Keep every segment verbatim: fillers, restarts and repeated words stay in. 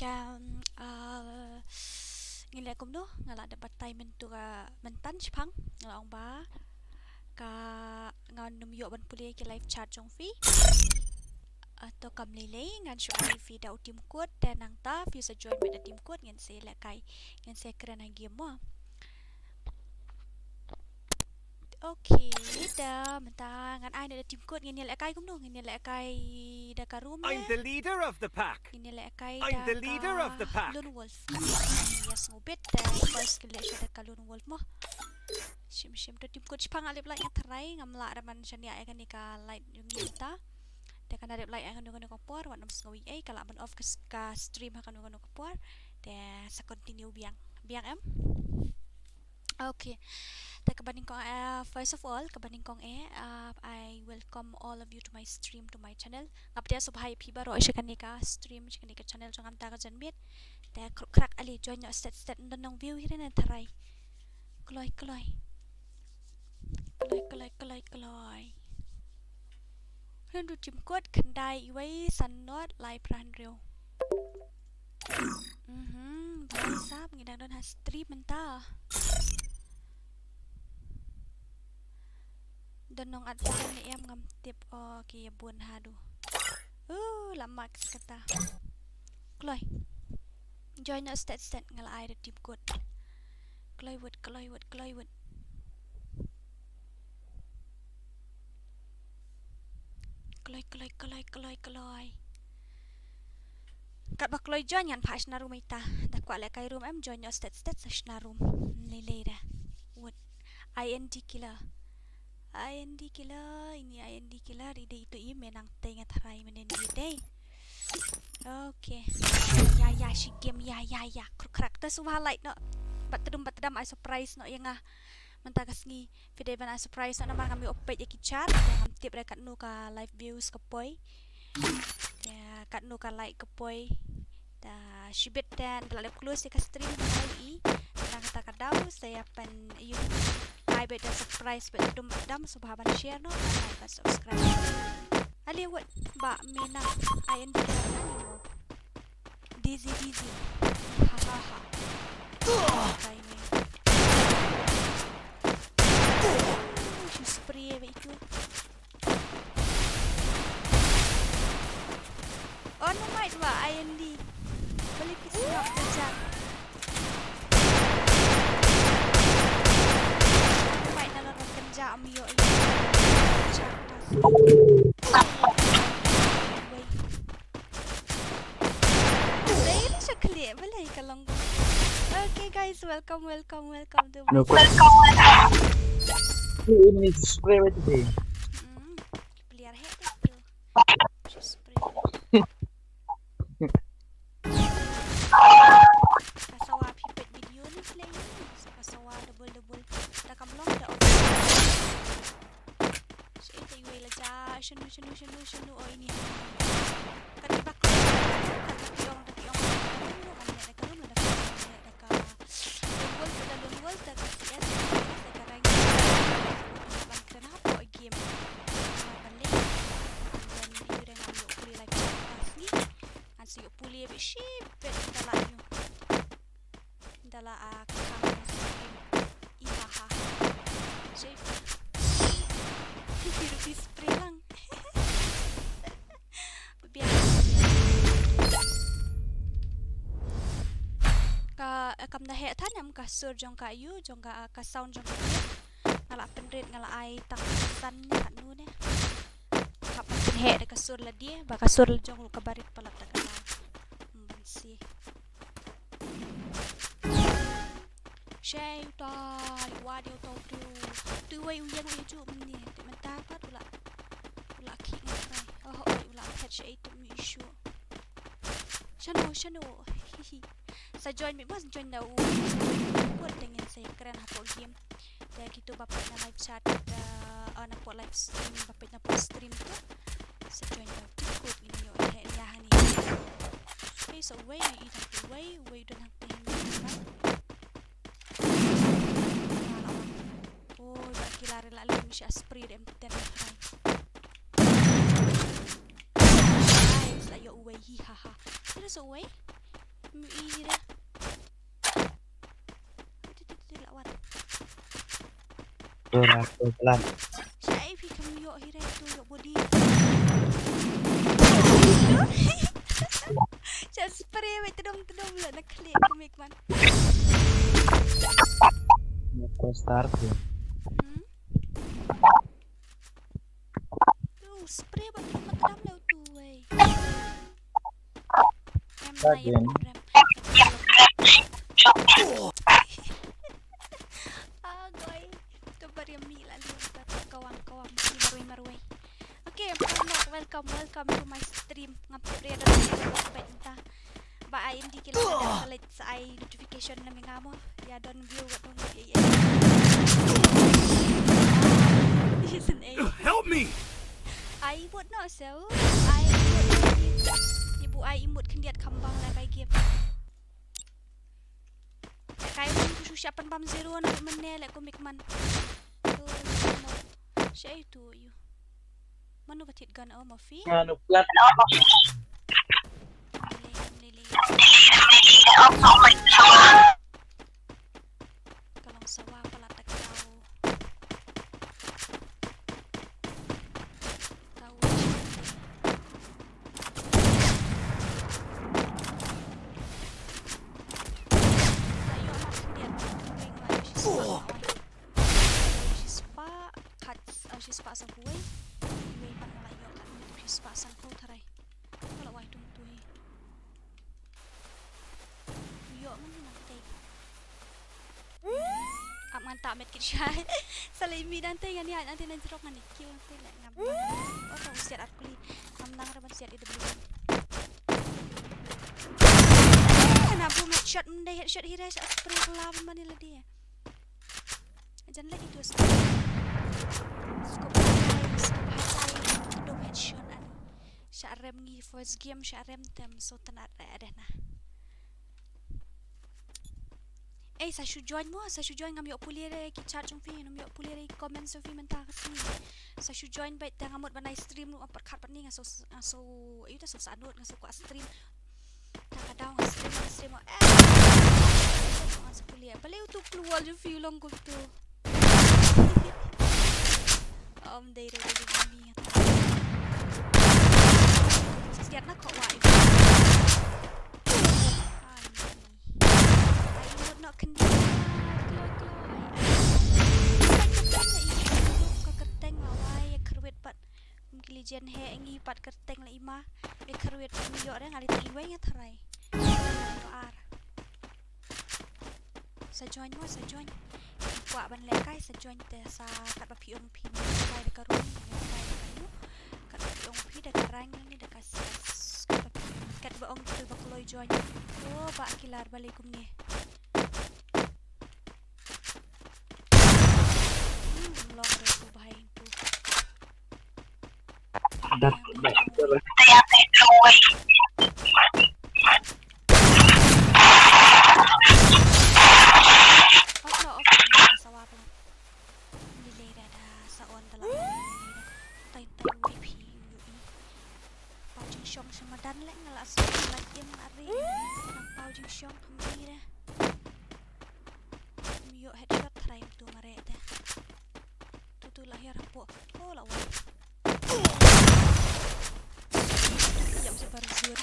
Ka, ah, ngin leh kumno, nga lah da batai mynta ka mynta shipang, nga lah ong ba ka ngan nym ïoh ban pule ki live chat jong phi. Ah, to kam lei lei, ngan shu ai phi da u team code, te nangta phi sa join beit da team code, ngin sa lehkai, ngin sa kren ha game mo. Okay, da mynta ngan ai na da team code, ngin ïa lehkai kumno, ngin ïa lehkai da ka room. I'm eh? The leader of the pack. Ngin ïa lehkai I'm da the leader ka of the pack. Lone wolf. Yes, ngubit da first kill da ka lone wolf mo. Shim shim to team code shipang alip like nga tharai ngam lah da man shania ïa kane ka light yung ta. Te kan alip like ïa kano kano ka por wat nym sngew ei ka lah ban off ka, ka stream ha kano kano ka por. Te sa continue biang. Biang em. Okay. Te kaba nyngkong, uh, first of all, kaba nyngkong eh, uh, I welcome all of you to my stream, to my channel. Nga pdiang sngewbha ïa phi baroh sha kane ka stream, sha kane ka channel jong nga mynta ka janmiet. Te khruk khrak ale join noh stet stet, don nong view hi re na tharai. Kloi kloi. Kloi kloi kloi kloi. Hynriew team code, khyndai wei san not lai phra hynriew. Mhm, bha sap ngi dang don ha stream mynta. Don nong at bun ne em ngam tip, o ki ïa bun haduh. Uh, la max kata. Kloi. Join noh stet stet nga la ai da team code. Kloi wut, kloi wut, kloi wut. Kloi, kloi, kloi, kloi, kloi. Katba kloi join ngan phah shna room ita. Da kwah lehkai room em join noh stet stet sa shna room. Lei lei da. Wut. I N D killer. I N D killer, ini I N D killer, ide itu i menang tei nga tharai menen ide. Okay. Ya, ya, shi game, ya, ya, ya. Khruk khrak, ta sngewbha like noh. Bat tdum, bat tdam, ai surprise noh ïa nga. Mynta ka sngi, phi dei ban ai surprise noh namar ngam ïoh peit ïa ki chat, ngam tip re katno ka live views ka poi. Te katno ka like ka poi. Te shibit te nda la dep close ïa ka stream te nda la i. Te nda kata ka daw sa ïa pyn ïoh ai beit da surprise beit dum dam, sngewbha ban share noh, ban like, ban subscribe. Ale wat ba me na I N D ka na ni mo. Dizzy dizzy. Ha ha ha. Kai me. Shu spray beit tu. Oh no, mai dua I N D. Boleh pis nak kerja. Mai na la kerja am yo. Kerja pas. Dai la shakli, boleh ka long. Okay guys, welcome, welcome, welcome to my No, channel. Ini spray itu deh. Hmm, player head itu. Just spray. Ka sawa phi peit video ni play ni. Sa ka sawa double double. Da kam long da off. Sa ita iwei la ja shanu shanu shanu shanu o ini. Kan iba ka kan ka tiong da tiong. Kan ya da ka room da ka room da ka lone wolf da lone wolf da ka C S da ka rank. Ban kena hapoh game. Ban link. Dan yu da ngam ïoh pule live chat pas ni. Ngan sa ïoh pule bit shibit da la ïoh. Da la, ah, ka kham ka stream. Ihaha. Shibit. Fifty rupees free lang. Biang. Ka, eh, kam da heh than em ka sur jong ka yu, jong ka, ah, ka sound jong ka yu. Nga la pynrit, nga la ai tang san kat nu ne. Hap ban pynheh da ka sur la die, ba ka sur la jong ruh ka barit palat da ka la. Hmm, ban si. Shei uta, i wa de uta u briew. Tu wei u ïeng u ïa ju mne, te mynta pat u la, u la ki ngai. Oh, oi, u la phet shei tu mi shu. Shano, shano. Hihi. Sa join mi bos, join da u. Kut dengan saya keren hapoh game. Te kitu ba peit na live chat, eh, oh, na peit live stream, ba peit na peit stream tu. Sa join da u tikut ngin ïoh heh ïa hani. Okay, so wei i tak wei, wei don hangtei ni. Oh, ba kila re la lem sha spray dem ten. Nice, la ïoh wei hi ha ha. Kira so wei. Mi i hi re. Ti, ti, ti, ti, la wan. Dur aku pelan. Sha ai phi kam ïoh hi re tu ïoh body. Sha spray wei tedong tedong la na klik kumik man. Aku start ya. Hmm? Tu spray ba tu mat dam leu tu wei. Em na ya program. Agoi. Tu bari mi la liu ba kawang kawang si marwei marwei. Okay, welcome, welcome, welcome to my stream. Ngam tip re da ba ta. Ba ai indi ki la da select sa ai notification na mi ngamo. Ya don view wat dong ya. Isn't it? Help me. Ai bot no so. Ai bot. Ibu ai imut khyndiat kambang la kai game. Kai mun ku shu shapan bam zero na mene le ku mikman. Tu. Shai tu yu. Manu ba thied gun o ma phi? Manu plat. Lei, lei, lei. Ka long sawa palat da ka dau. Dau. Ka ïoh la khyndiat. Wing la ïoh shi spah. Shi spah, kat, uh, shi spah sa huwei. Huwei pat nga la ïoh kat minit shi spah san ko tharai. Ka la wai tung tui. Ïoh man nang tei. Ap ngan ta met kit shai. Sa lei mi nang tei ngan ïa nang tei nang jrok ngan kiu nang tei leh ngam. Oh, tong siat ar kuli. Ngam nang ra ban siat i debli. Eh, na bu met shot mendai headshot hi re shot spray kala ban mani la dia. Jan lagi tu scope. Scope high, scope high, dong headshot ani. Sha rem ngi first game sha rem tem so tana re adeh na. Eh, sa shu join mo, sa shu join ngam ïoh pule re ki chat jong phi, ngam ïoh pule re ki comment jong phi mynta ka sngi. Sa shu join bad tang amut ban ai stream ruh pat khat pat ni nga so, nga so, ayu ta so sa anut nga so kwah stream. Ta ka daw nga stream, nga stream, eh. Nga sa pule. Balei utu klur wal ju view long kum tu. Om dei re dei mi nga ta. Siat na ko wa. Ai, ai, mut nok kendi. Kloi, kloi. Ai, ai, ai, ai, ai, ka kerteng la wai, ya kerwit pat. Kum ki legend he ngi pat kerteng la ima. Ïa kyrwit pat ngi ïoh re nga leit iwei nga tharai. Ïoh ar. Sa join mo, sa join. Kwah ban lehkai sa join te sa katba phi ong phi lehkai da ka room, lehkai da ka room. Katba phi ong phi da ka rank ne da ka S S. Katba phi, katba ong phi ba kloi join. Oh, ba kilar balei kumne. Hmm, long re tu bahai tu. Dat, dat, dat. Off la, off la, sa wa pala. Delay da da, sa on da la. Delay da. Tai, tai, wei phi, yu, i. Pau jingshong sha madan leh nga la sa la im la ri. Nang pau jingshong kham i re. Ym ïoh headshot try tu mareh te. Tu tu la hiar hapoh. Oh la wan. Ïap sa bar zun.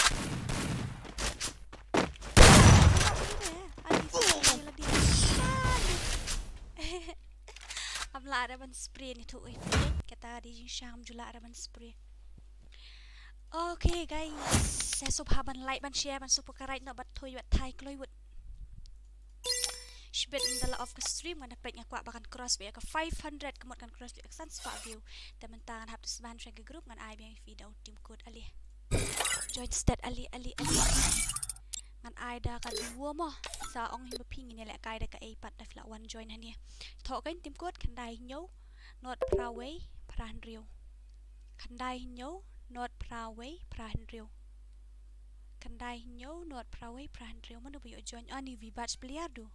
Ani sa la di. Am la ada ban spray ni tu eh. Kata di jingsham jula ada ban spray. Okay guys, sa sngewbha ban like ban share ban support ka right noh bad thoi bad thai kloi wut. Shibit ynda la off ka stream ngan da peit nga kwah ba kan cross beit ka five hundred ka mut kan cross beit ka san spah view. Te mynta ngan hap tu sban sha ka group ngan ai biang ïa phi da u team code ali. Join stat ali ali ali. Ngan ai da ka duo mo. Sa ong hi ba phi ngin ïa lehkai da ka ei pat da phi lah wan join hangne. Thoh kan team code khyndai hynñiew not phra wei phra hynriew. Khyndai hynñiew not phra wei phra hynriew. Khyndai hynñiew not phra wei phra hynriew. Mano ba ïoh join ani vi batch player du.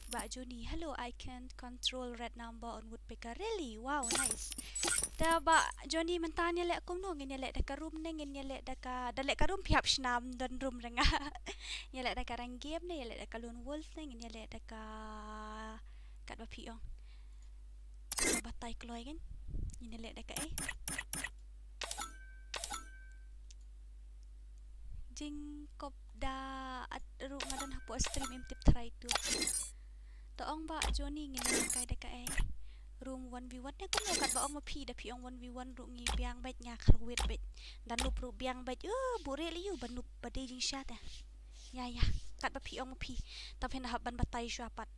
Bah Joni, "Hello, I can control red number on woodpecker." Really? Wow, nice. Te Bah Joni, mynta ngin ïaleh kumno? Ngin ïaleh da ka room ne ngin ïaleh da ka, da leh ka room phi hap shnam don room re nga. Ngin ïaleh da ka rank game ne ïaleh da ka lone wolf ne ngin ïaleh da ka, katba phi ong. Batai kloi kan. Ngin ïaleh da kaei? Jingkop da at ruh nga don hapoh stream, im tip try tu. To ong Bah Joni, ngin ïaleh kai da kaei? Room one v one ne kumno? Katba ong ma phi, da phi ong one v one ruh ngi biang beit, nga kyrwit beit. Da noob ruh biang beit. Uh, buhrieh lei ïa u ba noob ba dei jingshisha te. Ïa ïa, katba phi ong ma phi. Tang phin hap ban batai shuwa pat.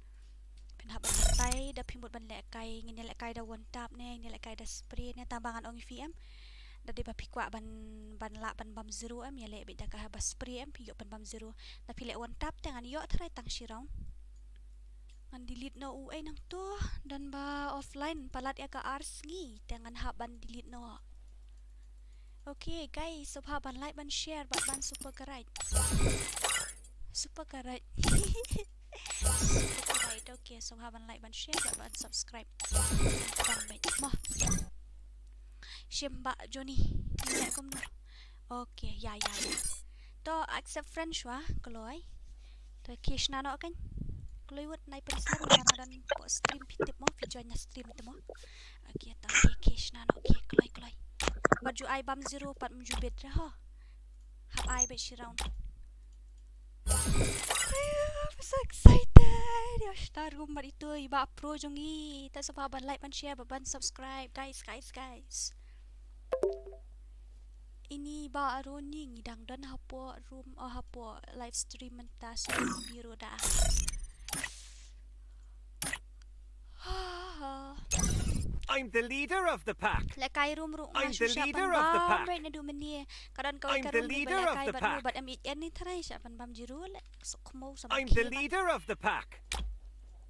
Phin hap ban batai, da phi mut ban lehkai, ngin ïalehkai da one tap ne, ngin ïalehkai da spray ne, tang ba ngan ong ïa phi em. Da dei ba phi kwah ban, ban lah ban bam zero em, ïaleh beit da kaba spray em, phi ïoh ban bam zero. Da phi leh one tap te ngan ïoh tharai tang shi round. Ngan delete noh uei nangto, don ba offline palat ïa ka ar sngi, te ngan hap ban delete noh. Okay guys, sngewbha ban like, ban share bad ban subscribe. Subscribe. Subscribe. Okay, sngewbha ban like, ban share bad ban subscribe. Ban beit mo. Shim Bah Joni. Ngin leh kumno? Okay, ïa ïa ïa. To accept friend shuwa, kloi. To khie shna noh kan. Kloi wut, nai pynslem, nga don hapoh stream, phi tip mo, phi join na stream te mo. Okay, to khie, khie shna noh, khie, kloi kloi. Bad ju ai bam zero pat, ym ju bit re ho. Hap ai beit shi round. I'm so excited. Ïa shna room bad itu i Bah Pro jong ngi. Te sngewbha ban like, ban share bad ban subscribe guys, guys, guys. Ini Bah Roni, ngi dang don hapoh room, oh, hapoh live stream mynta, so ngi biro da. I'm the leader of the pack. Lehkai room ruh nga shu shah ban bam beit naduh mynne. Ka don kawei ka room ba lehkai bad u bad em ïeit en ni tharai, shah ban bam zero leh. Suk khmo sa. I'm the leader of the pack.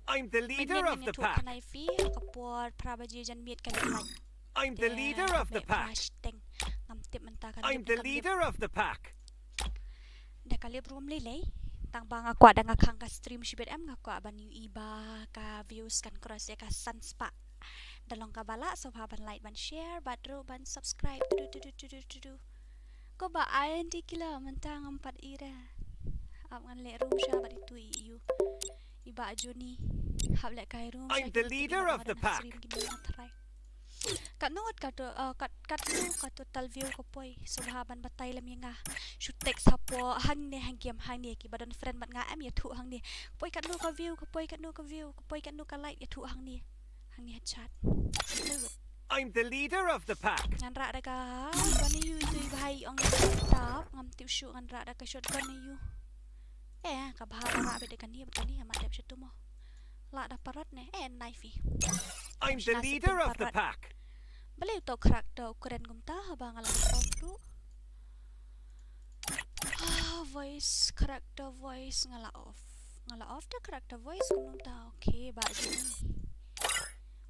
I'm the leader of the pack. Kane phi ka por phra baje janmiet ka leh. I'm the leader of the pack. Ngam tip mynta ka. I'm the leader of the pack. Da ka lip room lei lei. Tang ba nga kwah da nga khang ka stream shibit em, nga kwah ban ïohi ba ka views kan cross ïa ka san spah. Da long kaba lah, sngewbha ban like, ban share bad ruh ban subscribe. Tudu tudu tudu tudu. Ko ba ai anti kila mynta ngam pat ira. Ap ngan leh room sha bad itu i yu. I Bah Joni. Hap lehkai room. I'm the leader of the pack. Katno ngut kato, uh, kat, katno kato total view ka poi? Sngewbha ban batai lem ïa nga. Shu text hapoh hangne ha game hangne, kiba don friend bad nga em ïathuh hangne. Poi katno ka view, ka poi katno ka view, ka poi katno ka like, ïathuh hangne. Hangne ha chat. I'm the leader of the pack. Ngan rah da ka, kane yu itu i bhai ong tap, ngam tip shuh, ngan rah da ka shotgun yu. Eh, ka bha ba rah beit da kane, bad kane, amat dep shuh tu mo. Lah da parot ne, eh, knife. I'm the leader of the pack. Balei uto character u kren kumta, haba nga la off tu. Ah, voice, character voice, nga la off. Nga la off da character voice kumta, okay, Bah Joni.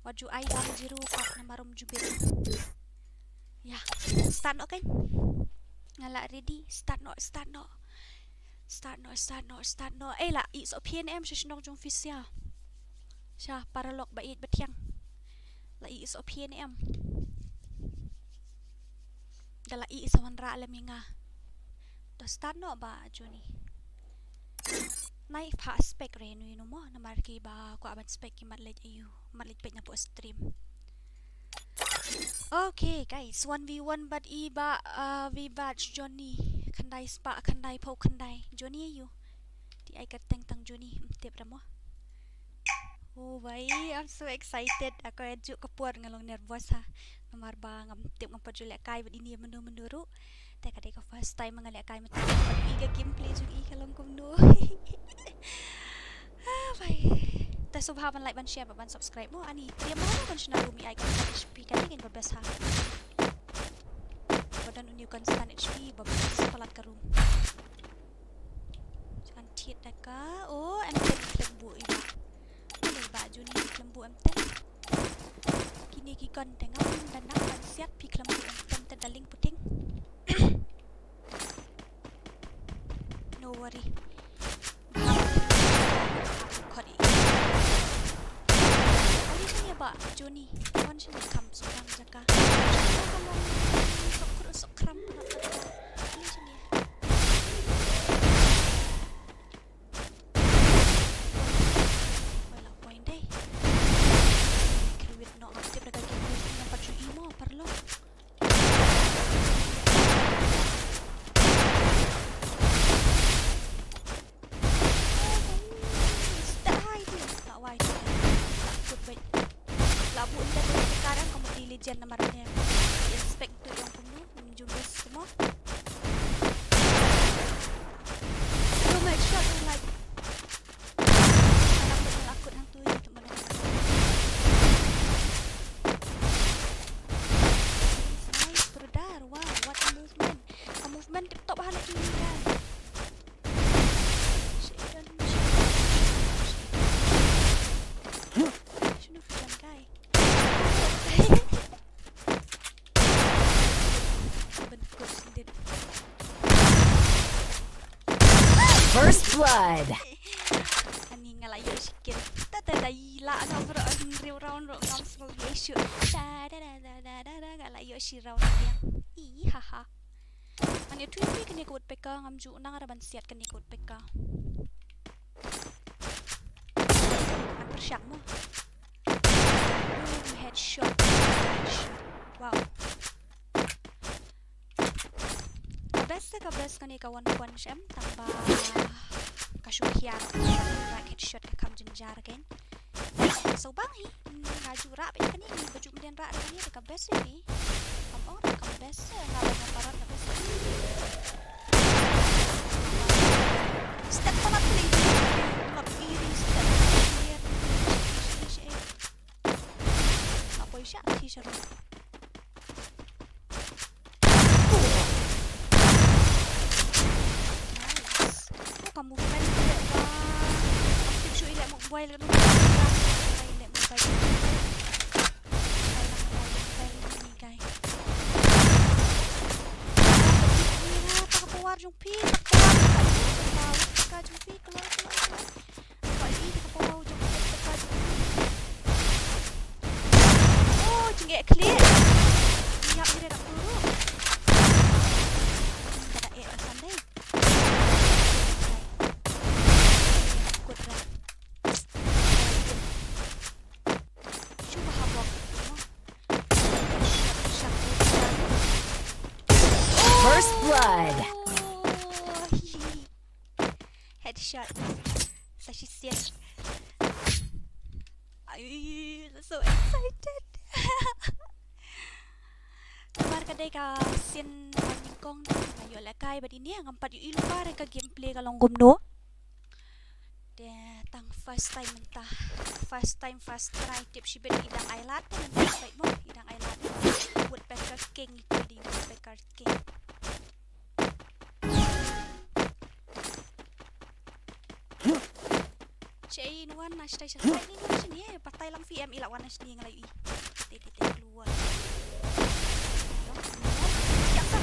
Wat ju ai bam zero pat namar ym ju bit. Ya, start noh kan. Nga la ready, start noh, start noh. Start noh, start noh, start noh. Eh, la ih soh phi ne em sha shnong jong phi sha. Sha paralok ba ïeit ba thiang. La ih soh phi ne em. Da la ih sa wanrah lem ïa nga. To start noh Bah Joni. Nai phah spec re nu inu mo, namar kiba kwah ban spec ki mat leit ayu, mat leit peit na post stream. Okay guys, one v one bad i Bah, uh, Vibaj Joni. Khyndai spah khyndai phew khyndai. Joni ayu. Ti ai kyrteng tang Joni, ym tip ra mo. Oh bhai, I'm so excited. Ako ïa juk ka por nga long nervous ha. Namar ba ngam tip ngam pat ju lehkai bad ine mynno mynno ruh. Te ka dei ka first time nga lehkai mynta. Bad i ka gameplay jong i ka long kumno. Ah, bhai. Te sngewbha ban like, ban share, bad ban subscribe mo. Ani, te mo ban shna room i ai ka H P ka dei ka ba best ha. Ba don uni u constant H P ba best palat ka room. Ngan thied da ka. Oh, em teng khlem buh i Bah. Khlem buh em teng. Kine ki gun te ngam da nang ban siat phi khlem buh em teng te darling puting. No worry. Khot i. Joni, wan shane kham sukang jaka. Jaka long sok kru sok kram. Ani shane. Wala point dei. Kru wit no active daga game ni nampat ju imo parlo. Nice, brother. Wow, what a movement. Ka movement tip top ha la ki ni kan. Shaidan, shaidan, shaidan. Shaidan. Shaidan, shaidan, guy. First blood. Ani nga la ïoh shi kill. Ta ta ta ila na bro, hynriew round ruh ngam sngew ïoh shuh. Ta da da da da da da, nga la ïoh shi round biang. Ih, ha ha. Ani tu pi kane ka woodpecker, ngam ju nang ra ban siat kane ka woodpecker. Ngan pyrshang mo. Boom, headshot. Headshot. Wow. Ka best, ka best kane ka one punch em, tang ba ka shu hiar, ka headshot ka kham jynjar kein. So bang hi, mm, nga ju rah beit kane, ba ju mdien rah kane, ka best hi. Kam ong ka best, nga ba nga parot ka best. Step pala pli. Lap iri step. Apoy siya, ti siya ron. Nice. Oh, ka movement ko ba. Ang tip shu ilek mobile ko. Ilek mobile. Ilek mobile ni guy. Ina, tak power jong phi, tak power jong phi. Ka jong phi, keluar, keluar, keluar. Nampak ïa ka pawa u jong ka ka. Oh, jingeh khlieh. Ngiap ngi da puru. Ka da eh ka san dei. Kut ra. Shu ba ha bok. First blood. Oh, hi, hi. Headshot. Sa shisien. Ai, so excited. Namar ka dei ka sien ba nyngkong nga ïoh lehkai bad ine ngam pat ïohi lypa re ka gameplay ka long kumno. Te tang first time mynta. First time, first try, tip shibit i dang ai lad te mynta, peit mo, i dang ai lad. Woodpecker King ito, i dei Woodpecker King. Che in wan na shtai sha stai ni wan shini eh, patai lang P M i la wan na shini nga la ïohi. Te te te klua. Siap sa.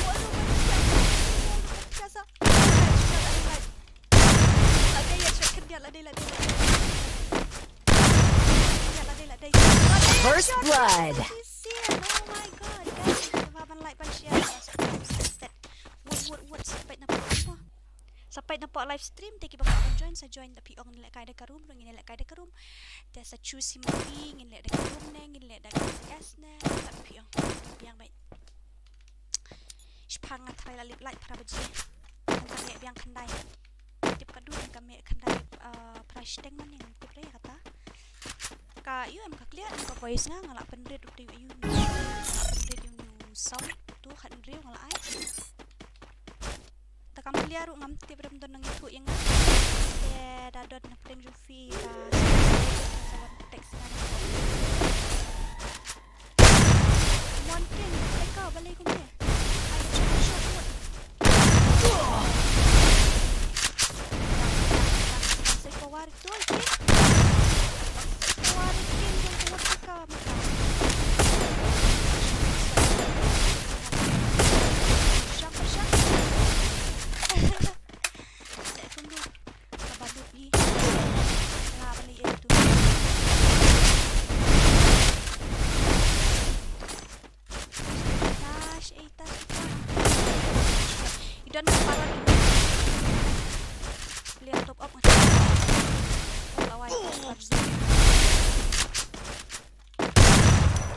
Waduh, siap sa. Siap sa. La dei ïa shot khyndiat, la dei, la dei, la dei. Khyndiat, la dei, la dei. La dei ïa shot. First blood. Shot, shot. Oh my God, guys. Ba ban like, ban share. Wot, wot, wot. Sa peit na pdeng. Sa peit na pdeng live stream, te kiba kwah ban join, sa join da phi ong ngin lehkai da ka room, ruh ngin lehkai da ka room. Te sa choose hi ma phi, ngin leh da ka room ne, ngin leh da ka C S ne, da phi ong. Biang beit. Shipang nga try la lip light phra baje. Kan sa leh biang khyndai. Tip ka dun ka meh khyndai, ah, phra shiteng man ne ngam tip re kata. Ka ïoh em ka clear em ka voice nga, nga la pynrit utu ïoh. Nga la pynrit ïoh sound utu khat hynriew nga la ai. Te kam clear ruh ngam tip, rem don nang ithuh ïa nga. Te da don na pdeng jong phi ba sa wan text nga. Mon king, ai ka balei kumne. Ai ka shot, shot, shot. Sa power tu, king. Sa power king, jong power ka. Shang, shang. Te kumno. Ka balut hi. Nga ba lei eh tu. Don ka parot. Player top up ngan. Lawai.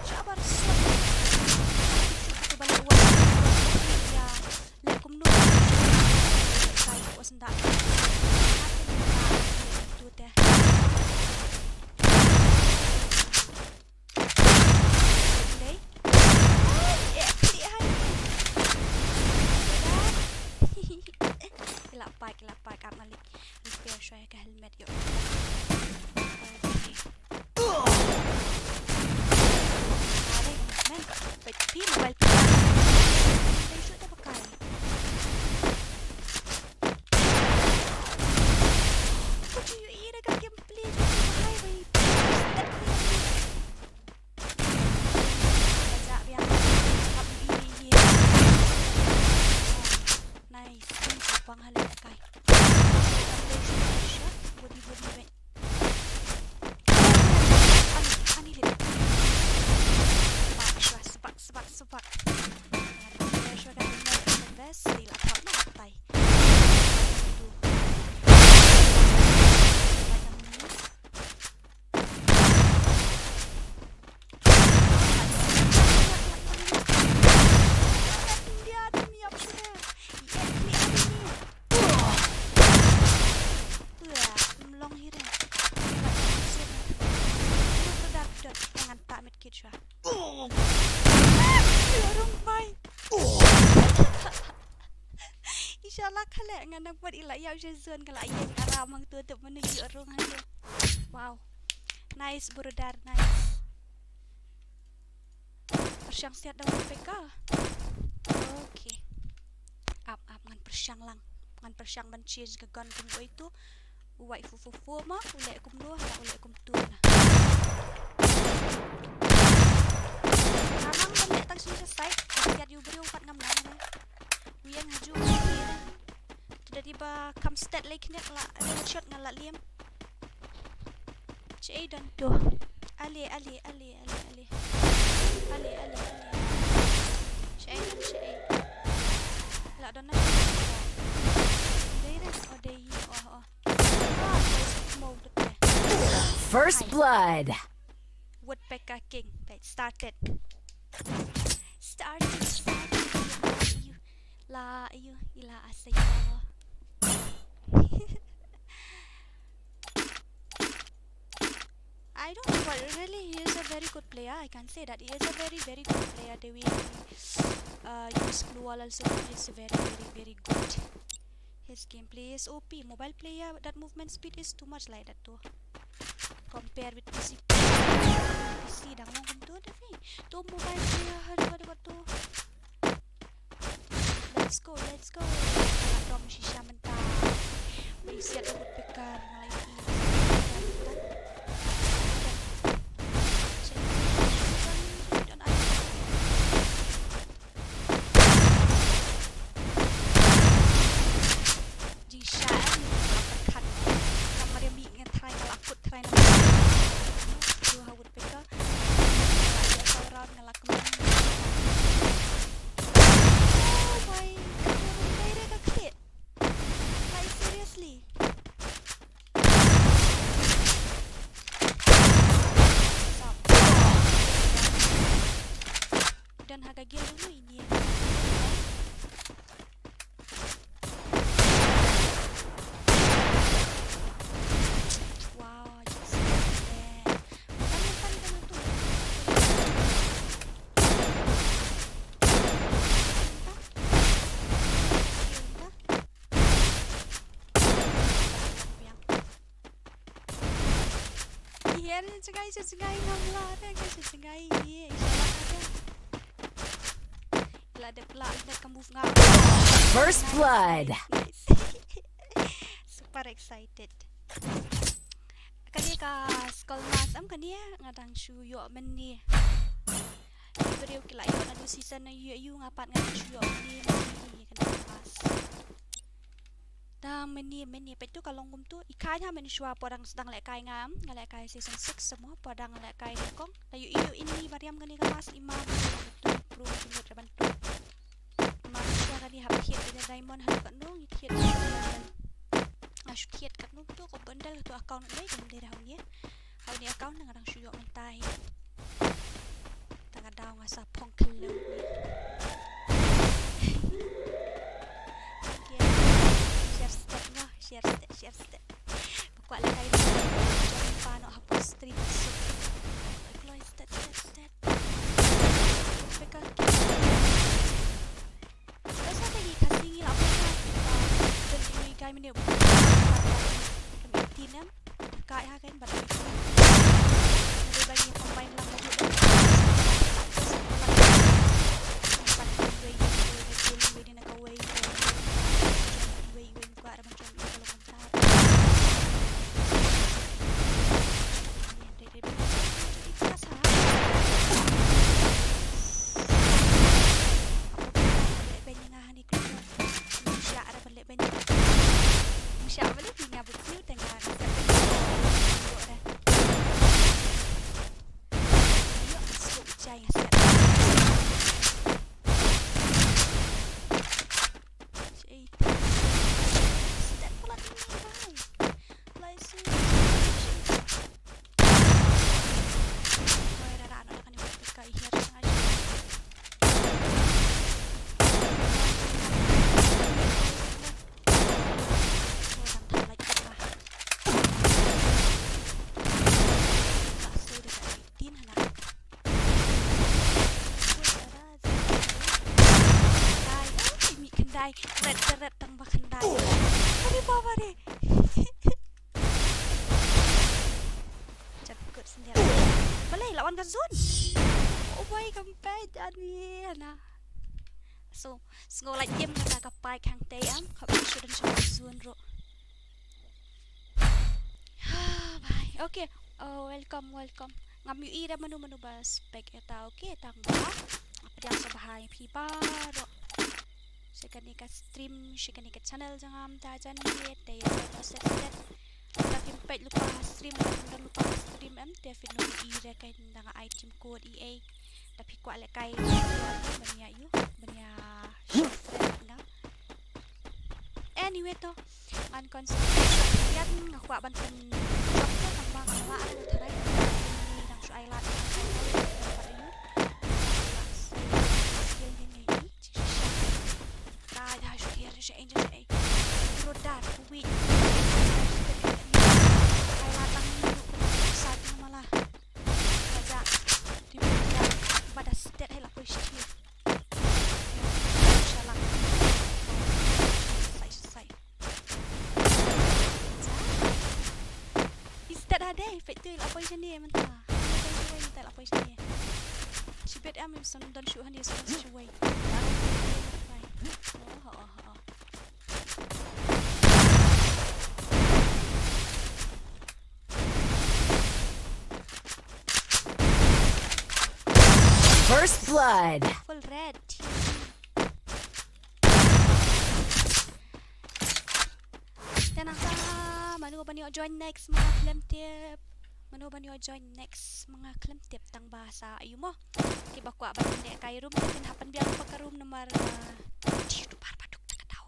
Shabar sot. Shuh tu bala wan. Ya, leh kumno. Kai ko senda. Hati ni ka tu teh. Dei. Ai, eh, klik hai. Ki la pai, ki la pai, ap malik. Repair shwa ka helmet ïoh. Okay. Are, man, peit phi mobile phi. Dei shu ta pakai. Ko ju ïohi da ka gameplay ju hai bai. Step ni. Ka ja biang. Kap ïohi. Nice. Bang halai kai. Body, body, body. Ani, ani lit. Spark, spark, spark, spark. Spark. Spark, spark, spark. Best, di la thap na tai. Kit shwa. Ïoh rung bai. Inshallah khaleh ngan nang pat ila ïa u Jason kala ïa aram hangto tep manu ïoh rung hangto. Wow. Nice brother, nice. Pyrshang siat da u P K. Okay. Ap, ap, ngan pyrshang lang. Ngan pyrshang ban change ka gun kum oi tu. U wai fu fu fu ma, u leh kumno, ha, u leh kumtu na. Ngan nang ban leh tang shi sha side, siat ïa u briew pat ngam nang ne. U ïeng ha ju. Tu da dei ba kam stet lei khyndiat la, headshot ngan la liam. Shaei don tu. Ale, ale, ale, ale, ale. Ale, ale, ale. Shaei don, shaei. La don na. Dei re, oh, dei hi, oh, oh. Ah, dei mo tu te. First blood. Woodpecker King. Right, started. Started, started. La, ayu, ila asay ko. I don't know what really, he is a very good player. I can say that he is a very, very good player. The way he, uh, use gloo wall also, he is very, very, very good. His gameplay is O P. Mobile player, that movement speed is too much like that too. Compare with P C. P C dang long kumtu da phi. Tu mobile player ha dekat tu. Let's go, let's go. Nak dom shisha mentah. Mesti ada woodpecker, ngalai i. Jingshah, eh, nga pyrkhat. Namar ïa mih ngan try, nga la kut try namar. Ïa ha woodpecker. Nga la ïa saw round, nga la kmen. Oh my God, dei re ka kit. Like, seriously. Stop. Don ha ka gear dulu ini. Wow, just like that. Bukan yang paling kena tu. Entah. Entah. Yang. Iya, ni cegai, cegai ngam lah, ada ke cegai, iya, insya Allah ada. Lah, ada pula, ada kamu ngam. First blood. Nice, nice. Super excited. Kane ka Skull Mask, am kane nga dang shu ïoh mynne. Briew ki la ïoh naduh season na ïoh ïoh nga pat nga dang shu ïoh mynne, mynne, kane ka mask. Da mynne, mynne, peit tu ka long kumtu. I khaiñ ha mynshuwa por dang sdang lehkai ngam, nga lehkai season six semua por dang lehkai nyngkong. Da ïoh ïoh ini mariam kane ka mask, i ma tu pro tu ngut reban tu. Ma mynshuwa kane Hap thied da diamond haduh katno ngi thied da diamond. Nga shu thied katno to ko bundle to account ne dei dei da hau ne. Hau ne account nga dang shu ïoh mynta hi. Tang ka daw nga sa phong khlieh ne. Okay. Share step mo, share step, share step. Ba kwah lehkai jong pa noh hapoh stream. Kloi stet stet stet. Peka. Sa sa te ngi Khasi ngi la peka. Don iwei i guy mane u. Kam eighteen em. Kai ha kan bad eighteen. Dei ba ngi combine lang lagi. Iwei iwei iwei iwei na kawei. Iwei iwei iwei kwah ra ban jom iwei. Step pala ni, bhai. Lai su. Oi, rara, no, kan ni ka hiar sangat. Oh, dan tak lagi lah. Tak sudah. Tin hana. Khyndai, oh, mih khyndai, ret ret tang ba khyndai. Are baba re. Jap kut sendiri. Balei lawan ka zone. Oh boy, kempai jani hana. So, sngo la jem kata ka pai khang te am, ka bai shu don shu zone ro. Bye. Okay. Oh, welcome, welcome. Ngam ïohi re mano mano ba spek ita, okay, tang ba. Apa dia sa bahai phi baroh. Sha kane ka stream, sha kane ka channel jong nga mynta jan hi, te ïa ba set set. Lada phim peit lypa stream, lada phim don lypa stream em, te phin ym ïohi re ka dang ai jingkut ïa ei. Lada phi kwah lehkai ban ïa ïoh, ban ïa share friend bad nga. Anyway to, ngan concentration ïa nga kwah ban pynjop to tang ba nga lah nga tharai. Ngi dang shu ai lad, skill ngi ngi. Ka da shu hiar shu ai shu ai. Bro dar ku wi. Ai lad lang ni sa tu mala. Ka ja. Di bro dar. Bada stet hai la poi shi. Shala. Sai sai. Is that hade? Peit tu la poi shane mynta. Peit tu mynta la poi shane. Shibet am im son don shu hani son shu wei. Oh, oh, oh. First blood. Full red. Te nangta mano ban ïoh join next ma nga khlem tip. Mano ban ïoh join next ma nga khlem tip tang ba sa aïu mo. Kiba kwah ban lehkai room te kin hap ban biang pa ka room namar, ah, YouTuber ba duk ta ka daw.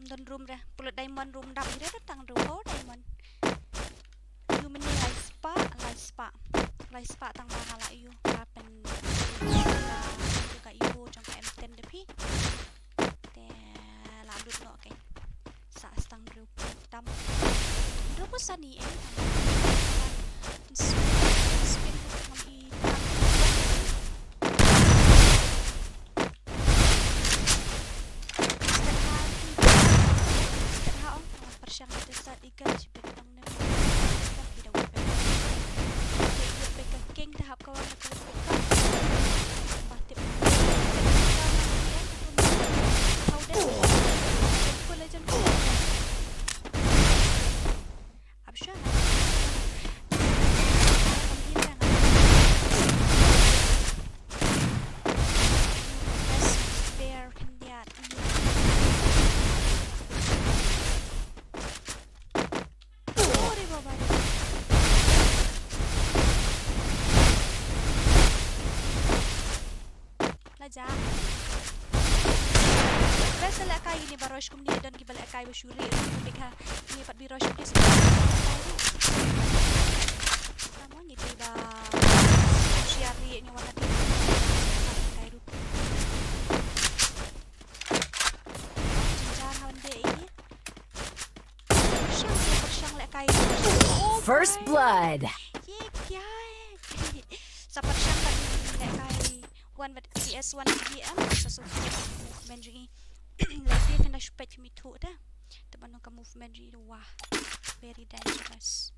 Don room re, pulot diamond room dap ire re tang room oh diamond. Ïu mynne lai spah, lai spah. Lai spah tang ba nga la ïu ka pen ka ïu jong ka M ten de phi. Te la lut noh kein. Sa stang hynriew phew tam. Hynriew phew san i eh. Spin, spin ngam i tam. Step ha, step ha ong, pyrshang te sat ikan. Ni ba rush kumne don kiba lehkai ba shu rieh. Kumne ka ni pat ba rush kumne. Tamo ngi dei ba shu rieh ngi wan lade. Kai ruh. Jynjar ha wan dei. Pyrshang, pyrshang lehkai. First blood. Ye kya hai? Sa pyrshang ba lehkai. Wan bad C S one B M. Sa so movement jong i. Lehkai phin da shu peit phi mi thuh da. Te ban ka movement jong i, wah. Very dangerous.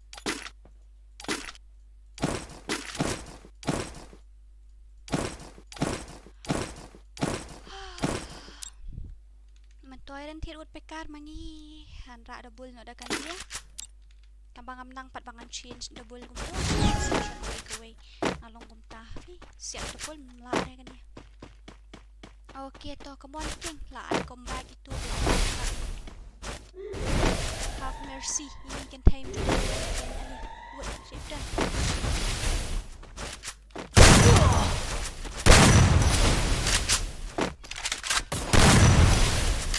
Myntoi ren thied wut pekar ma ngi. Han rah double noh da kane. Tang ba ngam nang pat ba ngan change double kumto. Kawei kawei. Nga long kumta. Phi siap double mla re kane. Okay, to, come on, King. La ai combat itu. Have mercy. Ini kan time. Wait, save dah.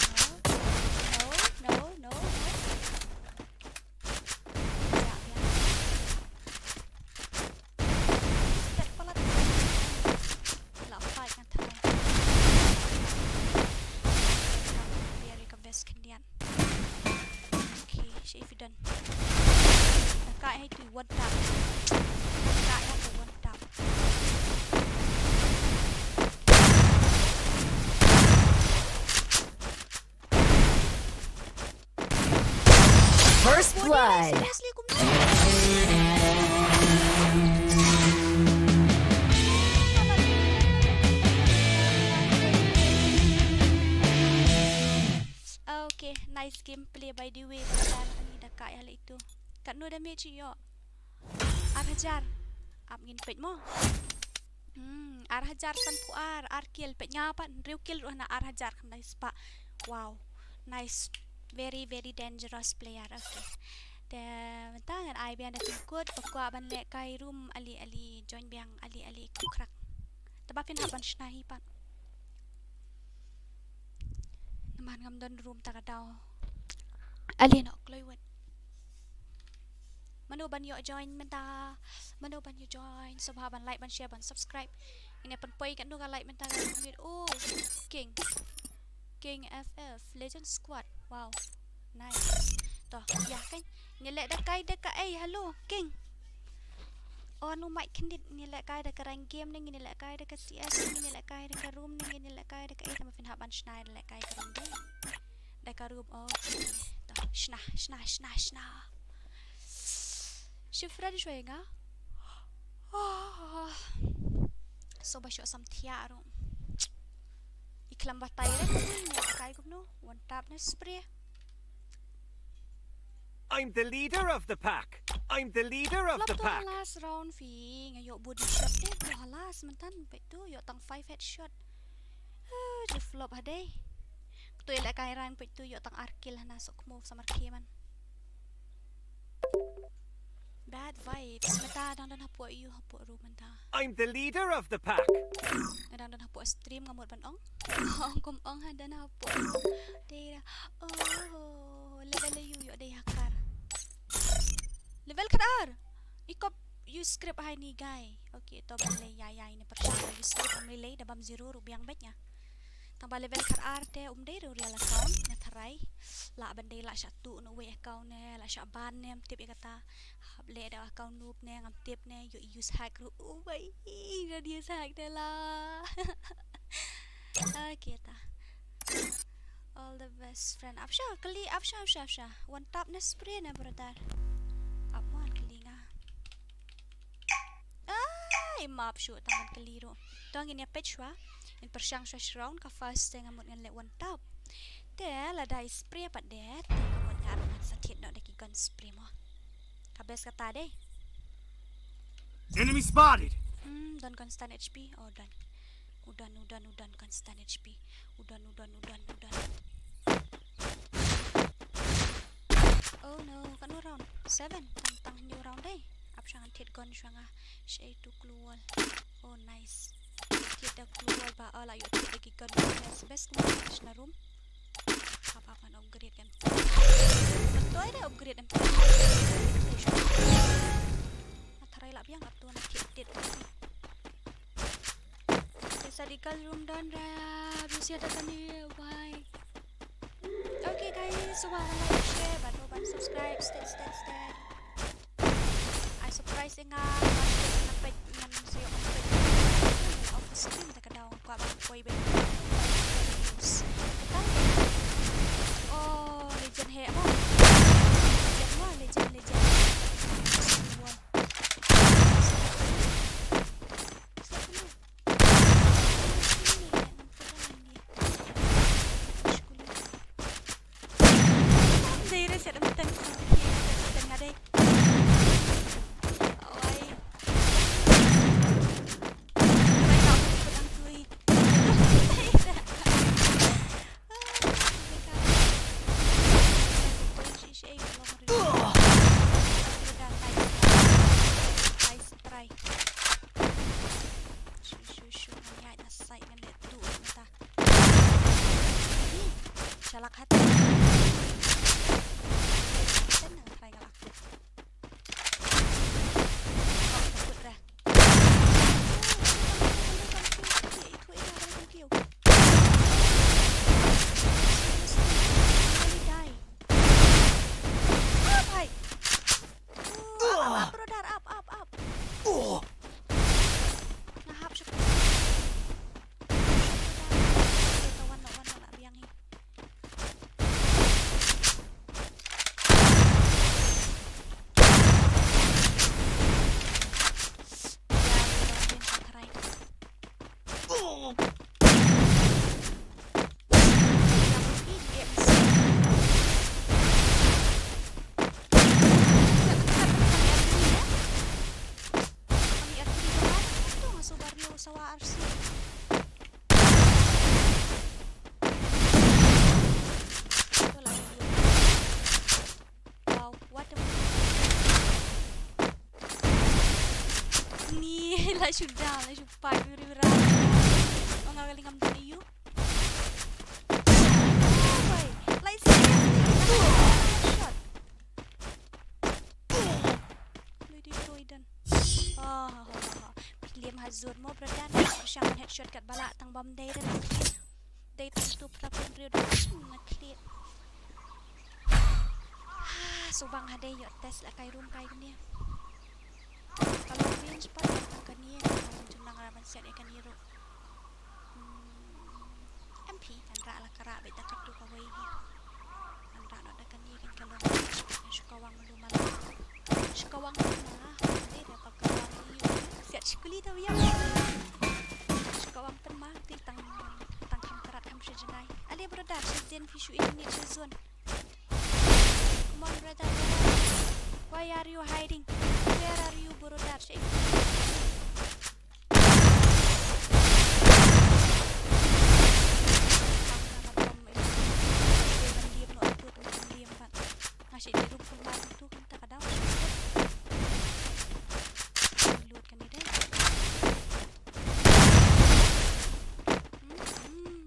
No, no, no, no, no. Step palat. La fight nga tharai. Very ka best khyndiat. Okay, sha i phi don. Ka hai tu one tap. Ka hai tu one tap. First blood. Seriously, kumno? Okay, nice gameplay by the way. Ani da ka ïa la itu. Katno damage ïoh? Ar hajar. Ap ngin peit mo. Hmm, ar hajar sanphew ar, ar kill, peit nga pat hynriew kill ruh na ar hajar khyndai spah. Wow, nice, very very dangerous player. Okay. Te mynta ngan ai biang da tyngkut, ba kwah ban lehkai room, ale ale join biang, ale ale khukrak. Te ba phin hap ban shna hi pat. Namar ngam don room ta ka daw. Ale noh kloi wat. Mano ban ïoh join mynta? Mano ban ïoh join? Sngewbha ban like, ban share, ban subscribe. Ngin ïa pynpoi katno ka like mynta ka like. Oh, King. King F F Legend Squad. Wow. Nice. To, ïa kan. Ngin leh da kai da kaei, hello, King? Oh, no mic khyndiat, ngin leh kai da ka rank game ne, ngin leh kai da ka C S ne, ngin leh kai da ka room ne, ngin leh kai da kaei, tang ba phin hap ban shna da leh kai ka room de. Da ka room, okay. To, shna, shna, shna, shna. Shifra di shwai nga. Oh. So ba shu sam thiah ruh. I khlem batai re, ne kai kumno. One tap ne spray. I'm the leader of the pack. I'm the leader of the pack. Flop to last round phi, nga ïoh body shot te, to last myntan, peit to, ïoh tang five headshot. Ah, ju flop hadei. Kto ïa leh kai rang peit to, ïoh tang ar kill hana sok mo samar ki man. Bad vibes. Mynta dang don hapoh ïu hapoh room mynta. I'm the leader of the pack. Nga dang don hapoh stream nga mut ban ong. Ong kum ong ha don hapoh. Dei da. Oh, level ïu ïoh dei hakar. Level khatar. I kop ïu script hai ni guy. Okay, to ban lei ïa ïa ini pyrshang ïu script um lei lei da bam zero ruh biang beit nga. Tang ba level khatar te um dei ruh real account nga tharai. La ban dei la shah tu no wei account ne, la shah ban ne, em tip ïa kata. Hap leh da account noob ne, ngam tip ne, ïoh use hack ruh. Oh bai, da ïoh use hack de la. Okay ta. All the best friend. Ap sha, kali, ap sha, ap sha, ap sha. One tap ne spray ne brother. Ap mo kali nga. Ai, map shu tang ban kali ruh. To ngin ïa peit shuwa. Ngin pyrshang shuwa shi round ka first te nga mut ngan leh one tap. Te lada i spray pat de, te nga mut nga ruh ngan sa thied noh da ki gun spray mo. Ka best kata de. Enemy spotted. Hmm, don constant H P. Oh, don. U don, u don, u don constant H P. U don, u don, u don, u don. Oh no, katno round? Seven. Tang tang hynñiew round dei. Ap sha ngan thied gun shuwa nga. Shei tu clue wall. Oh nice. Thied da clue wall ba, oh la ïoh thied da ki gun. Nice, best kumne shna room. update kan. Toy da upgrade em. Nga tharai lah biang kat tu na ki update. Sa di kal room don ra. Bisi ada kani, bye. Okay guys, so ba like, share, bad ban subscribe, stay, stay, stay. Ai surprise nga, ban peit, ngan peit, ngan shu ïoh ban peit. Off stream te ka daw, kwah ban poi beit. Oh, legend he mo. Legend mo, legend, legend. Try. Shu, shu, shu, ngan ïaid na side, ngan leh tu mynta. Shalak hat. Ten nang try ngan lak tu. Oh, takut dah. Nearly die. Oh, bhai. Up, up, up, brother, up, up, up. Nga hap shuh. Wan noh, wan noh, la biang hi. Ya, ya, ya, ya, tharai. Wow, what a Ni la shu da, la shu pat, bri bra. Ong, nga kali ngam dei ïa u. Oh, boy. Like, seriously. Shot. Lady Croydon. Ah, ha, ha, ha, ha. Phi liam ha zone mo, brother. Shang headshot kat ba lah tang bam dei dah. Dei tang tu pla pun rio dah. Hmm, nga clear. Ah, subang ha dei ïoh test la kai room kai kane. Ka long range pat tang kane, ka long jumlah ngara ban siat ïa kane ruh. Hmm, M P kan rah la ka rah beit da katu kawei hi. Kan rah noh da kane kan ka long range. Shu kawang malu malu. Shu kawang malu malu. Dei da ba kawang ïa u. Siat shu kuli da u ïa. Shu kawang pynma. Te tang, tang kham krat kham sha jngai. Ale brother, sha zone phi shu in ni sha zone. Come on, brother, where are you? Why are you hiding? Where are you, brother? Sha ïa. Nga sha ïa room full bar tu kan ta ka daw. Load kan ni dei. Hmm, hmm.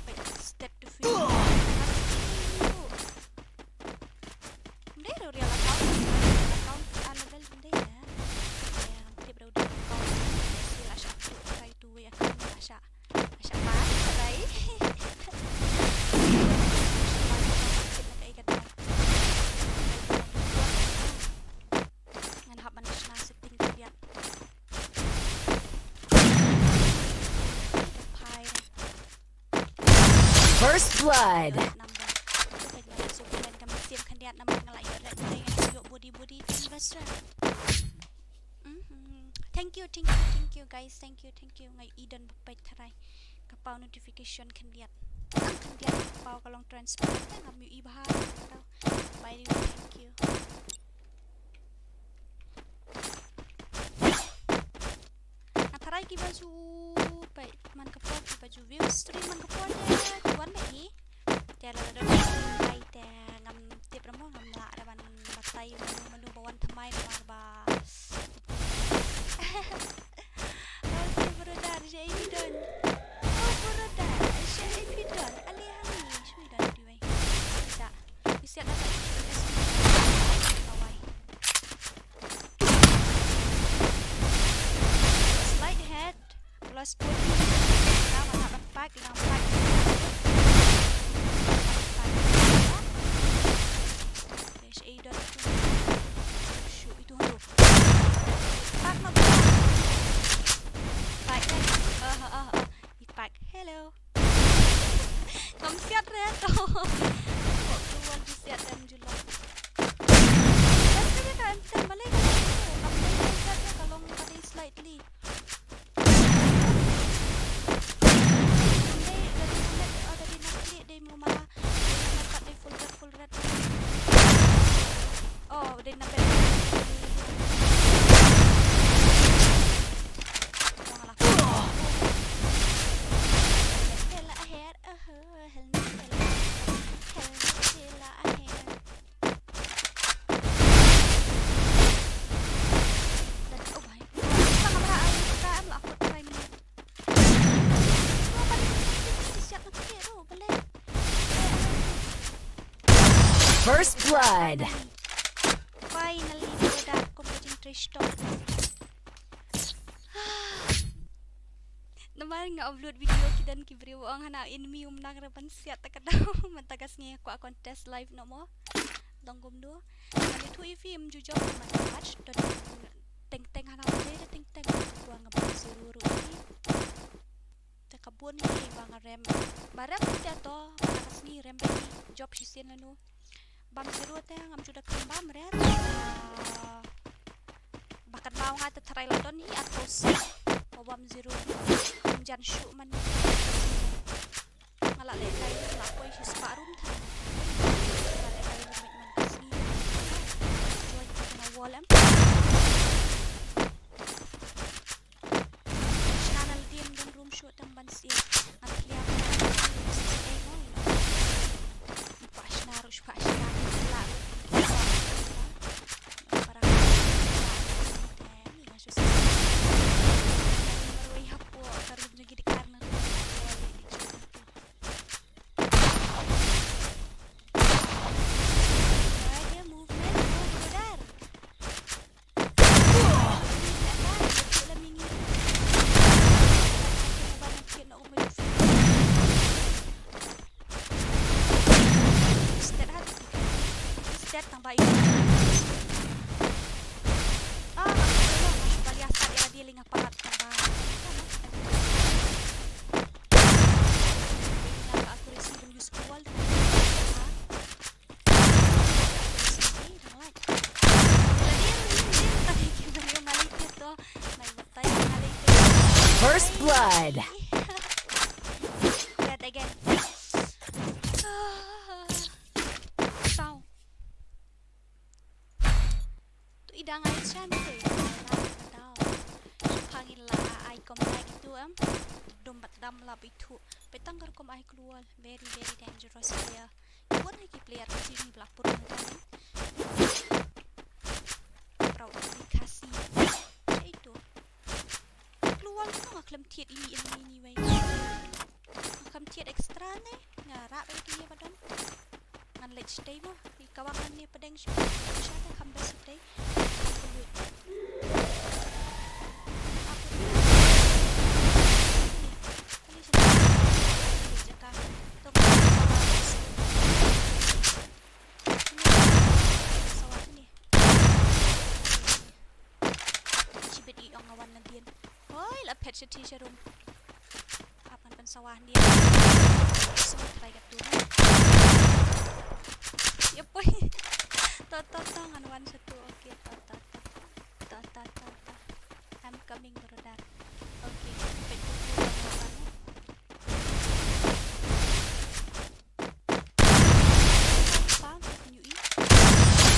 Wait, step to field. Ym dei ruh real account, account, ah, level ym dei ïa. Ïa, ngam tip ruh dei account. Ïa, la shah tu, try to wei account, la shah, la shah pass, alright. Ngan hap ban shna setting khyndiat. First blood. Number. Ka mynsiem khyndiat namar nga la ïoh red, nga ïoh body, body, first round. Mhm. Thank you, thank you, thank you, guys. Thank you, thank you. Nga ïohi don ba peit tharai. Ka paw notification khyndiat. Tang khyndiat ka paw, ka long transparent, te ngam ïohi bha. By the way, thank you. Nga tharai kiba ju peit man ka por, kiba ju view stream man ka por te wan beit hi. Te lada don ba peit te ngam tip ruh mo, ngam lah ruh ban batai mano mano ba wan thymmai namar ba. Okay, brother, shaei phi don? Oh, brother, shaei phi don? Hello. Ngam siat re to. Kok tu wan ju siat em ju long. Bas ka dia ka em tem balai ka tu. Ngam dei ka siat re ka long ka dei slightly. Ngam dei ka dei na met, ah, ka dei na klik dei mu mala. Dei na met ka dei full red, full red. Oh, dei na met. First blood. Finally, brother, kum ka jingtrei stok. Namar nga upload video ki don ki briew ong hana enemy um nang re ban siat ta ka daw. Mynta ka sngi kwah contest live no mo. Long kumno. Ngan ïathuh ïa phi, ym ju jop man ka match, to teng teng hana u jai da teng teng. Kwah nga bam zero ruh hi. Te ka bun hi ba nga rem. Ba rem te to, ba ka sngi rem ba hi. Jop shisien lano. Bam zero te ngam ju da kham bam re. Ah, ba kan mau nga te tharai la don hi atos. Ba bam zero. Ym jan shuh man. Nga la leh kai room, la poi shi spah room than. Nga la leh kai room man ka sngi. Join ka na wall em. Shna na lynti em don room shuh tang ban siew. Ngan clear ka room siew ei mo. Shna ruh, shna ruh. Para. Ni nga shu siew. Marwei hapoh ka room jong ki dkhar na room. First blood. That again. Sound. Tu i dang ai chance, i dang ai la ka daw. Shu phang i la ai kom la ki tu em. Dum bat dam la bi tu. Petang kar kom ai keluar. Very, very dangerous player. Buat ni ki player ka sini bla pur ni kan. Proud of the Khasi. Itu. Klwal tu nga khlem thied ini, ini, ini wei. Nga khlem thied extra ne, nga rah wei kine ba don. Ngan leit shatei mo, i kawang ngan ne pdeng sha, sha te kham best shatei. Aku ni. Aku ni. Kali shatei. Jaka. Tok. Sawa tu ni. Shibit i ong nga wan na dien. Hoi, la phet sha ti sha rum. Ap ngan pynsawa handia. So, try ka tu. Ya poi. To, to, to, ngan wan sha tu. Okay, to, to, to. To, to, to, to. I'm coming, brother. Okay, phet tu, tu, tu, tu.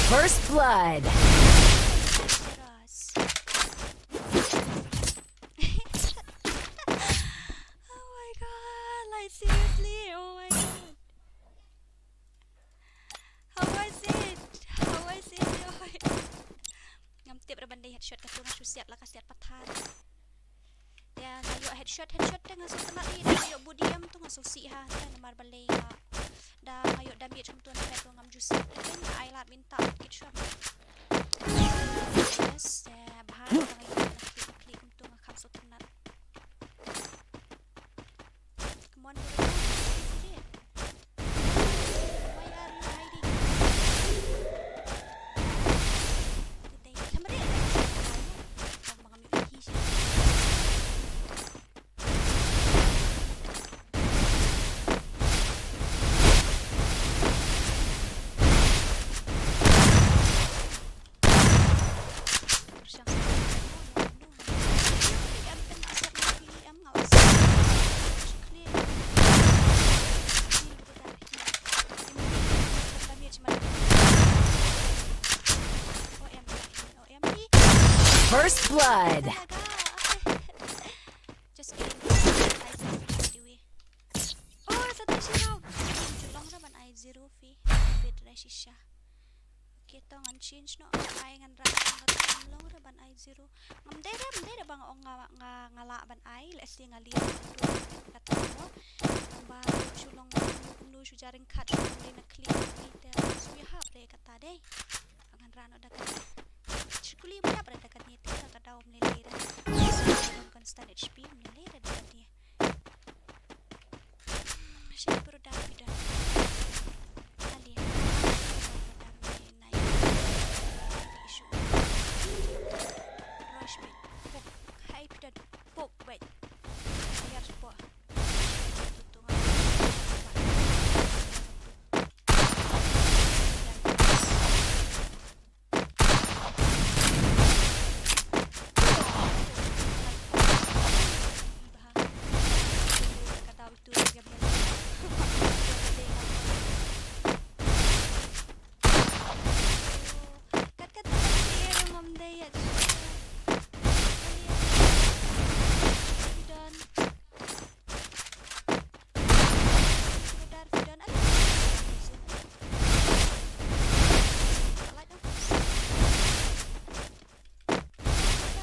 First blood. Oh my god, like, seriously, oh my god. How was it? How was it? Oh my god. Ngam tip ra ban dei headshot katu, nga shu siat la ka siat pathar. Te nga ïoh headshot, headshot te nga sngewtynnat ïa, te nga ïoh body em tu nga sngewsih ha, te namar balei nga da nga ïoh damage kumtu na pet tu ngam ju siat. Te nga ai lad mynta kit shwa. Yes, te bha nga ïoh na klik, na klik kumtu nga kham sngewtynnat. Come on, bro. Why are you hiding? Kita ini kamera. Bang, bang, ambil isi. First blood. Just kidding. Nice, by the way. Oh, sa te shi raw. Ju long ra ban ai zero phi. Bit ra shisha. Okay, to ngan change noh. Ai ngan rah, ngan rah, ngan long ra ban ai zero. Ngam dei re, ngam dei re ba nga ong nga, nga, nga lah ban ai. Let's say nga liam tu kata mo. Ba shu long, no shu jaring kat, shu long dei na clear meter. So ya hap re kata dei. Ngan rah noh da kata. Shu kuli ba hap re da kata ni te da kata um lele re. Constant H P um lele re da kata ni. Shini pura da phi don. Ali. Rush bit. Pok. Hai phi don. Pok bit. Ayar support. Tutu nga.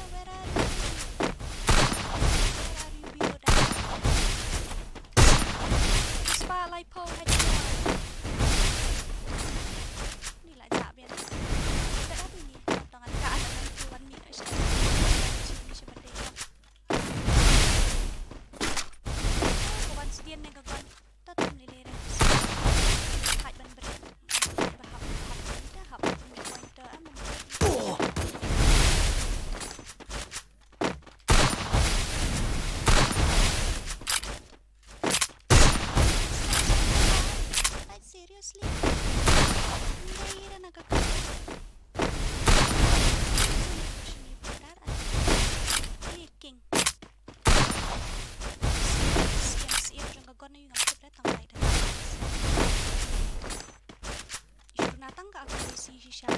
Where are you? Where are you, Biroda? Spotlight pole, head down. Ni la jak bian. Kat apa ni? Tang kat anak nanti wan mi nak share. Share, share birthday. Ko wan sdien ne ka wan. Tatum lele re. Haj ban bret. Ba hap, hap pointer, hap pointer, ah, man. Like, seriously? Hindi ra na ka. Leaking. Siam, siam, jong ka gun na ïa nga, tip da tang lai da. Ïa tu na tang ka aku si shisha.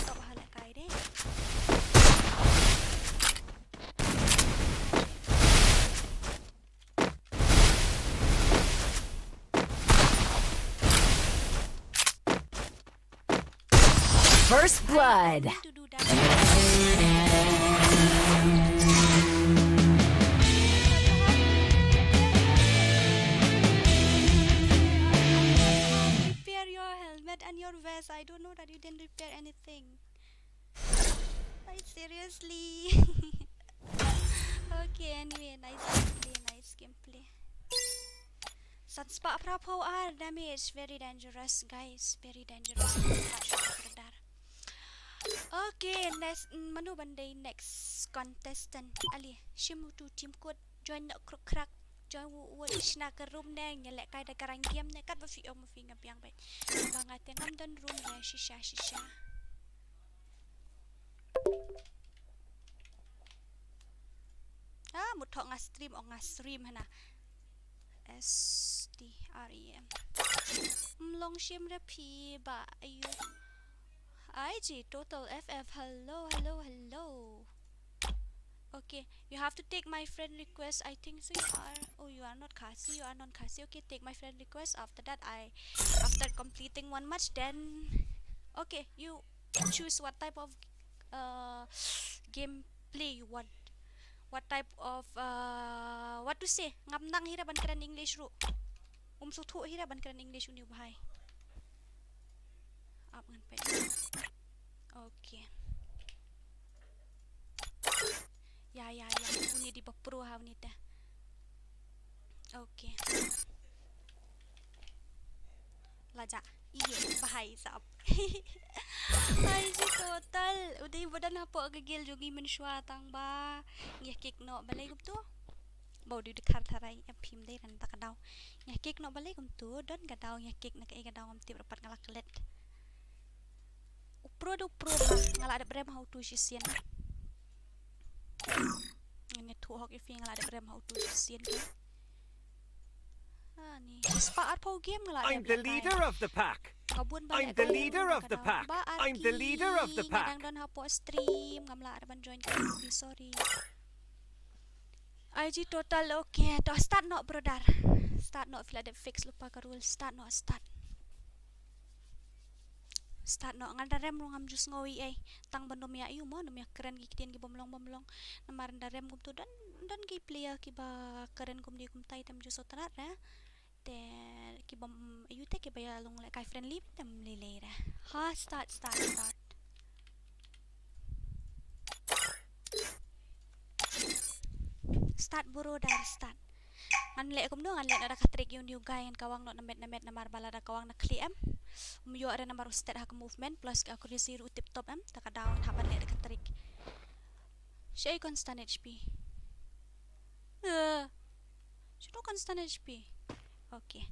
Tok ha la kai de. First blood. To do that. Repair your helmet and your vest. I don't know that you didn't repair anything. Like, seriously. Okay, anyway, nice gameplay, nice gameplay. San spah phra phew ar damage, very dangerous, guys, very dangerous. Okay, next, mm, mano ban dei next contestant? Ali, shim utu team code, join the crook crack, join u u shna ka room ne, nga leh kai da ka rank game ne, kat ba phi ong ma phi nga biang bad. Ba nga te ngam don room ne, shisha, shisha. Ah, mut thok nga stream, ong nga stream hana. S T R E M. Mlong shim re phi ba ayu. I G total F F. Hello, hello, hello. Okay, you have to take my friend request. I think so you are. Oh, you are not Khasi. You are non-Khasi. Okay, take my friend request. After that, I, after completing one match, then, okay, you choose what type of, uh, gameplay you want. What type of, uh, what to say? Ngam nang hi ra ban kren English ruh. Um sngewthuh hi ra ban kren English uni u bhai. Ap ngan peit. Okay. Ya, ya, ya. Uni dei ba pro ha uni te. Okay. La jah. Ïa, bha ïa sap. Ai, ji total. U dei ba don hapoh ka guild jong ngi mynshuwa tang ba. Ngi ïa kick noh balei kumtu. Ba u dei u dkhar tharai, ïa phim dei ran ta ka daw. Ngi ïa kick noh balei kumtu, don ka daw ngi ïa kick na kaei ka daw ngam tip, ra pat nga la klet. U pro da u pro ba, nga la dep rem ha utu shisien. Ngan ïathuh hok ïa phi, nga la dep rem ha utu shisien te. Ani, spah arphew game nga la dep. I'm the leader of the pack. Ka bun ba leh ka bun ka dau. Ba Arki, nga dang don hapoh stream, ngam lah re ban join ka, sorry. I G total, okay. To start noh, brother. Start noh, phi la dep fix lypa ka rule. Start noh, start. Start noh, ngan da rem ruh ngam ju sngew ei ei. Tang ban ym ïa ïoh mo, ym ïa kren ki ktien ki bym long bym long. Namar da rem kumtu don, don ki player kiba kren kumne kumtai te ym ju sngewtynnat re. Te ki bym ïoh te kiba ïa long lehkai friendly te ym lei lei re. Ha, start, start, start. Start, brother, start. Ngan leh kumno, ngan leh na da ka trick ïa u new guy, ngan kawang noh na met na met namar ba lada kawang na khlieh em. Um ïoh re namar u stet ha ka movement plus ka accuracy ruh u tip top em, te ka daw ngan hap ban leh da ka trick. Shaei constant H P? Eh, shaei constant H P? Okay.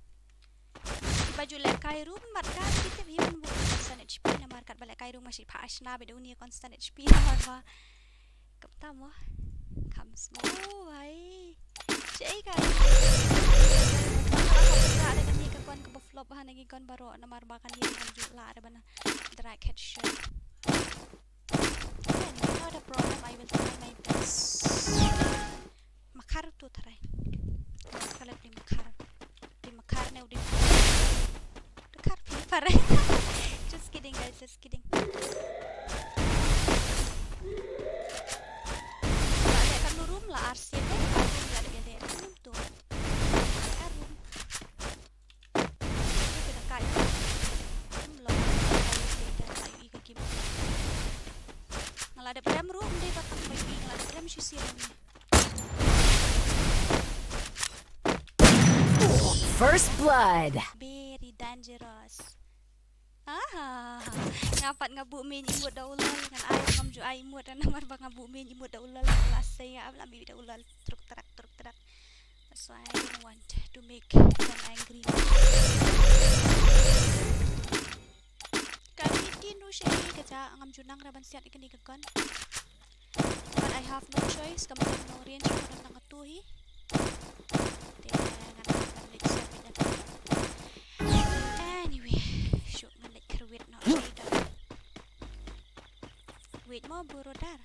Kiba ju lehkai ruh mat ka, ki tip hi ban buh constant H P namar katba lehkai ruh ma shi pha ashna bad uni constant H P namar ba Kam tam mo. Kam smo ai. Chei ka. Ka da kane ka gun kaba flop ha na ki gun baroh namar ba kane ka ju lah re ban direct headshot. Anyway, not a problem. I will try my best. Makhar tu try. Kala pli makhar. Pli makhar ne udin. Makhar pli pare. Just kidding, guys. Just kidding. La leh katno room? La ar sien dei. Ar room la dei, dei. Room tu. Ar room. Ni kena kai. Room la. Dei, dei, la ïohi ka game. Nga la dep rem ruh, ym dei ba tang ba ïohi, nga la dep rem shisien. First blood. Very dangerous. Aha. Nga pat nga buh main emote da u lol, ngan ai ngam ju ai emote namar ba nga buh main emote da u lol, la sei nga am la mih da u lol, truk trak, truk trak. That's why I don't want to make them angry. Ka eighteen ruh sha ka ja ngam ju nang ra ban siat ïa kane ka gun. But I have no choice, kam don long range, kam don nang atu hi. Te ngan hap ban leit siat beit na kane. Anyway, shu ngan leit kyrwit noh sha i dot. Wait mo, brother.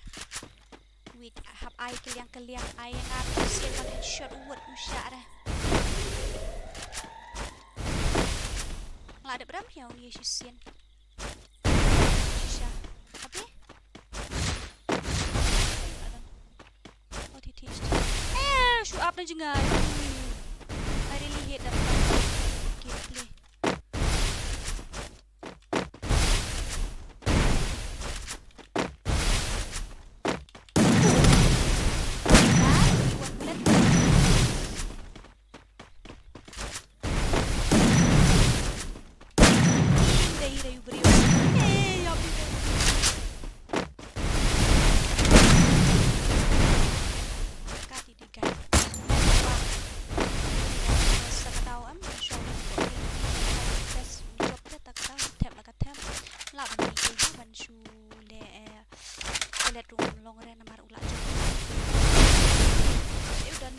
Wait, hap ai kylliang kylliang, ai ngar sien ban headshot wut u shah re. Nga la dep rem ïa u ïa shisien. Shisha. Abi? What he teach? Eh, shoot up na jngai. I really hate that kind of gameplay. Ka let rung long re namar u la jop. Shu don.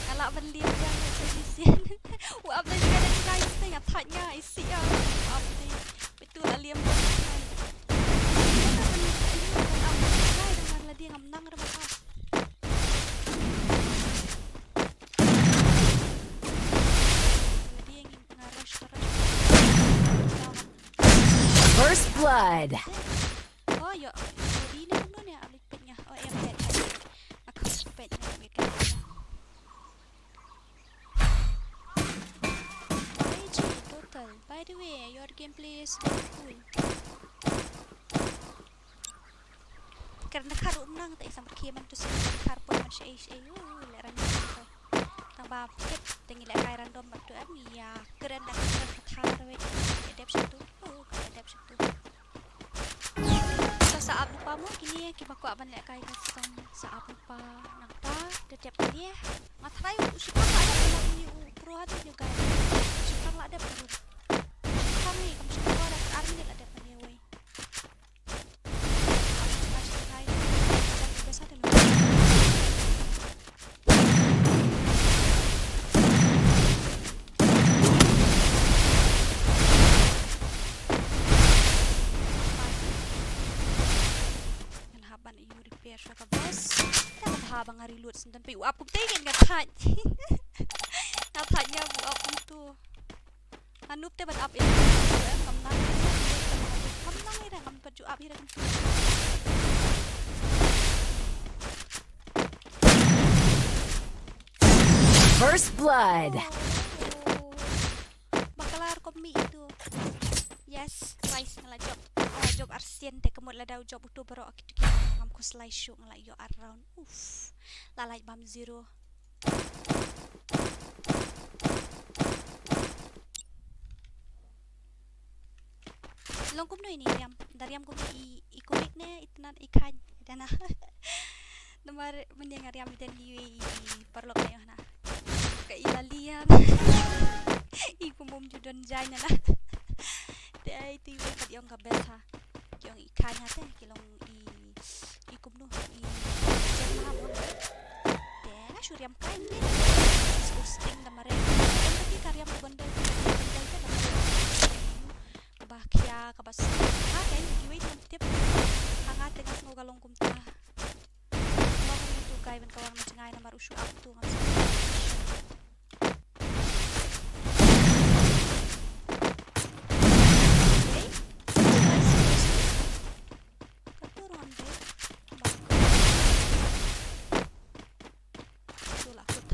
Nga la ban liam ïa nga shisien. U ap da jngai da jngai, shisien ïa thait nga, isih ïa. U ap da. Betul la liam da jngai. Nga la ban liam ïa nga, ap da jngai namar la dei ngam nang re ban ap. La dei nga rush ka rush. First blood. Oh, ïoh. Jadi ne kumno ne, ap leit peit nga. Oh, em, peit, peit. Nga kham peit nga, peit nga. I G total. By the way, your gameplay is very cool. Kren da khar um nang te i samar khie man tu sien khar poi man shaei shaei. Uh, leh random tu. Tang ba tip te ngi lehkai random bad tu em ïa kren da kren ka thar wei. Ïa dep sha tu. Uh, ka ïa dep sha tu. Sa, sa ap lypa mo kine kiba kwah ban lehkai custom, sa ap lypa nangta, da dep kane. Nga tharai u shipang la dep, u pro haduh u guy. Shipang la dep, u shipang ni kam shipang la dep, ar minit la dep kane wei. Don phi u ap kumta ngan nga thait. Nga thait nga u ap kumtu. Nga nup te ban ap ïa. Ngam nang. Ngam nang ïa ngam pat ju ap ïa kumtu. First blood. Baklar ko mi itu. Yes, guys, nga la jop. Nga la jop arsien te ka mut lada u jop utu baroh kitu ki ngam khuslai shuh, nga la ïoh ar round. Uf. La lait bam zero. Long kumno ine i riam? Da riam kumno i, i kumik ne i tnat i khain? Dana. Namar mynne nga riam i den i, i paralok na ïoh na. Ka i la lian. I kumum ju don jai na na. Te ai tu i kat ïong ka best ha. Ki ong i khain ha te, ki long i, i kumno, i jen ma mo. Te nga shu riam khain te. Sting da mare. Riam te ki ka riam ka bundle, ka bundle te da mare. Ka ba khia, ka ba s-, ha, ka i kiwei tam tip. Ha nga te nga sngew ka long kumta. Long kumtu kai ban ka wang na jngai namar u shu ap tu ngam sngew. Ka tur wan dei. Ka tur la kut.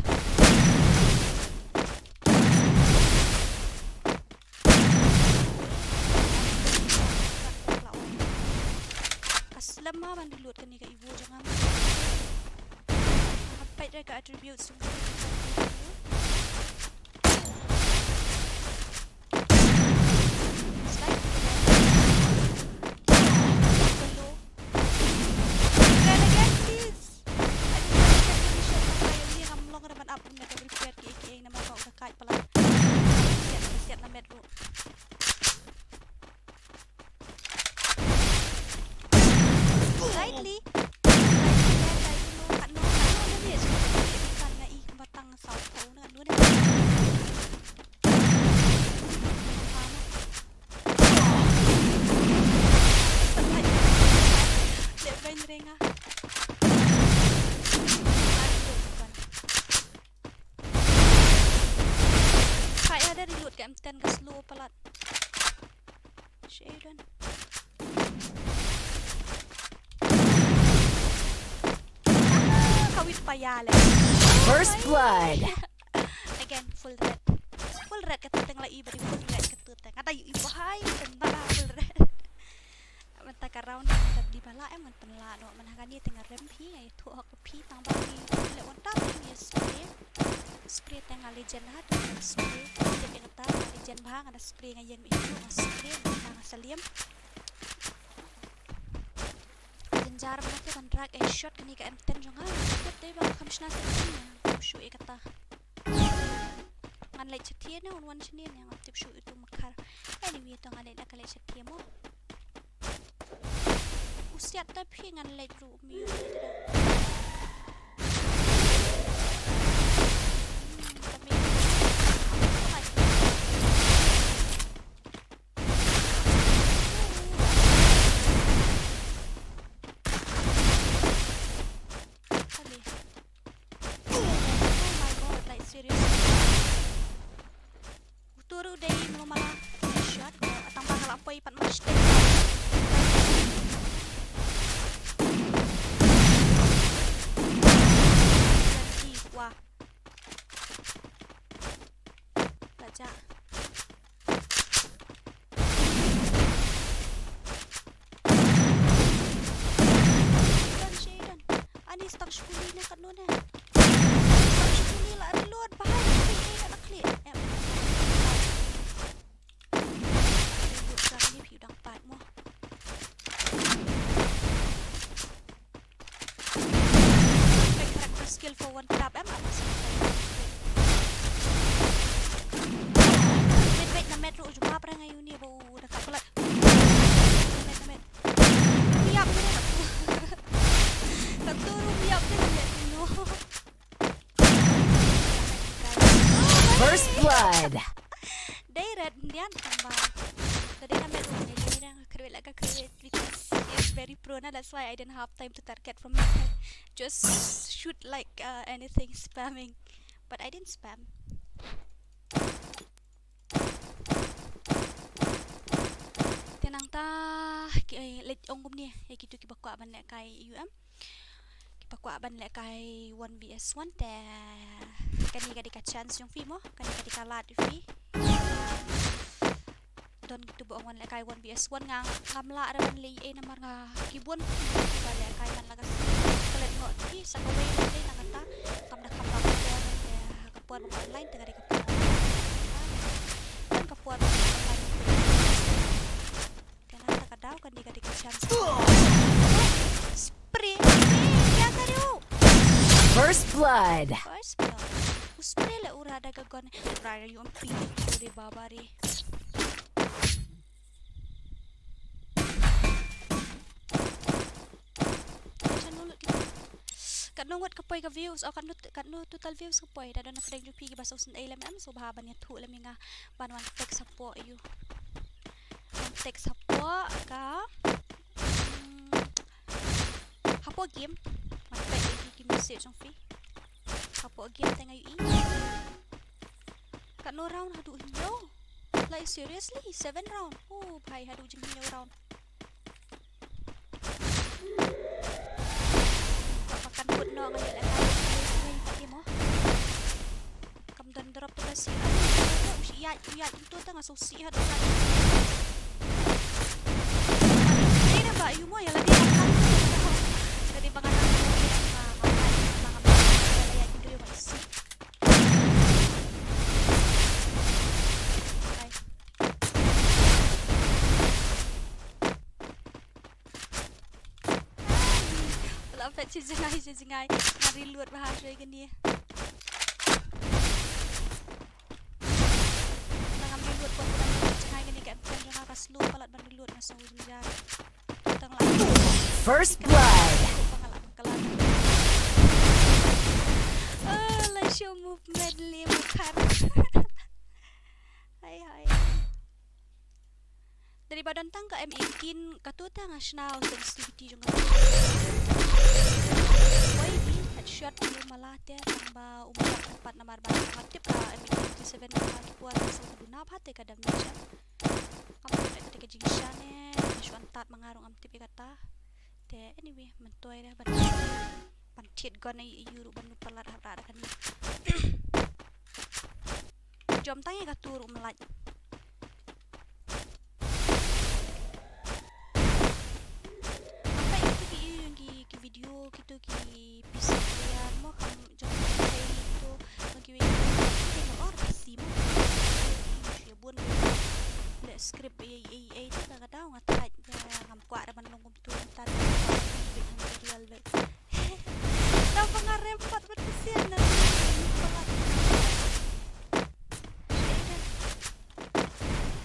Ka slem ma ban reload kane ka Evo jong nga. Ka peit re ka attributes jong ka. Slide. Hello. Try again, please. I don't want to get any shot from my, ngam long da ban ap, ngam da ban prepared ki, ki, namar ba u da kait palat. Siat, siat na met ruh. Slightly. Slightly left, I don't know. Kat no, kat no, kat no, kat no, kat no, kat no, kat no, kat no. Leh beiñ renga. Khaïa da reload ka M ten ka slow palat. Shadon. Ah, ka wit pa ïa leh. First blood. Again, full red. Full red kata teng la i bari full red kata teng. Kata i bahai teng ba full red. Mynta ka round ka di bala em ngan pynlah noh, mynta kane teng rem phi, ai tu hok phi tang ba phi le wan ta phi spray. Spray teng nga legend ha tu spray. Teng kata nga legend ba nga da spray nga ïeng mi tu nga spray nga nga salim. Jynjar ma te ban rak e shot kane ka M ten jong nga. Tep te ba kham shna se shu e kata. Ngan leit shatien ne un wan shatien ne ngam tip shuh itu makhar. Anyway to ngan leit na ka leit shatien mo. U siat ta phi ngan leit ruh mi. Oh my God, like, seriously. Utu ruh dei mlo mala. Shot, tang ba ka la poi pat mar shtei. Wah. Raja. Shadon, Shadon. Ani stang shkuli ne kat nune. Stang shkuli la reload bahai. Shadon la klik. Em. Reload ka ni phi dang pat mo. Perfect character skill for one tap em. Wait, wait, na met ruh jubab rang ayu ni ba u da ka pelat. Met, met. Miap ni. Ka turu miap ni met no. First blood. Dei red ndian tang ba. Ka dei na met ruh ni dei rang kredit la ka kredit because He's very pro na, that's why I didn't have time to target from his head. Just shoot like, uh, anything spamming. But I didn't spam. Te nangta ki, eh, leit ong kumne ïa kitu kiba kwah ban lehkai U M. Kiba kwah ban lehkai one v one te kane ka dei ka chance jong phi mo, kane ka dei ka lad jong phi. Don kitu ba ong wan lehkai one v one, nga ngam lah re ban leh ei namar nga ki bun kiba lehkai man la ka klet noh ki sa kawei ban leh na kata kam da kam da por te ka por ba online te ka dei ka por. Kan ka por ba online te na kata ka daw kan dei ka dei ka chance. Spray. Ya ka riu. First blood. First blood. U spray le ura da ka gun. Ura yu ampi. Ure baba re. Katno ngut ka poi ka views, oh, katno, katno total views ka poi. Da don na pdeng jong phi kiba sngewsynei lem em, sngewbha ban ïathuh lem ïa nga ban wan text hapoh ïa u. Wan text hapoh ka, mm, hapoh game. Wan text ïa ki, ki message jong phi hapoh game te nga ïohi. Katno round haduh hynñiew? Like, seriously, seven round. Oh bhai, haduh jinghynñiew round. Ba kan put noh nga ïa lehkai. Kam don drop tu ka si. Ai, u shi ïaid, u ïaid tu ta nga sngewsih ha. Dei na ba ïu mo ïa lade ba kan. Lade ba ngan. Ai. Wala phet shi jngai, shi jngai. Nga reload bha shuwa kane. Nang ngam reload ba pura shi jngai kane ka M ten jong nga ka slow palat ban reload nga sngew jynjar. Tang la. First blood. Ba nga la ba nga la. Oh, la show movement le mukhar. Hai hai. Dei ba don tang ka M eighteen, katu te nga shna u sensitivity jong katu. Wei di headshot u mala te tang ba u mala pat namar ba nga tip ka M eighteen fifty-seven ka ki por ka song ka duna bha te ka damage. Ngam tip ka te ka jingshan ne, shu an tat ma nga ruh ngam tip ïa kata. Te anyway, myntoi re ban, ban thied gun ïa u ruh ban palat hap da kane. Jom tang ïa katu ruh mlait. Apa ïa kitu ki, ïa ki, ki video kitu ki P C player mo kam jong ka kitu ki video ki mo or P C mo. Ki bun le script ei ei ei tu ka ka daw nga thait ngam kwah re ban long kumtu. Tar bit hang real bit. Tang ba nga rem pat bit kesian na.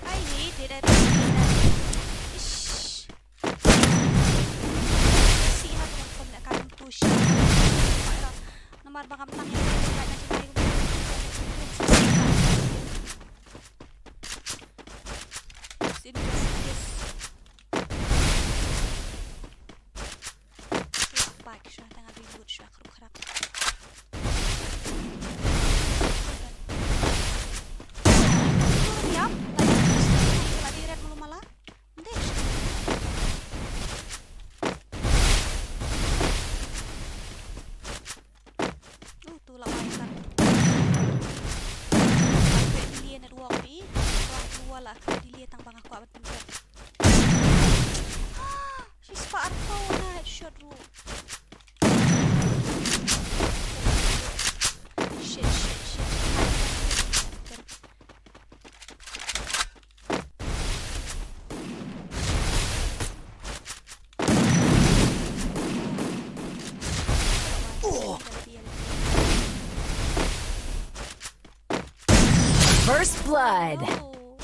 I hate it, I hate it. Ish. Si ha ka kom na ka tu shi. Namar ba ngam tang ïa ka na jngai. It's injustice. Bike shuwa tang reload shuwa khruk khrak. Yap, lagi red mulu mala. Ndeh. Uh, tu la bai kan. Khreh dilie na ruok phi. Ruok dua la khreh dilie tang ba nga kwah ban pynjot. Shi spah arphew na headshot ruh. Shit, shit, shit. First blood. Oh.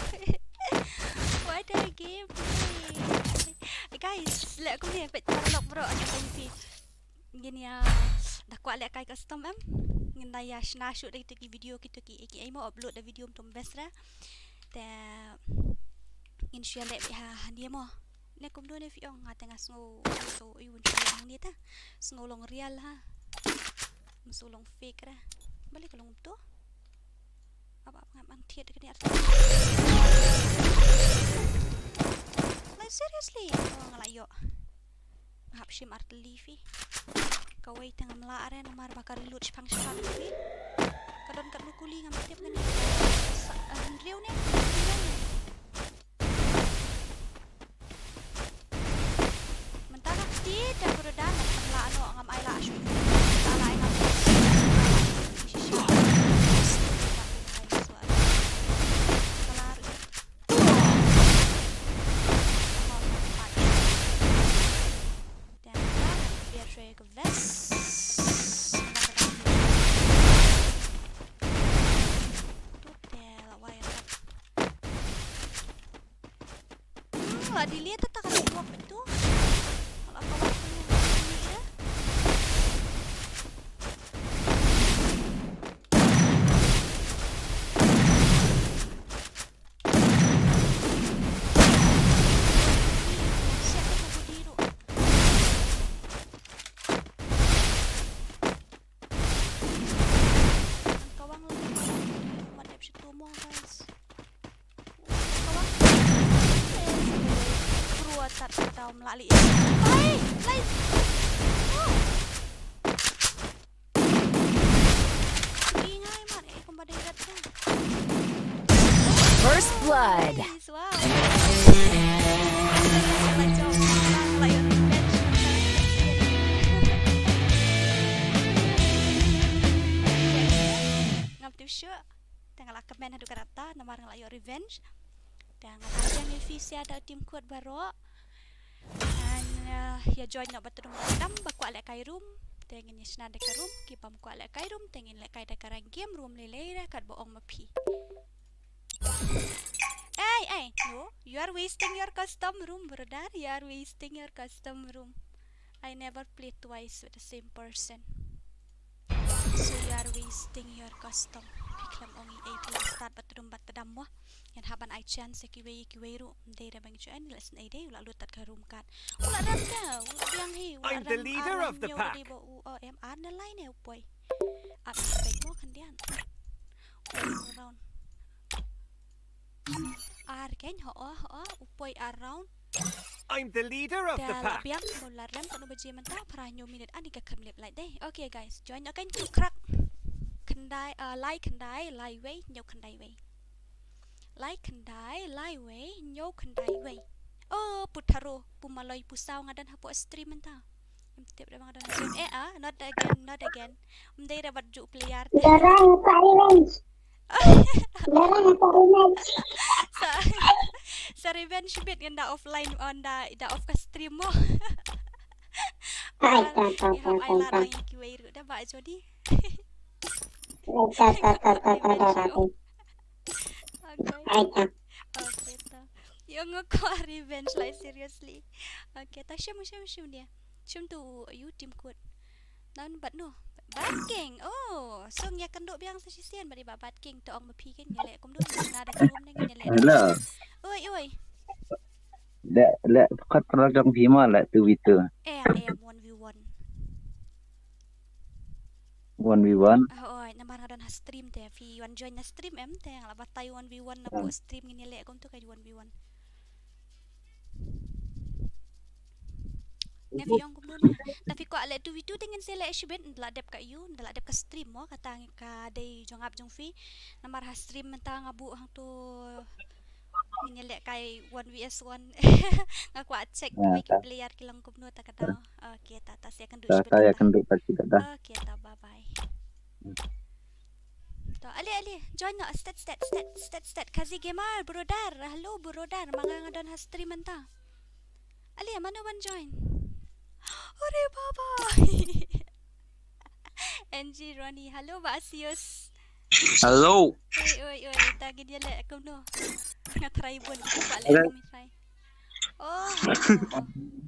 What a gameplay. Guys, leh kumne peit paralok bro, ano tang si. Ngin ïa da kwah lehkai custom em. Ngin da ïa shna shuh da kitu ki video kitu ki, ki ei mo upload da video tum best ra. Te ngin shu ïa leh beit ha hangne mo. Ne kumno ne phi ong, nga te nga sngew, so i wun shu long ni ta. Sngew long real ha. Sngew long fake ra. Balei ka long to? Ap ap ngam ang thied kane artylli. Like seriously. Oh, nga la ïoh. Nga hap shim artylli phi. Kawei te ngam lah re namar ba ka reload shipang shipang phi. Ka don katno kuli ngam tip kane. Sa, eh, hynriew ne. Mynta ka kti te brother, ngam lah noh, ngam ai lah shuh. Ngam lah ai ngam. Shisha. Kalar. Te biar shuwa ka vest. Te la wai. Hmm, la delete ta ka smoke itu. Ala ka wai tu ni ya. Siapa yang buat diri? Kawang lagi. Mat dep situ mo, guys. Kawang. Bro, tat ka daw mlali. Lai, lai. Oh. Ngi ngai mat, eh, kumba dei rat ka. First blood. Nice, wow. Ngam tip shuh. Te nga la kmen haduh katta namar nga la ïoh revenge. Te nga la ïoh revenge ïa phi sa da team kut baroh. Ngan, uh, ïa join noh ba tdong ba tam ba kwah lehkai room. Te ngin ïa shna da ka room, ki bym kwah lehkai room te ngin lehkai da ka rank game room lei lei re kat ba ong ma phi. Hey, hey, no, you are wasting your custom room, brother. You are wasting your custom room. I never play twice with the same person. So you are wasting your custom. Phi khlem ong ei ei, phi start bad tdum bad tdam mo. Ngan hap ban ai chance ïa kiwei kiwei ruh. Ym dei re ban join, lehse ei dei u la lut tat ka room kat. U la rem ka, u biang hi, u la rem ar rem ñiew dei ba u, oh, em ar na line eh u poi. Ap spek mo khyndiat. Round. Ar kein, ho, ho, ho, u poi ar round. I'm the leader of the pack. Te la biang, mo la rem, katno baje mynta, phra hynñiew minit, ani ka kham lep lai dei. Okay guys, join noh kein tu krak. Khyndai, uh, lai khyndai, lai wei, hynñiew khyndai wei. Lai khyndai, lai wei, hynñiew khyndai wei. Oh, pu tharo, pu maloi, pu saw nga don hapoh stream mynta. Em tip da bang don stream. Eh, ah, not again, not again. Ym dei re bad ju player. Darang, silence. Sa, sa revenge bit ngan da offline, on da, da off ka stream mo. Ai, ta, ta, ta, ta, ta. Ai, la rang kiwei ruh da ba jodi. Ai, ta, ta, ta. Okay. Ai, ta. Okay, ta. Ïoh nga kwah revenge lai, seriously. Okay, ta shim, shim, shim dia. Shim tu, you team kut. Nan bad no. Bad King. Oh, so ngi ïa kynduh biang sa shisien bad i Bad King, to ong ma phi kin ïa leh kumno, na da ka room ne ïa leh. Hello. Oi, oi. Leh, leh kat pynlong jong phi ma leh two v two. Eh, eh, one v one. One v one. Ah, oi, namar nga don ha stream te, phi wan join na stream em te, nga la batai one v one na pdeng stream ngin ïa leh kumto ka one v one. Ne phi ong kumno ne? Te phi kwah leh two v two te ngin sa leh shibit, nda la dep ka ïu, nda la dep ka stream mo, kata ngi ka dei jong ap jong phi. Namar ha stream mynta nga buh hangto ngin ïa leh kai one v one. Nga kwah check wei ki player ki long kumno ta ka daw. Okay, ta, ta sa ïa kynduh shibit. Ta ïa kynduh ta shibit da. Okay, ta, bye bye. To, ale, ale, join noh, stet, stet, stet, stet, stet. Kazi Gamer, brother, hello, brother, ma nga nga don ha stream mynta. Ale, mano ban join? Ore baba. N G Ronnie, hello, ba Asius. Hello. Oi, oi, oi, ta ngin ïa leh kumno. Nga try bun, ba leh kumno try. Oh.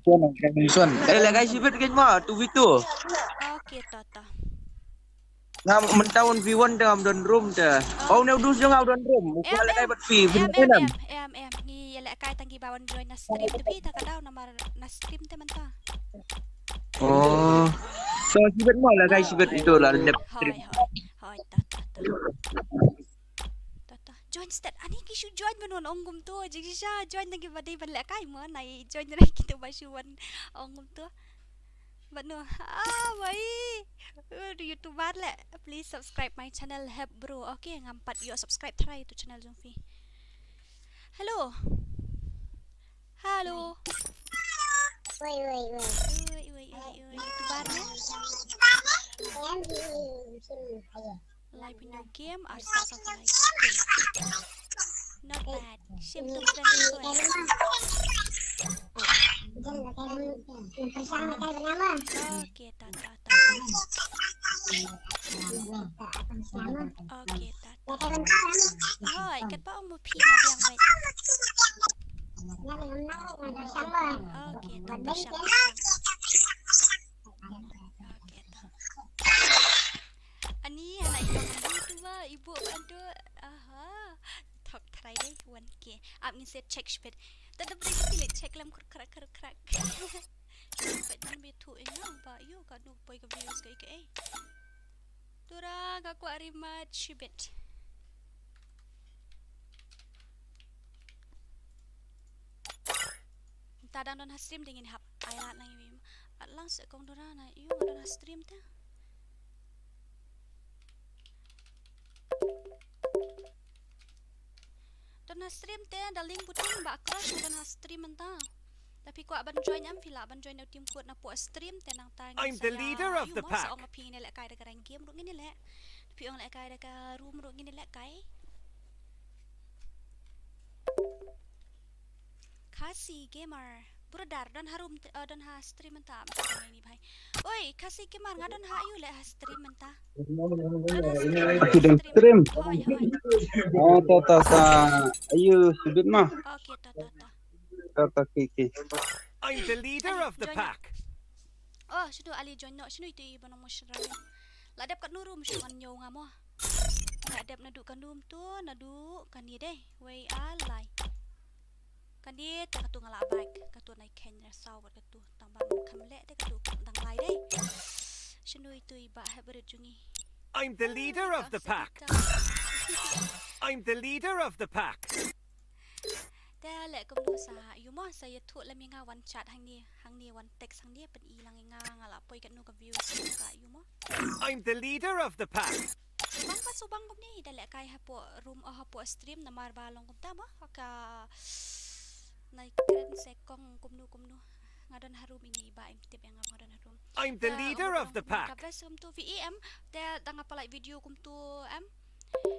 Son, son. Eh, leh kai shibit kein ma, two v two. Okay, to, to. Nga mynta one v one te ngam don room te. Oh. Oh, ne u dus jong nga u don room. U kwah leh kai bad phi. Em, em, em, em, em. Ngi ïa leh Kai tang ki ba wan join na stream te phi ta ka daw namar na stream te mynta. Oh. So, shibit mo la kai shibit ito la lep stream. Hoi, hoi, hoi, ta, ta, ta. Ta, ta. Join stet, ani ki shu join ban wan ong kumto, jingshisha join tang ki ba dei ban lehkai mo, nai join re kito ba shu wan ong kumto. Bad no, ah, wai. Uh, YouTuber le. Please subscribe my channel, Hep Bro. Okay, ngam pat ïoh subscribe try to channel jong phi. Hello. Hello. Wait, wait, wait. Wait, wait, wait, wait. YouTuber le. Live in your game or start of live. Not bad. Shim tu friend request. Okay, ta ta ta. Okay, ta ta. Hoi, kat ba ong mo phi na biang bai. Okay, ta ta shang. Okay, ta. Ani, anak ibu tu ba, ibu bantu. Aha. Thok try deh, one K. Ap ngin set check shpet. Tadi beri kita check lam krak krak krak. Shpet ni betu ina ba, yo ka nuk boy ka views ka ike eh. Tura ka kuat rimat shibit. Tadang don ha stream dingin hap. Ai rat lang iwi. At lang se kong dora na, yo don ha stream ta. Don ha stream te da link button ba cross don ha stream mynta. Tapi kwah ban join em phi lah ban join da u team code na po stream te nangta. I'm the leader of the pack. Ong phi ngin lehkai da ka rank game ruh ngin leh. Phi ong lehkai da ka room ruh ngin lehkai. Khasi Gamer. Brother, don ha room, uh, don ha stream mynta. Ni bhai. Oi, Khasi Gamer, nga don ha ayu le ha stream mynta. Aki don stream. Hoi, hoi. Oh, ta ta sa ayu sudut ma. Okay, ta ta ta. Ta ta ki ki. I'm the leader of the pack. Oh, shudu ali join no, shudu itu iban mo shra. La dep kat nuru mushuk ngan nyo nga mo. La dep nadu kanum tu, nadu kani deh. Wei alai. Kani te katu ngala baik, katu nai ken saw katu tang ba kam le te katu tang lai deh. Shinu itu iba hybrid jungi. I'm the leader of the pack. I'm the leader of the pack. Te le kum do sa yu mo sa ye thu le mi nga wan chat hangni hangni wan text hangni pen i lang nga nga la poi ka nu ka views ka yu mo. I'm the leader of the pack. Subang pat subang kumni da lehkai hapoh room o hapoh stream namar ba long kumta mo ka nai kren se kong kumnu kumnu. Nga don ha room ini ba im tip yang nga don ha room. I'm the leader of the pack. Ka best kumtu V E M te da nga palai video kumtu em.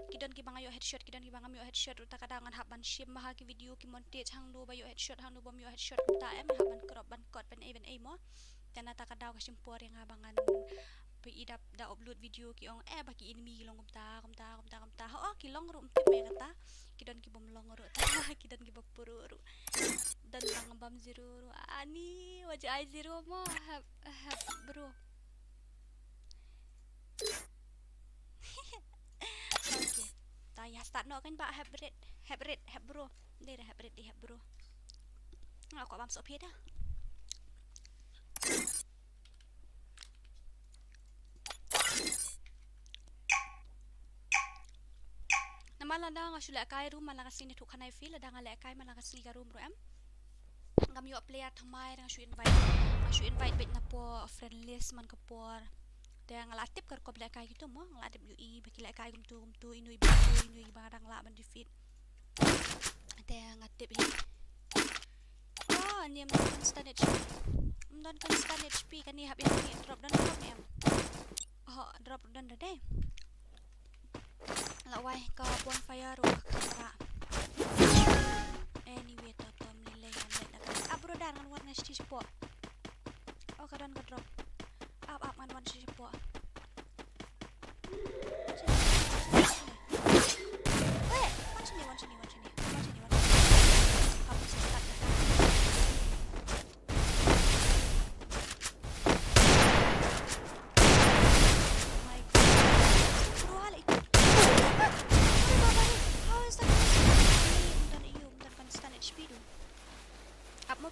Ki don ki ba nga ïoh headshot, ki don ki ba ngam ïoh headshot, ruh ta ka daw ngan hap ban shim ma ha ki video ki montage hangno ba ïoh headshot, hangno bam ïoh headshot kumta em, hap ban crop ban cut ban ei ban ei mo. Te na ta ka daw ka shim por ïa nga ba ngan phi i dap da upload video ki ong eh ba ki enemy ki long kumta kumta kumta kumta. Ho ki long ruh mtip me kata. Ki don ki bym long ruh ta ki don ki ba puro ruh. Don bang bam zero ruh. Ani waja ai zero mo hap hap bro. Okay. Ta ïa start noh kan ba hap red hap red hap bro. Dei da hap red dei hap bro. Nga ko bam so phi da. Namar lada nga shu lehkai room man la ka sngi ne thuk khanai phi lada nga lehkai man la ka sngi ka room ruh em. Ngam ïoh player thymmai nga shu invite nga shu invite beit na po friend list man ka por. Te nga la tip ka rukom lehkai kitu mo nga la tip ïohi ba ki lehkai kumtu kumtu inu iba kumtu inu iba dang lah ban defeat. Te nga tip hi. Oh, ni em don constant H P. Em don constant H P kani hap ïa ni drop don drop ni em. Oh, drop don da dei. La wai ka bonfire ruh ka kamera. Anyway, to to mlilei ngan leit na ka. Ah, bro, dar ngan wan ngan shiti shapoh. Oh, ka don ka drop. Ap ap ngan wan shiti shapoh. Weh, wan shini, wan shini, wan shini, wan shini, wan shini. Ap shortcut ka. My God. Bro, hala itu. Aduh, baba ni. How is that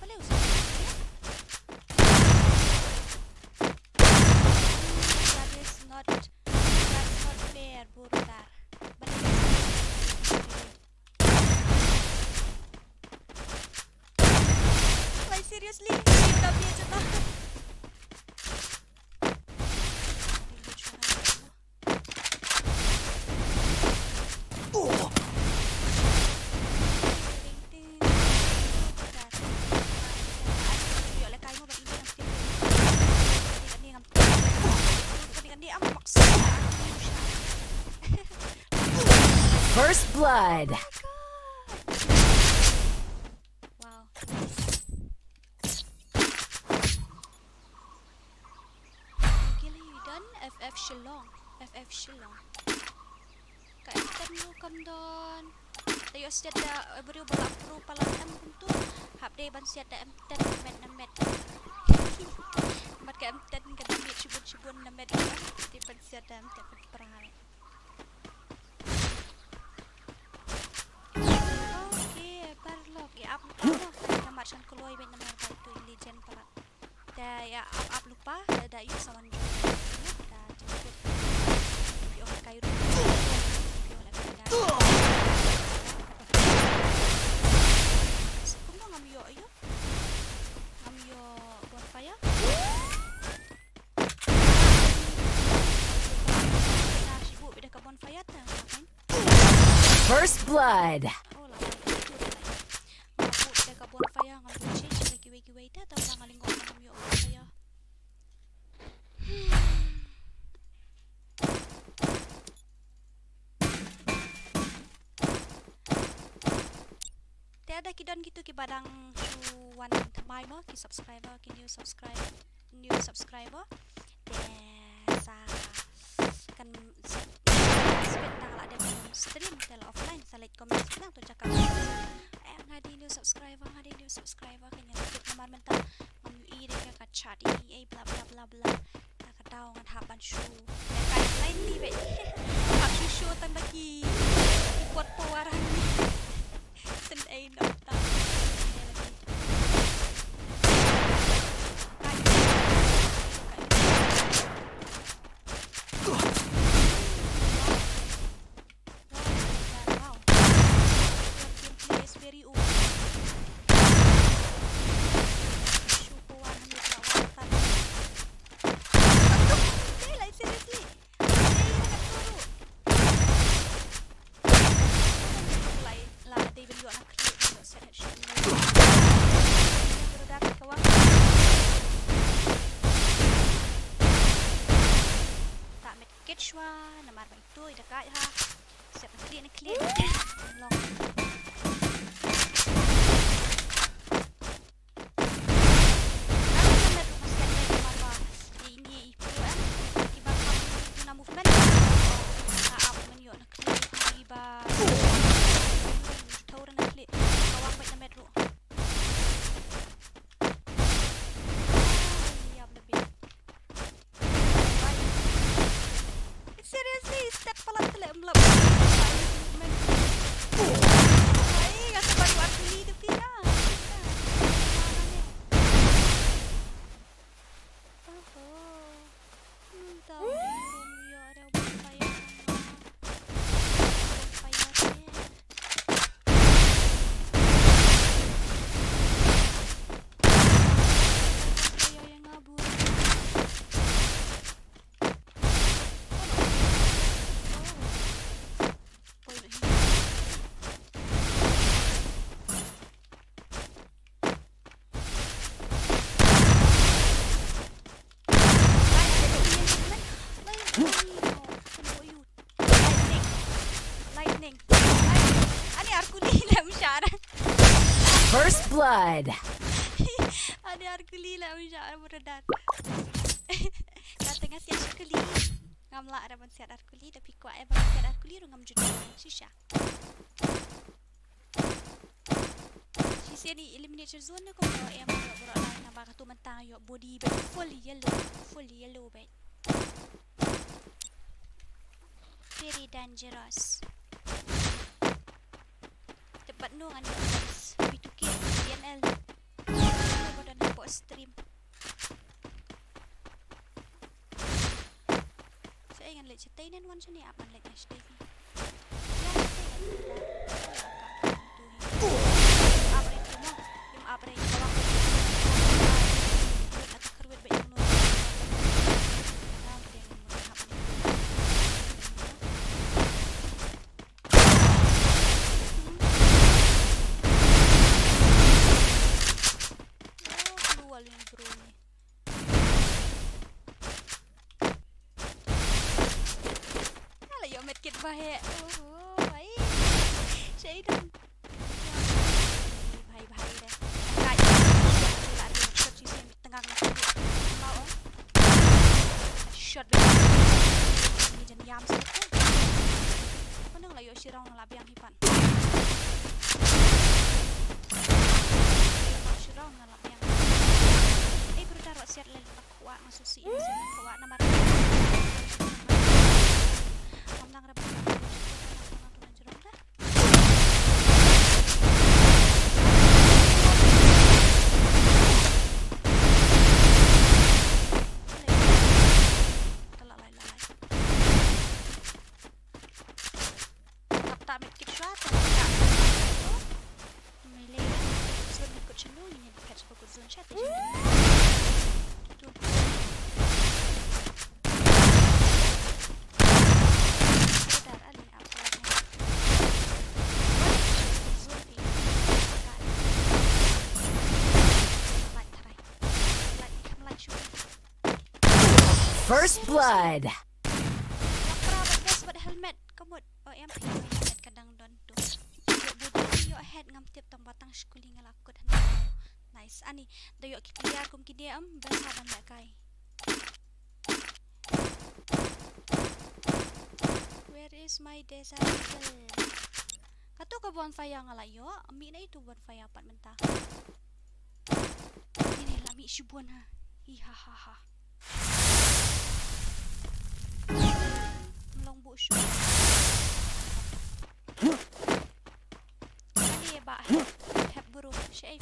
Balei u sngewthuh? That is not, that's not fair, Burutar. Balei u sngewthuh? Balei u First blood. Wow. Gili done F F Shillong. F F Shillong. Ka em ten ruh kam don. Te ïoh stet da, eh, briew ba la pro palat em kumtu. Hap dei ban stet da em ten na met na met. Mat ka em ten ka damage shibun shibun na met. Te ban stet da em ten pra. Okay, paralok, ïa ap paralok. Ka mat shan kloi beit namar ba tu i legend palat. Te ïa ap ap lypa, da ïoh sa wan jong. Da jemput. Ïoh kai ru. Ïoh la kai da. Kumno ngam ïoh ïoh. Ngam ïoh bonfire. Na shibu bida ka bonfire ta. First blood. Oh, la. Nga buh da ka bonfire, ngam buh change da kiwei kiwei ta, ta ba nga lyngngoh ngam ïoh bonfire. Te lada ki don kitu kiba dang shu wan thymmai mo, ki subscriber, ki new subscribe, new subscriber. Te sa kan sa spend tang la dep stream te la offline, sa like comment sa nang to jaka. Eh, nga dei new subscriber, nga dei new subscriber, kan ïa tip namar mynta ngam ïohi re ka chat i ei bla bla bla bla. Na ka daw ngan hap ban shu. Ka line ni be. Hap shu shu tang da ki. Ki pot power ni. Sen ei no ta. Wow. Your gameplay is very O P. Shu ko wan hanu ka wan tan. Aduh, dei lai seriously. Dei na ka turu. Lai la dei ben ïoh na khlieh ïoh set headshot. Brother ka wan. Ta met kit shwa namar ba Ito i da kai ha. Siap na khlieh na khlieh. Long. Ka met ruh ka siap na mar ba. Ini i pro em. Kiba kham na movement. Ka ap men ïoh na khlieh i ba. Thau na khlieh. Ka wang bait na met ruh. Seriously, stat palat tele em lap. Ai, nga sa baru aku ni tu pina. Oho. Minta orang ya ada upaya. Upaya ni. Lightning. Lightning. Ani ar kuli la mshara. First blood. Ani ar kuli la mshara, brother. Kata nga siat ar kuli. Ngam lah ra ban siat ar kuli, tapi kwah eh ban siat ar kuli ruh ngam jut. Shisha. Shisha ni elimination zone ne ko em ïoh bro lai naba katu mynta ïoh body bad full yellow, full yellow bad. Very dangerous. Tepat no ngan B two K, B M L. Ko don hapoh stream. Sa ngan leit shatei nen wan shane ap ngan leit shatei. Ala ïoh medkit ba heh. Oho, bhai. Jadon. Bhai, bhai de. Kai. Shot shisien tengah na kudu. Mau. Shot be. Ni jan yam sih. Mana la ïoh shirong la biang hipan. Shirong la biang. Eh, brother, wat siat lel. Kwah nga susi, nga susi, kwah namar. Ngam nang rebut. Tap, tap, mit kit shwa, tap, tap. Melee, zone ni kut shanu, ini patch ko kut zone sha, te zone. Tu. Dar ali apa lagi? Zone ni. Light tarai. Light, light shwa. First blood. Lakra bad vest bad helmet. Kamut. Oh, em phi helmet ka dang don tu. Ïoh body, ïoh head ngam tip tang ba tang skuli nga la kut hynrei. Nice. Ani, da ïoh ki clear kum kine em, best ha ban lehkai. Where is my desert eagle? Kato ka bonfire nga la ïoh, mih na itu bonfire pat mynta. Ini la mih shibun ha. Hi ha ha ha. Long bu shu. Ani ba hep buru. Shi ai.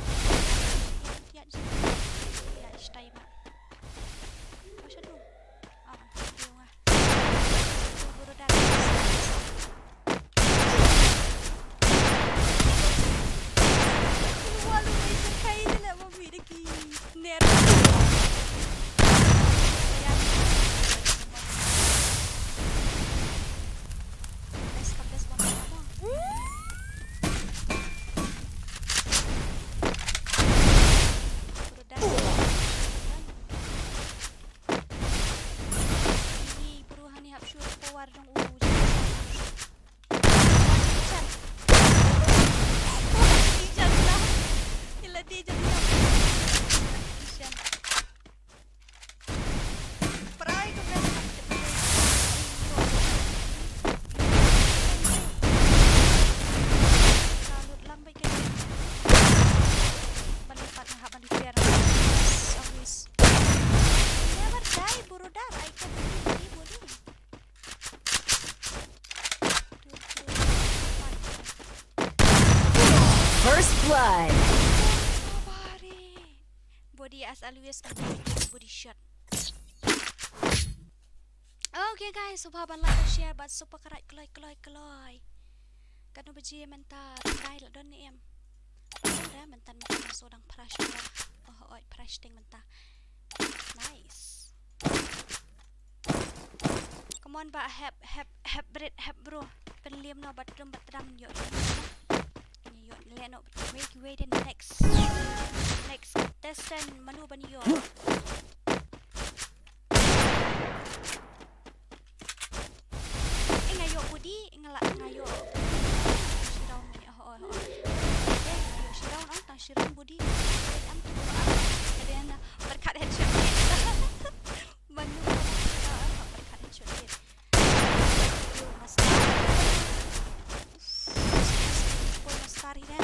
Ya, ya, stai ba. Apa satu? Ah, dia ngah. Buru dah. Never die, brother. I can believe you, buddy. First blood. Body as always, body shot. Okay guys, sngewbha ban like, share bad subscribe kloi kloi kloi. Katno baje mynta? Trai la don ne em? Ora mynta mynta so dang fresh bro. Oh, oi, fresh ding mynta. Nice. Come on ba, hep hep hep brit hep bro. Pynliem no bathroom bathroom yo. Yo le no. Wait, wait, in next. Next contestant manu ban yo. Eh, nga ïoh body, nga la, nga ïoh. Shutdown ni, oh, oh, oh. Eh, nga ïoh shutdown, oh, tang shutdown body. Eh, am tu, ah. Kemudian, uh, berkat headshot. Manu, uh, berkat headshot. Yo, master. Uff, master ni dah.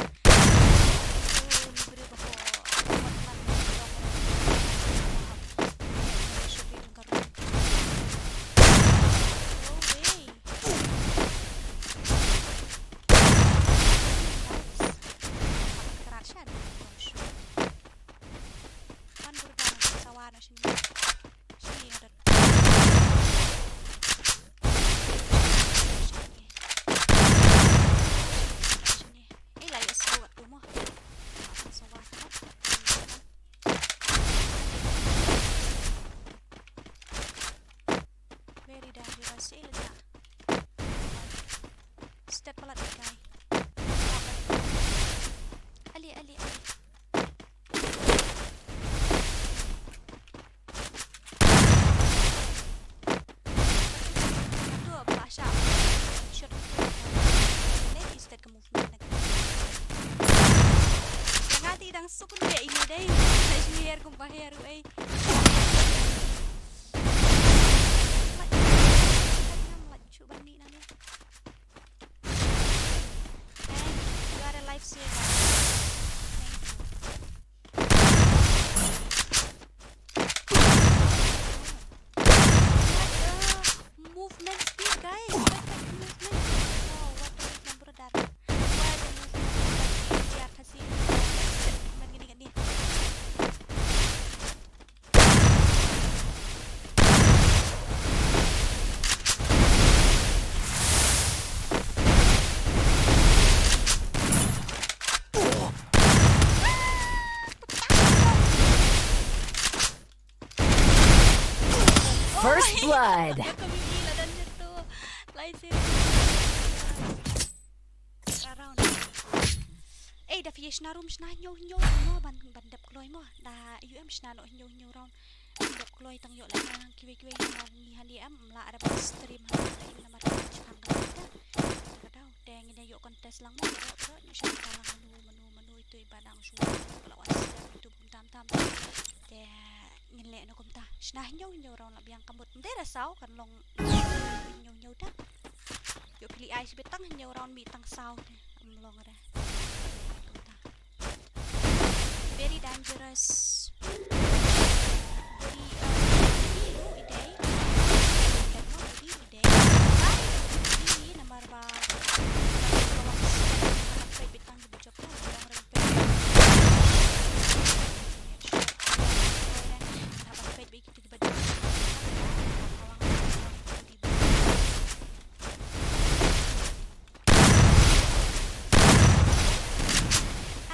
Very dangerous. Eh, lada. Step palat kai. Ali, ali, ali. Kumba hair ruh ei. And you are a lifesaver. Thank you. What the movement speed, guys? What the movement? Oh, what the movement, brother? What the movement? Biar kasih movement gini, gini. First blood. Ïa ka mini la don jatuh. Lain seri. Round. Eh, da phi shna ruh shna hynñiew hynñiew mo ban, ban dep kloi mo. Da U M shna noh hynñiew hynñiew round. Ban dep kloi tang ïoh la nang kiwei kiwei namar ngi hangne em, em lah da ban stream hangne da U M namar ka jingkhang ka ta. Ka daw te ngin ïoh contest lang mo, ïoh, ïoh, ïoh shna lang mano, mano, mano itu iba dang shu la wan stream itu bun tam tam. Te ngin leh noh kumta. Shna hynñiew hynñiew round la biang ka mut. Ym dei da saw kan long hynñiew hynñiew da. Ïoh phi leh ai shibit tang hynñiew round mih tang saw te. Ym long re. Very dangerous. Very, uh, very low i dei. Very low i dei. Ai, very namar ba. Peit beit tang ki bajop tang. Ym long re ban peit. Ym long re ban peit beit.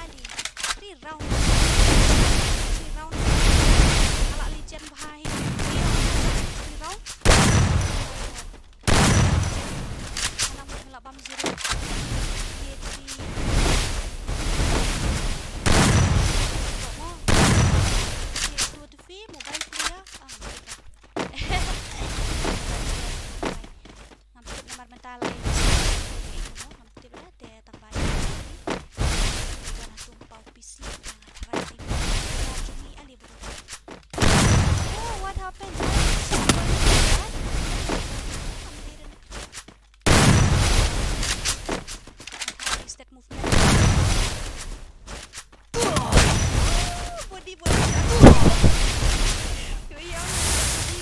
Ali, three round. Three round. Ala legend bha hi. Three round. Three round. Ala mut la bam zero. Ye three. Mo. Ye two to three, mobile player. Ah, kita. Ngam tip namar mynta lai. Ngam tip ïa te tang ba ïa. Wan ha tum pau P C. Nga tharai te. Nga jong i ali bro. Oh, what happened? What happened? Is that movement? Body, body shot. Yo, yo, body,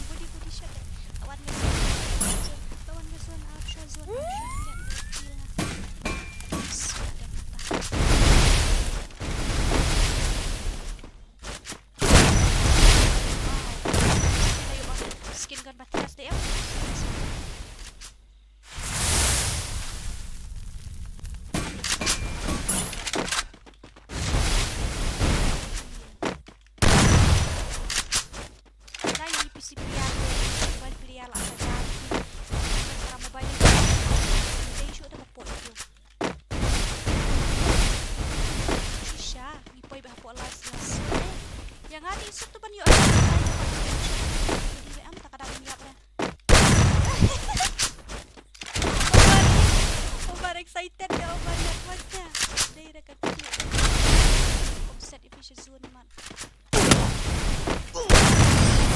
body, body shot. Lawan ka zone, lawan ka zone, outshot zone, outshot zone. Wow. Skin gun ba thiah sdei em. Dang ïa P C player te, mobile player la ka jar. Para mobile ni. Dei shu da ba poi tu. Shisha, ngi poi ba hapoh last, last. Ïa nga dei shu tu ban ïoh. Dei ba am ta ka dang ïap re. Over, over excited ka, over nervous ka. Dei da ka kit. Offset efficient zone man.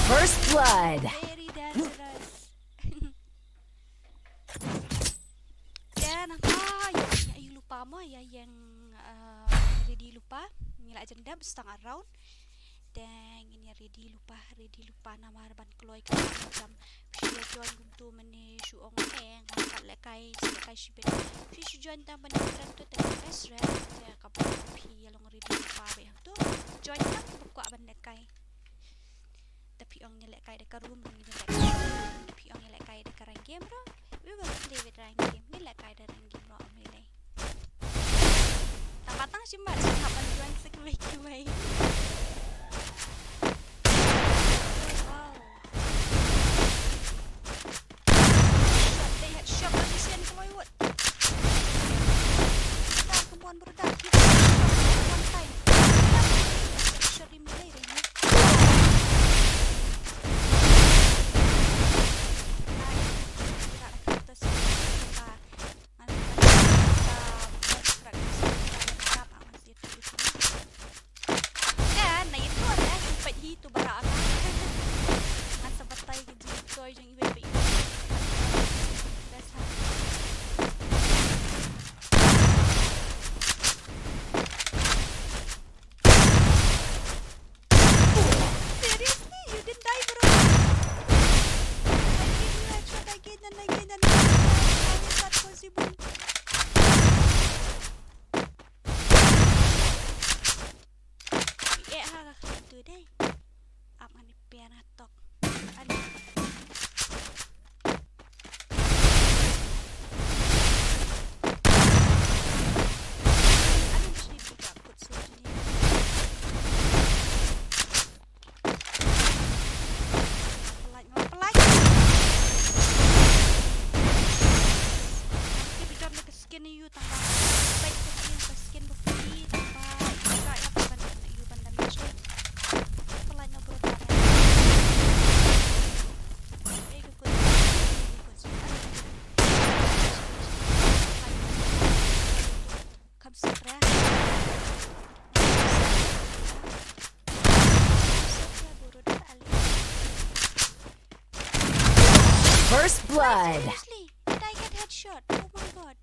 First blood. Very dangerous. Te nangta ïa, ïa, ïa lypa mo, ïa ïeng, uh, ready lypa. Ngi la jan dep stang around. Te ngin ïa ready lypa, ready lypa namar ban kloi ka jam. Phi ïa join kumtu mane shu ong eh nga kat lehkai, lehkai shibit. Phi shu join tang ban ïa trend tu te best re. Te ka ba phi ïa long ready lypa ba ïa tu. Join tang ba kwah ban lehkai. Da phi ong ïa lehkai da ka room, room ïa lehkai. Phi ong ïa lehkai da ka rank game ro. We will play with rank game. Ïa lehkai da rank game ro, ym lei lei. Tang ba tang shi mat shi hap ban join sa kiwei kiwei. Wow. Shot, they had shot, but this one, Playwood. Come on, brother. One time. Shot him later, you know. Ïa nga tok. Ani. Ani mesti pick up kot so jini. Pelain, pelain. Mesti pick up na ka skin ïa u tang ba. Peit ka skin, ka skin ba free tang ba. Ïa ka ïa ban ïa ban damage. Pelain na bro. Ei ka kot. Ei ka kot. Kam sukra. First blood. Seriously, did I get headshot? Oh my god.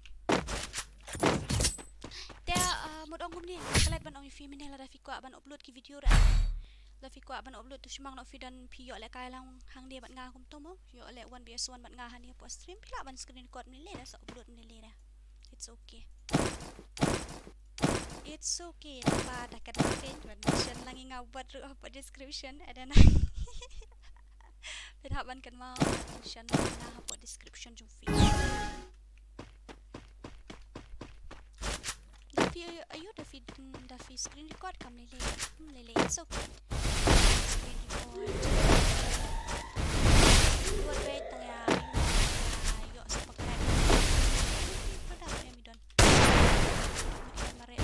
Te, uh, mut ong kumne, klet ban ong ïa phi mynne lada phi kwah ban upload ki video ruh. Lada phi kwah ban upload to shimang noh phi don phi ïoh lehkai lang hangne bad nga kumto mo. Ïoh leh one V S one bad nga hangne hapoh stream phi lah ban screen record mynne lada sa upload mynne lada. It's okay. It's okay. Naba da kynmaw kein ban mention lang ïa nga bad ruh hapoh description. Ada na. Phi hap ban kynmaw ban mention lang ïa nga hapoh description jong phi. Da phi ayu, ayu da phi, mm, da phi screen record kam lele. Hmm, lele, it's okay. Screen record. Record wei tang ïa, ïa, ïa, sa pakai. Pada ïa mi don. Mi don mare.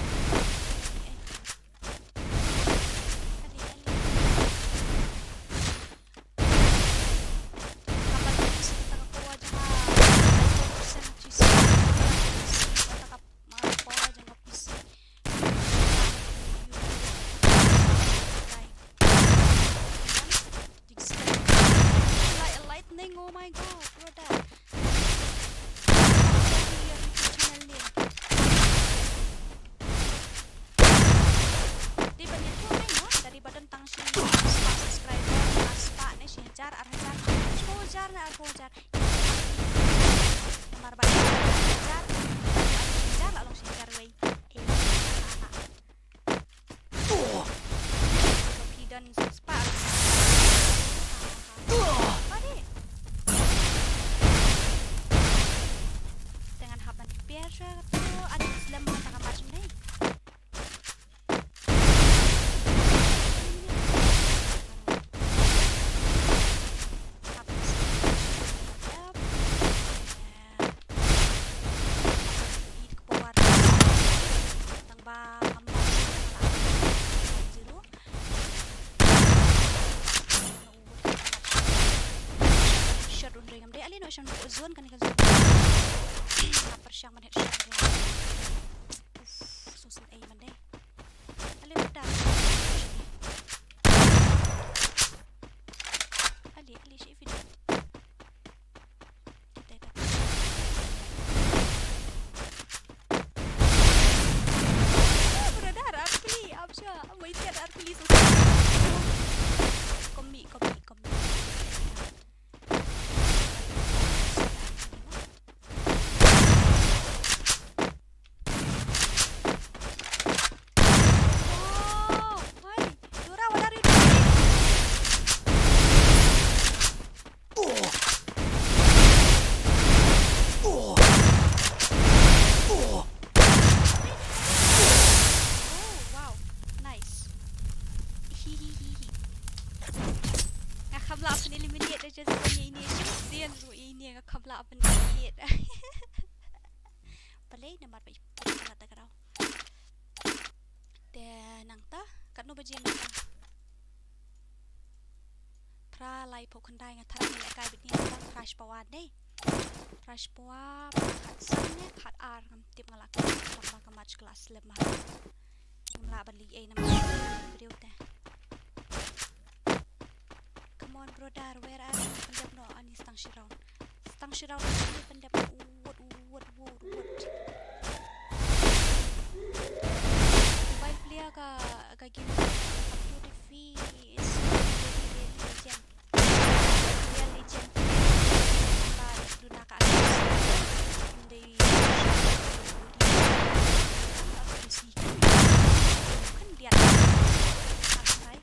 Lightning, oh my god, brother. Dei ban ïathuh mo, da dei ba don tang shi spah subscriber, spah ne shi hajar, ar hajar, shiphew hajar ne arphew hajar. Namar ba shi hajar, shi hajar la long shi hajar wei. Eh, ha, ha. Phi don spah. Padi. Te ngan hap ban prepare shuwa kata, ani slem kata ka match dei. Shot un ring am dei, ale no shan ko zone kan ka zone. Ka pyrshang ban headshot. Uf, so sen ei man dei. Ale mata. Ale, ale shi video. Oh, hi. Dora, what are you doing? Oh. Oh. Oh. Oh, wow. Nice. Hihihihi. Nga kham lah ban eliminate da just ïa ine. Shisien ruh ine nga kham lah ban eliminate. Balei namar ba i pop la ta ka daw. Te nangta katno baje nangta? Phra laiphew khyndai, nga tharai ngi lehkai bad ngi tang phra shiphew ar dei. Phra shiphew ar, phra khatsan ne khatar, ngam tip, nga la klet tang ba ka match ka la slem bha. Ngam lah ban leh ei namar briew te. Come on, brother, where are you? Pyndep noh, ani stang shi round. Stang shi round, ani pyndep. What, what, what, what? Mobile player ka, ka game. Up to the fees. Real legend. Ba, duna ka assist. Hindi. Kan dia. Santai.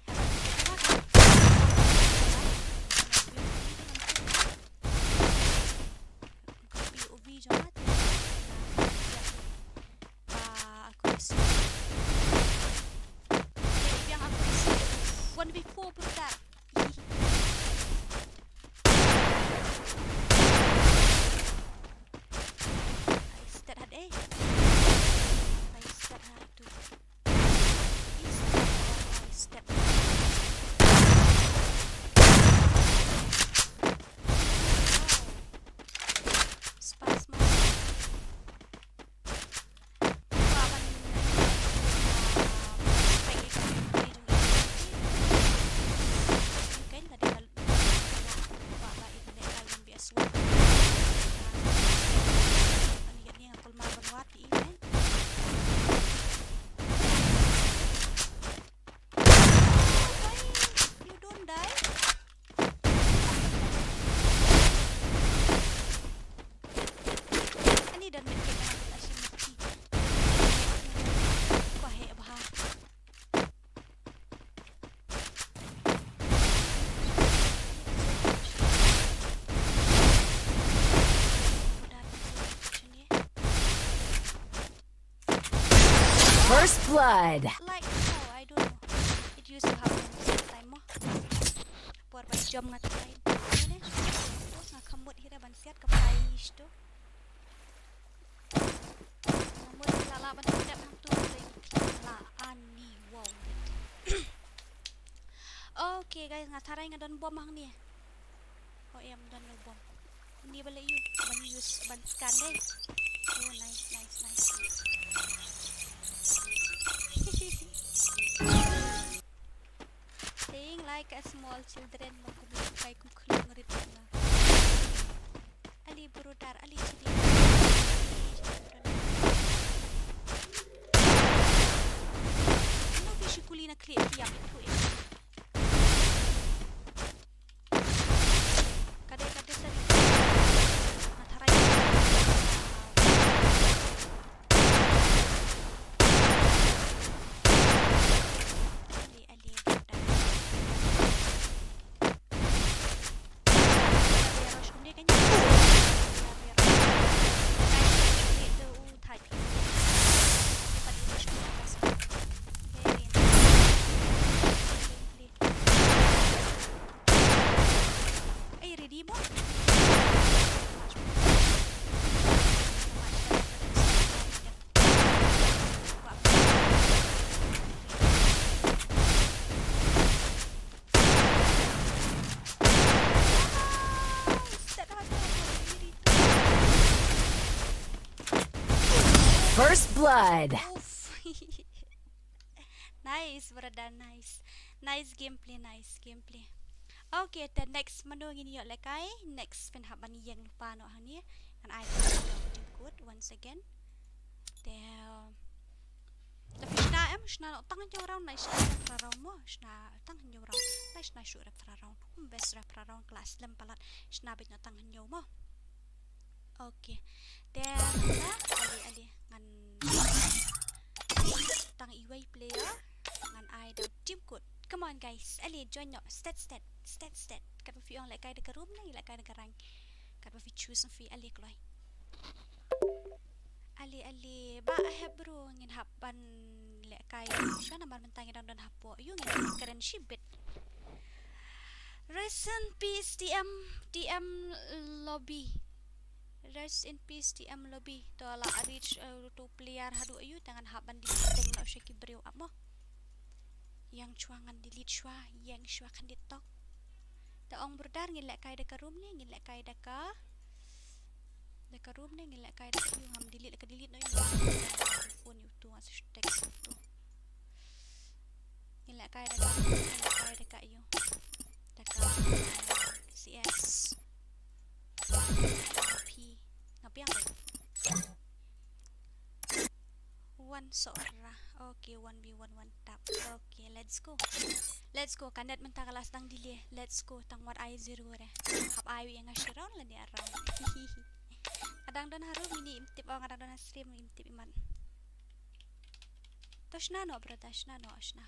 Blood. Like, oh, I don't know. It used to happen sometime mo. Por ba jom nga try. Nga kham mut hi da ban siat ka price to. Nga mut la la ban siat hangtu la ani wow. Okay guys, nga tharai nga don bom hangne. Oh em, don bom. Ni ba la yu ban use ban scan dei. Oh, nice, nice, nice. Playing like a small children, ma kum kai kum khulung rit na. Ali brother, ali chidi. No bishi kuli na klik kiam itu ya. Kadai kadai sari. Na tharai. Ali, ali, brother. First blood. Oof. Nice, brother, nice. Nice gameplay, nice gameplay. Okay, te next mano ngin ïoh lehkai. Next phin hap ban ïeng lypa noh hangne. Ngan ai team code once again. Te la phi shna em, shna noh tang hynñiew round, nai shna phra round mo, shna tang hynñiew round, nai shna shuh re phra round, um best re phra round, ka la slem palat, shna beit noh tang hynñiew mo. Okay. Te nangta, ale, ale, ngan tang iwei player, ngan ai da u team code. Come on guys, ale, join noh, stat, stat, stat, stat. Katba phi ong lehkai da ka room ne, lehkai da ka rank. Katba phi choose phi, ale kloi. Ale, ale, ba hep bro, ngin hap ban lehkai. Shuwa namar mynta ngi dang don hapoh. Ïoh ngin kren shibit. Rest in peace, T M, T M lobby. Rest in peace, T M lobby. To la reach, uh, to player haduh ïoh, te ngan hap ban delete teng noh sha ki briew ap mo. Ïeng shuwa ngan delete shuwa, ïeng shuwa khyndiat tok. Te ong brother ngin lehkai da ka room ne, ngin lehkai da ka, da ka room ne, ngin lehkai da ka ïoh, ngam delete ka delete noh ïoh. Phone ïoh tu, ngan sa text tu. Ngin lehkai da ka, ngin lehkai da ka ïoh. Da ka C S. P. Nga biang. One Sohra. Okay, one v one, one tap. Okay, let's go. Let's go. Ka net mynta ka la sdang delay. Let's go. Tang wat ai zero re. Hap ai ïa nga shi round lane ar round. Nga dang don ha room, ini im tip, oh, nga dang don ha stream, im tip imat. To shna noh brother, shna noh, shna.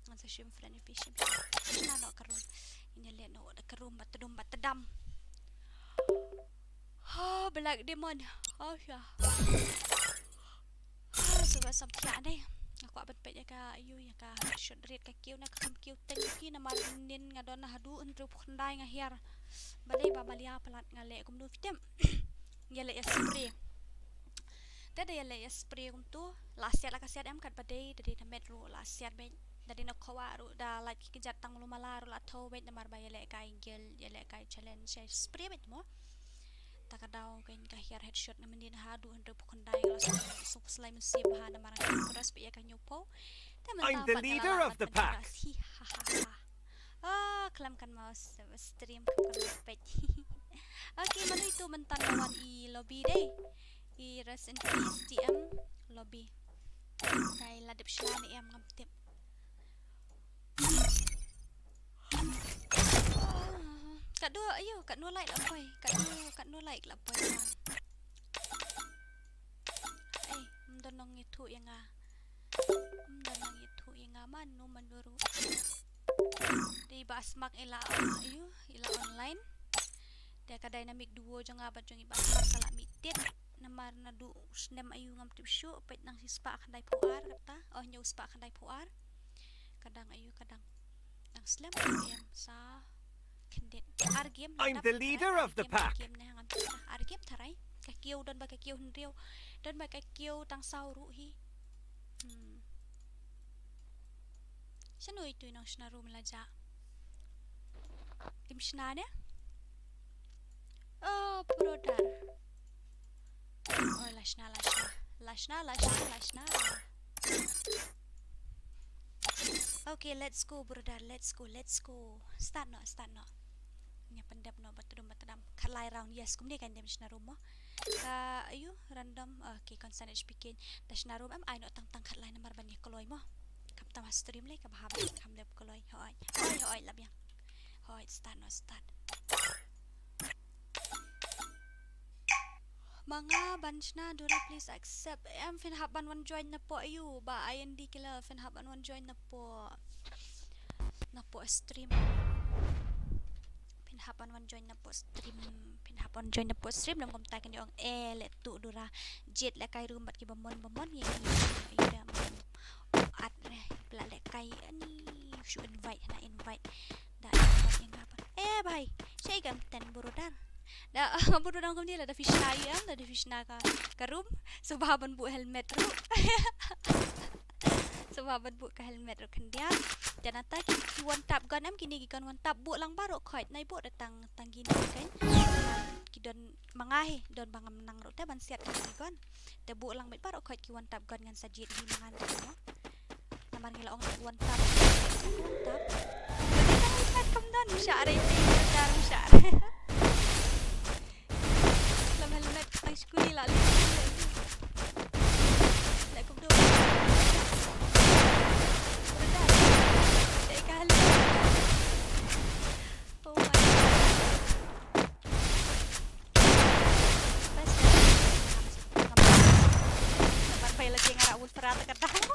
Ngan sa shim friend, ïa phi shim. Shna noh ka room. Ini leh noh da ka room, ba tdum ba tdam. Ha, Black Demon. Oh, sha. Ha, suba sam thiah ne. Nga kwah ban peit ïa ka, ïoh ïa ka headshot rate ka kiew na ka kam kiew teng ki namar nin nga don haduh hynriew phew khyndai nga hiar. Balei ba malia palat nga leh kumno fitem. Nga leh ïa spray. Te da ïa leh ïa spray kumtu. La siat la ka siat em kat ba dei, da dei na met ruh la siat beit. Da dei na khawa ruh da lait ki kjat tang lu mala ruh la thaw beit namar ba ïa leh kai gel, ïa leh kai challenge, ïa spray beit mo. Ta ka daw kein ka hiar headshot na mynnin haduh hynriew phew khyndai la suk slai mynsiem ha namar nga kras beit ïa ka hynñiew phew. Te mynta pat ka la lah ban kras. Hi ha ha ha. Ah, khlem kan mouse stream khlem kan mouse page. Okay, mano itu mynta na wan i lobby dei. I rest in peace T M lobby. Dei la dep shna ne em ngam tip. Katno, ayo, katno like la poi. Katno, katno like la poi. Ei, ym don nong ithuh ïa nga. Ym don nong ithuh ïa nga mano mano ruh. Dei ba smak ila, ayo, ila online. Te ka dynamic duo jong nga bad jong i ba smak ka la meet tit. Namar naduh snem aïu ngam tip shuh, peit nang shi spah khyndai phew ar kata. Oh, hynñiew spah khyndai phew ar. Ka dang aïu, ka dang. Dang slem ar game sa khyndiat. Ar game. I'm the leader of the pack. Game ne ngam tip ar game tharai. Ka kiew don ba ka kiew hynriew. Don ba ka kiew tang saw ruh hi. Hmm. Shano ito i nongshna room la ja. Im shna ne? Oh, brother. Oh, la shna, la shna. La shna, la shna, la shna. Okay, let's go, brother. Let's go, let's go. Start noh, start noh. Nga pyndep noh, ba tdum, ba tdam. Khatlai round, yes. Kumne kan dem shna room mo. Ka, aïu, random. Okay, constant H P kin. Da shna room em, ai noh tang tang khatlai namar ban ïa kloi mo. Kam tam ha stream lei, ka bha ba kam lep kloi. Hoi, hoi, hoi, lap ïa. Hoi, start noh, start. Ma nga ban shna Dora, please accept. Em, phin hap ban wan join napoh aïu, ba I N D killer, phin hap ban wan join napoh, napoh stream. Phin hap ban wan join napoh stream. Phin hap ban join napoh stream, dang kumta kin ong, eh, leh tu Dora. Jade leh kai room bad ki ba mon, ba mon, ïa, ïa, ïa, ïa, ïa, at, eh, pla leh kai, ani, shu invite, na invite. Da, eh, bhai, shaei kam ten brother. Da, brother kumne lada phi shna ïa, lada phi shna ka, ka room, sngewbha ban buh helmet ruh. Sngewbha ban buh ka helmet ruh khyndiat. Te nangta ki, ki one tap gun em, kine ki gun one tap, buh lang baroh khoit, nai buh da tang, tang kine kan. Ki don ma nga hi, don ba ngam nang ruh te ban siat kine ki gun. Te buh lang beit baroh khoit ki one tap gun ngan sa jied hi ma ngan ruh mo. Namar ngi la ong one tap. One tap. One tap kam don. Mushah re te, one tap mushah re. Lam helmet tang skuli la li. La kum do. One tap. Dei ka helmet. Oh my God. Best. Namar phi la jing ara Wolf Rata ka dang.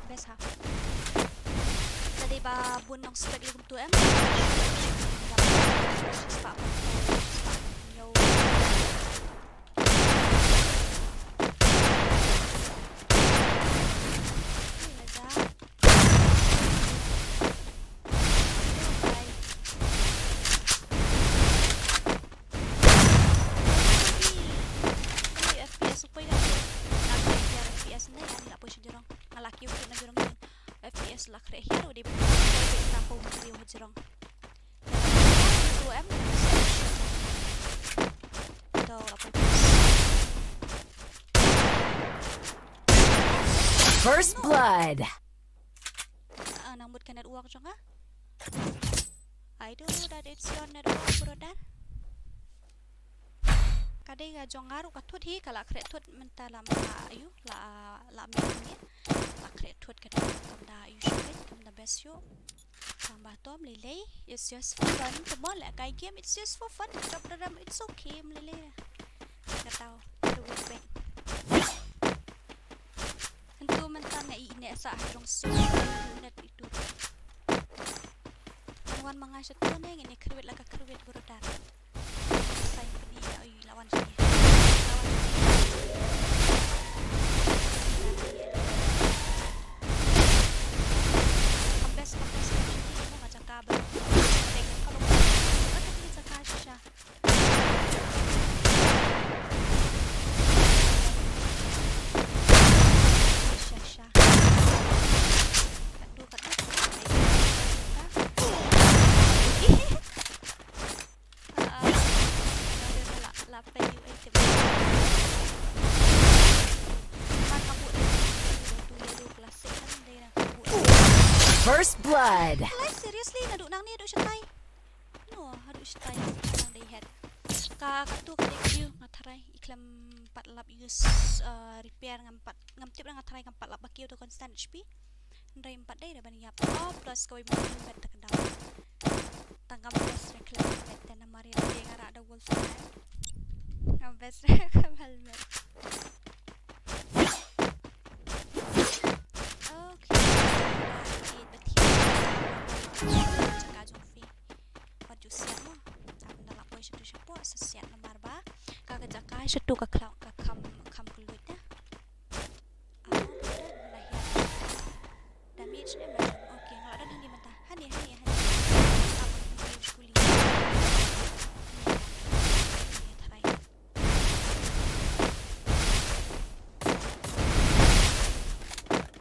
Best ha. Tadi ba bun nong spek lum tu em. Spek, spek, spek, yo. F P S upai ka. Nga la kiew na jrong. F P S la khreh hiar u dei ba ta pau kiew ha jrong. First blood. Ah, nang mut ka network jong nga. I do that, it's your network, brother. Ka dei ka jong nga ruh ka thut hi, ka la khreh thut mynta lam la ayu, la, la mi ni. La khreh thut ka dei kam da ayu shuh, kam da best shuh. Tang ba tom lei lei, it's just for fun. Come on, leh kai game, it's just for fun. Chop da ram, it's okay, em lei lei. Ka tau, do it back. Ntu mynta nga i ne sa ha jrong su. Net itu. Wan ma nga sha tu ne, ngin ïa kyrwit la ka kyrwit, brother. Sa ïa pynïa, oi, la wan sha ne. La wan sha ne. Kambes, kambes, kambes. Nga jaka ba. Ka dei ka kyrwit. Ka dei ka jaka shisha. First blood. Alah, seriously, naduh nangne haduh shatai. No, haduh shatai nang dei head. Ka, katu ka dei queue, nga tharai i khlem pat lap use, uh, repair, ngam pat, ngam tip, nga tharai ngam pat lap ba queue to constant H P. Hynrei ngam pat dei da ban ïap. Oh, plus kawei mo helmet da ka daw. Tang ngam best re khlem helmet te namar ïa dei nga rah da wolf. Ngam best re khlem helmet. Okay. Sha tu ka khlaw ka kham, kham kylluid da. Ah, da, da, da, da, da. Damage ne ba. Okay, nga la don hangne mynta. Hangne, hangne, hangne. Ah, kuli. Hangne, tharai.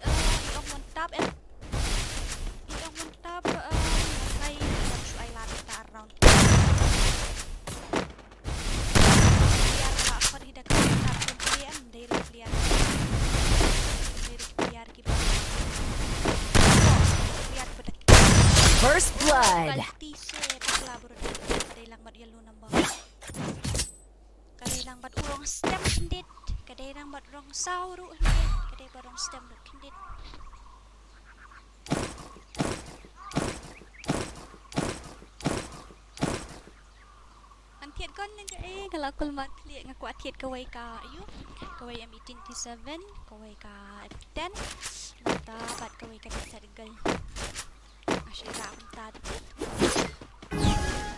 Eh, i ong one tap, em. I ong one tap, eh, nga try, nga try shu ai lad ta around. Player ba khot hi da ka one tap kum player, em, dei ri player. Dei ri player ki ba. Player ba da. First blood. Kalti se pakla bro, ka dei lang bad yellow number. Ka dei lang bad u rong stem khyndiat, ka dei lang bad rong saw ruh khyndiat, ka dei bad rong stem ruh khyndiat. Ngan thied kon nang ka, eh, ka la kulmar khlieh, nga kwah thied kawei ka, ayu, kawei M eighteen T seven, kawei ka M ten, mynta bad kawei ka Desert Eagle. Nga shu ïa mynta tu.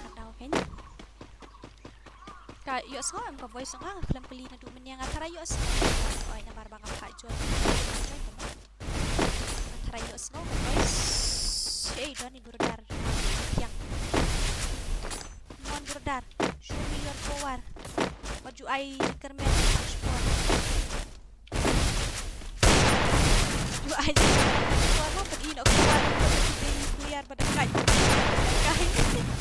Ka daw kan. Ka ïohsngew em ka voice nga, nga khlem kylli naduh mynne, nga tharai ïohsngew. Oi, namar ba nga phah join. Join ka mo. Nga tharai ïohsngew ka voice. Ei, don i brother. Yang. Mon brother. Show me your power. Wat ju ai jingkyrmen. Ju ai jingkyrmen. Ju ai jingkyrmen. Ju ai jingkyrmen. Ju ai jingkyrmen. Ju ai jingkyrmen. Ju ai jingkyrmen. Ju ai jingkyrmen.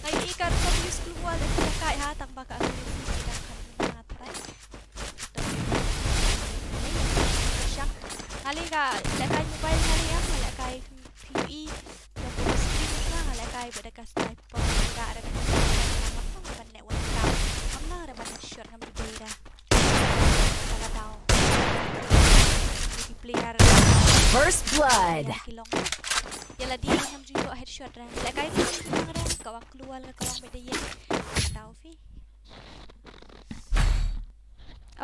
Ai, i ka rukom use global da ka kai ha, tang ba ka use global da ka kai ha, try. Shang. Nga leh ka, leh kai mobile nga leh, nga leh kai P U E. Ka bom stream nga, nga leh kai bad da ka sniper. Nga leh kai bad da ka sniper. Nga leh kai bad da ka sniper. First blood. Ïa la dei ngam ju ïoh headshot ra. Leh kai ngam ju ïoh ra. Ka wang keluar ka wang bad da ïa. Tau phi.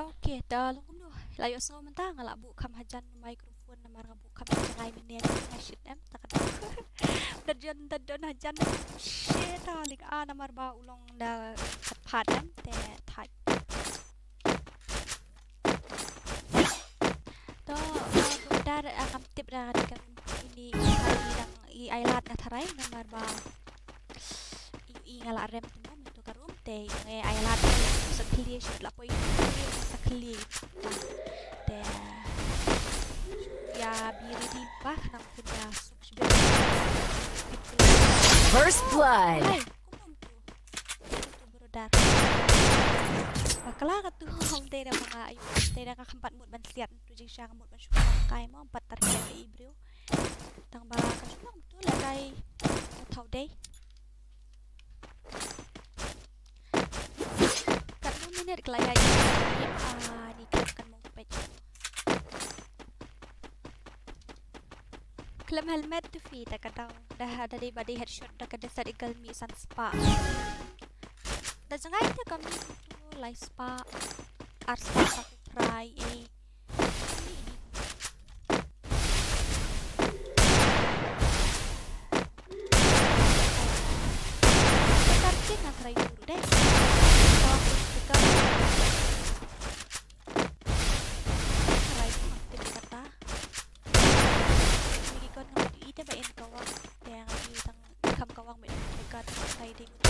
Okay, ta long kumno. La ïohsngew mynta nga la buh kham hajan microphone namar nga buh kham jngai mynne nga shit em ta ka dei. Da jon da don hajan shit ta lik a namar ba u long da ka phat em te thait. To, eh, dar, eh, ngam tip da ka ini i ai lad nga tharai namar ba i, i nga la rem tu mo mynta ka room te i nge ai lad sa khlieh shit la poi sa khlieh. Te ïa bi ready ba nang pynda suk shibit. First blood. Hai, kumno tu? Kumno tu? Dar. Bakla ka tu hong te da ma nga ayu te da ka kham pat mut ban siat tu jingshisha ka mut ban shu kai mo pat tar ka i briew. Tang ba ka shu long tu la kai ka thau dei. Katno minit ka la ïaid, ah, ni klep kan mong peit. Khlem helmet tu phi ta ka daw. Da, da dei ba dei headshot da ka Desert Eagle mih san spah. Da jngai te ka mih tu lai spah. Ar spah ka ku prai, eh. Ka kar kin na try dulu deh. Ka kar kin na try dulu deh. Migi kon ngam ïohi te ba en ka wang te nga ïohi tang kham ka wang ba en ka wang. Ai dei mut.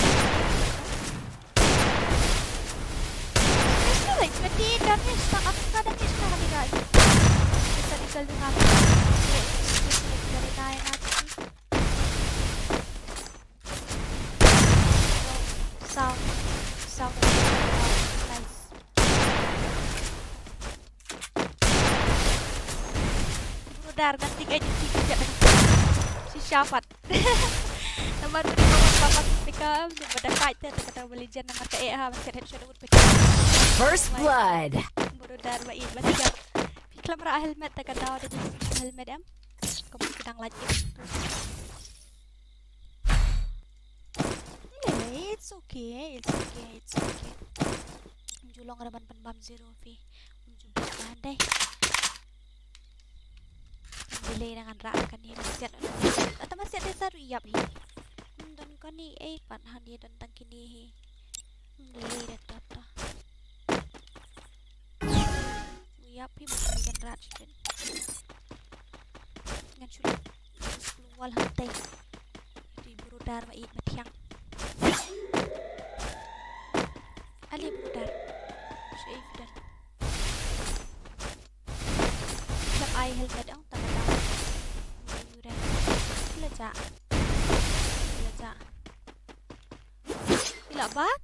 Like twenty damage, tang aku ka damage na kali ka. Bisa dikal dengan. Dari nine aku. Sound. Sound. Nice. Brother, ngan tik agency kejap. Shisha pat. Namar tadi papat papat tika, ba da kait te, kata ba legend namar ka eh ha, ba siat headshot ut peka. First blood. Brother, ba in, ba tiga. Phi khlem rah helmet te ka daw, da helmet em. Ka mut ka dang lait em. Anyway, it's okay, it's okay, it's okay. Ym ju long re ban pynbam zero phi. Ym ju bam dei. Delay na ngan rah kane, ma siat. Ata ma siat dei sa ruh ïap hi. Ym don kane ei pat, hangne don tang kine hi. Ym delay da ta ta. Ïa phi ba kan rat shen. Ngan shu leit scroll wall hangtai. Dei brother ba ïeit ba thiang. Ale brother. Shu ïeit dan. Klep ai helmet ang tang tang. Ïa ïu re. Ïa la ja. Ïa la ja. Ïa la bak.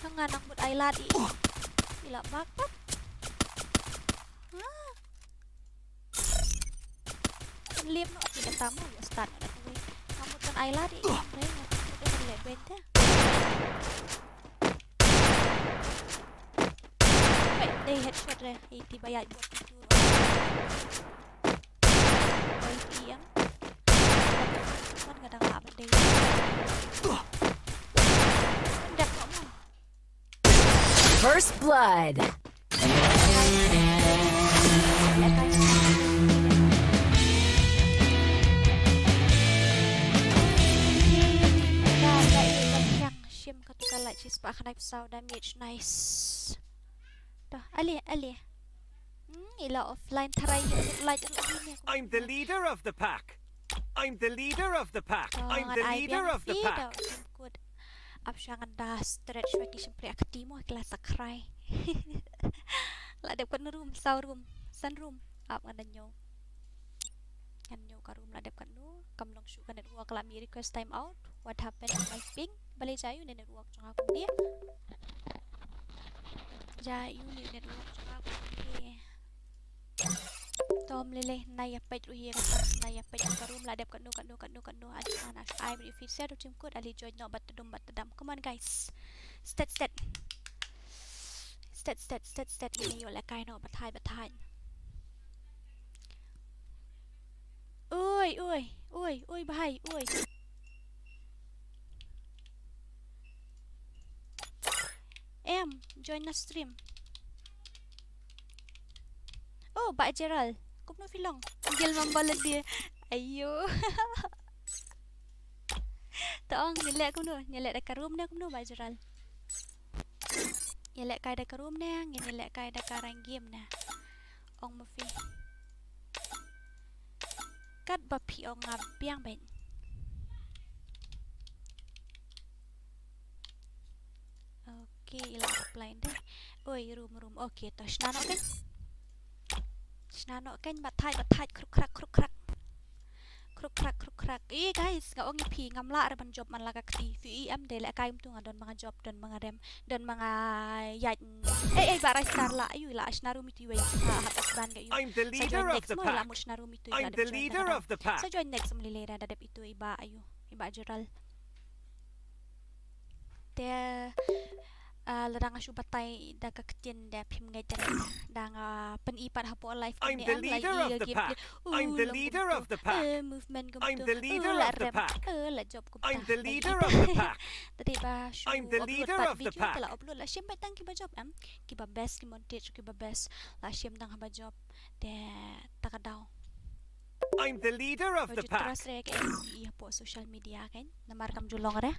Hang nga nang mut ai lad i. Ïa la bak pat. Ha. Kan lem noh ki kata mo ïa start noh da kawei. Nang mut kan ai lad i. Re nga mut kan leh ben te. Wei, dei headshot re. Iti ba ïaid bot itu. Oi, iti ïa. Kan ka dang lah ban dei. Kan dep noh mo. First blood. Shim katu ka light shi spah khyndai phew saw damage, nice. Dah, ale, ale. Hmm, ila offline tharai, light, light. I'm the leader of the pack. I'm the leader of the pack. Oh, I'm the leader of the pack. Good. Ap sha ngan da stretch wa ki shim priak ti mo ki la sakrai. La dep kan room, saw room, san room. Ap ngan da ñiew. Ngan ñiew ka room la dep kan nu. Kam long shu ka network la mi request time out. What happened to my ping? Balei ja ïu ne network jong nga kumne? Ja ïu ne network jong nga kumne. Tom lele na ïa peit ruh ïa kata, na ïa peit ka room la dep kano kano kano kano. Aduh, ana ai bri fi ser tim kut ali join no bat dum bat dam. Come on guys. Stet stet. Stet stet stet stet ini yo la kai no bat hai bat hai. Oi oi oi oi bahai oi. Em, join na stream. Oh, Bah Gerald. Kumno phi long? Gil mamba lagi. Ayo. Tong, ngi leh kumno? Ngi leh da ka room ne kumno, Bah Gerald? Ngi leh kai da ka room ne, ngi leh kai da ka rank game ne. Ong ma phi. Kat ba phi ong nga biang bad. Okay, ila reply deh. Oi, room, room. Okay, to shna noh kan. Shna noh kan, bat thait, bat thait, kruk krak, kruk krak. Kruk krak, kruk krak. Eh, guys, nga ong ïa phi, ngam lah re ban job man la ka kti. Phi i em de leh kai um tu nga don ma nga job, don ma nga rem. Don ma nga ïaid. Eh, eh, ba rai star la ayu la ashna room itu iwei. Ha, ha, pas ban ga yu. I'm the leader of the pack. Sa join next mo la mut shna room itu iwei. I'm the leader of the pack. Sa join next mo lile da dep itu iba ayu. Iba Gerald. Te, ah, lada nga shu batai da ka ktien da phim ngeit da nga pyn-i pat hapoh live. I'm the leader of the pack. I'm the leader of the pack. Movement kumtu. I'm the leader of the pack. La job kumta. I'm the leader of the pack. Tadi ba shu upload pat video te la upload la shim bad tang kiba job em. Kiba best ki montage kiba best la shim tang haba job. Te ta ka daw. I'm the leader of the pack. Trust re ka M P E hapoh social media kan. Namar kam ju long re.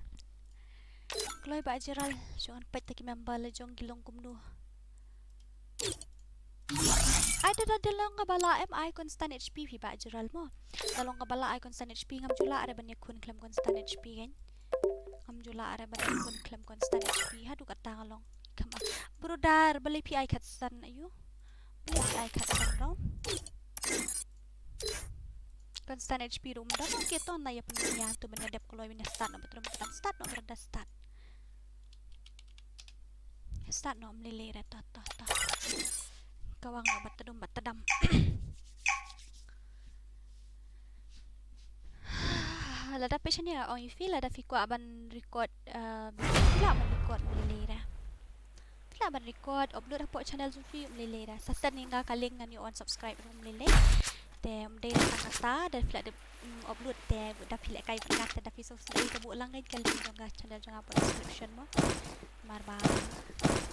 Kloi Bah Gerald, shu ngan peit ta ki member la jong ki long kumno. Ai da da long ka ba la em ai constant H P phi Bah Gerald mo. Da long ka ba la ai constant H P ngam ju lah re ban ïakhun khlem constant H P kan. Ngam ju lah re ban ïakhun khlem constant H P haduh katta nga long. Kham ah. Brother, balei phi ai khatsan ayu? Balei phi ai khatsan rong? Constant H P rum da ma ke ton na ïa pynbna tu ban ïa dep kloi ban ïa start noh ba trum ban start noh brother start. Start noh mlili re to to to. Kawang noh bat tdum bat tdam. Lada phi shane ong ïa phi lada phi kwah ban record, eh, phi lah ban record mlili re. Phi lah ban record upload hapoh channel jong phi mlili re. Sa send ïa nga ka link ngan ïa unsubscribe ruh mlili. Te ym dei tang kata da phi lah dep, mm, upload te da phi lehkai bad nga te da phi sngewsih ka buh lang ka link jong ka channel jong nga hapoh description mo. Namar ba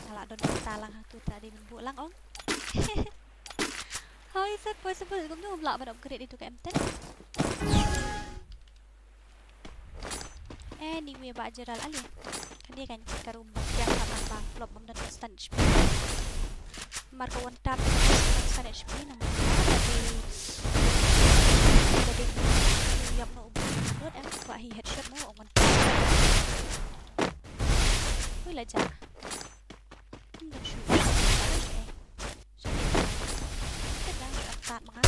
nga lah don kata lang hangtu te da dei ban buh lang ong. How is that possible? Kumno ym lah ban upgrade ïa tu ka M ten? Anyway, Bah Gerald ale. Kane kan ka room ba kiang ka man ba flop bym don constant H P. Mar ka one tap ka san H P namar ka dei ka dei ïap noh u bun lut em kwah hi headshot mo ong one tap. Ui la ja. Hm, dang shu. Shu ni. Ka dang shu tat ma nga.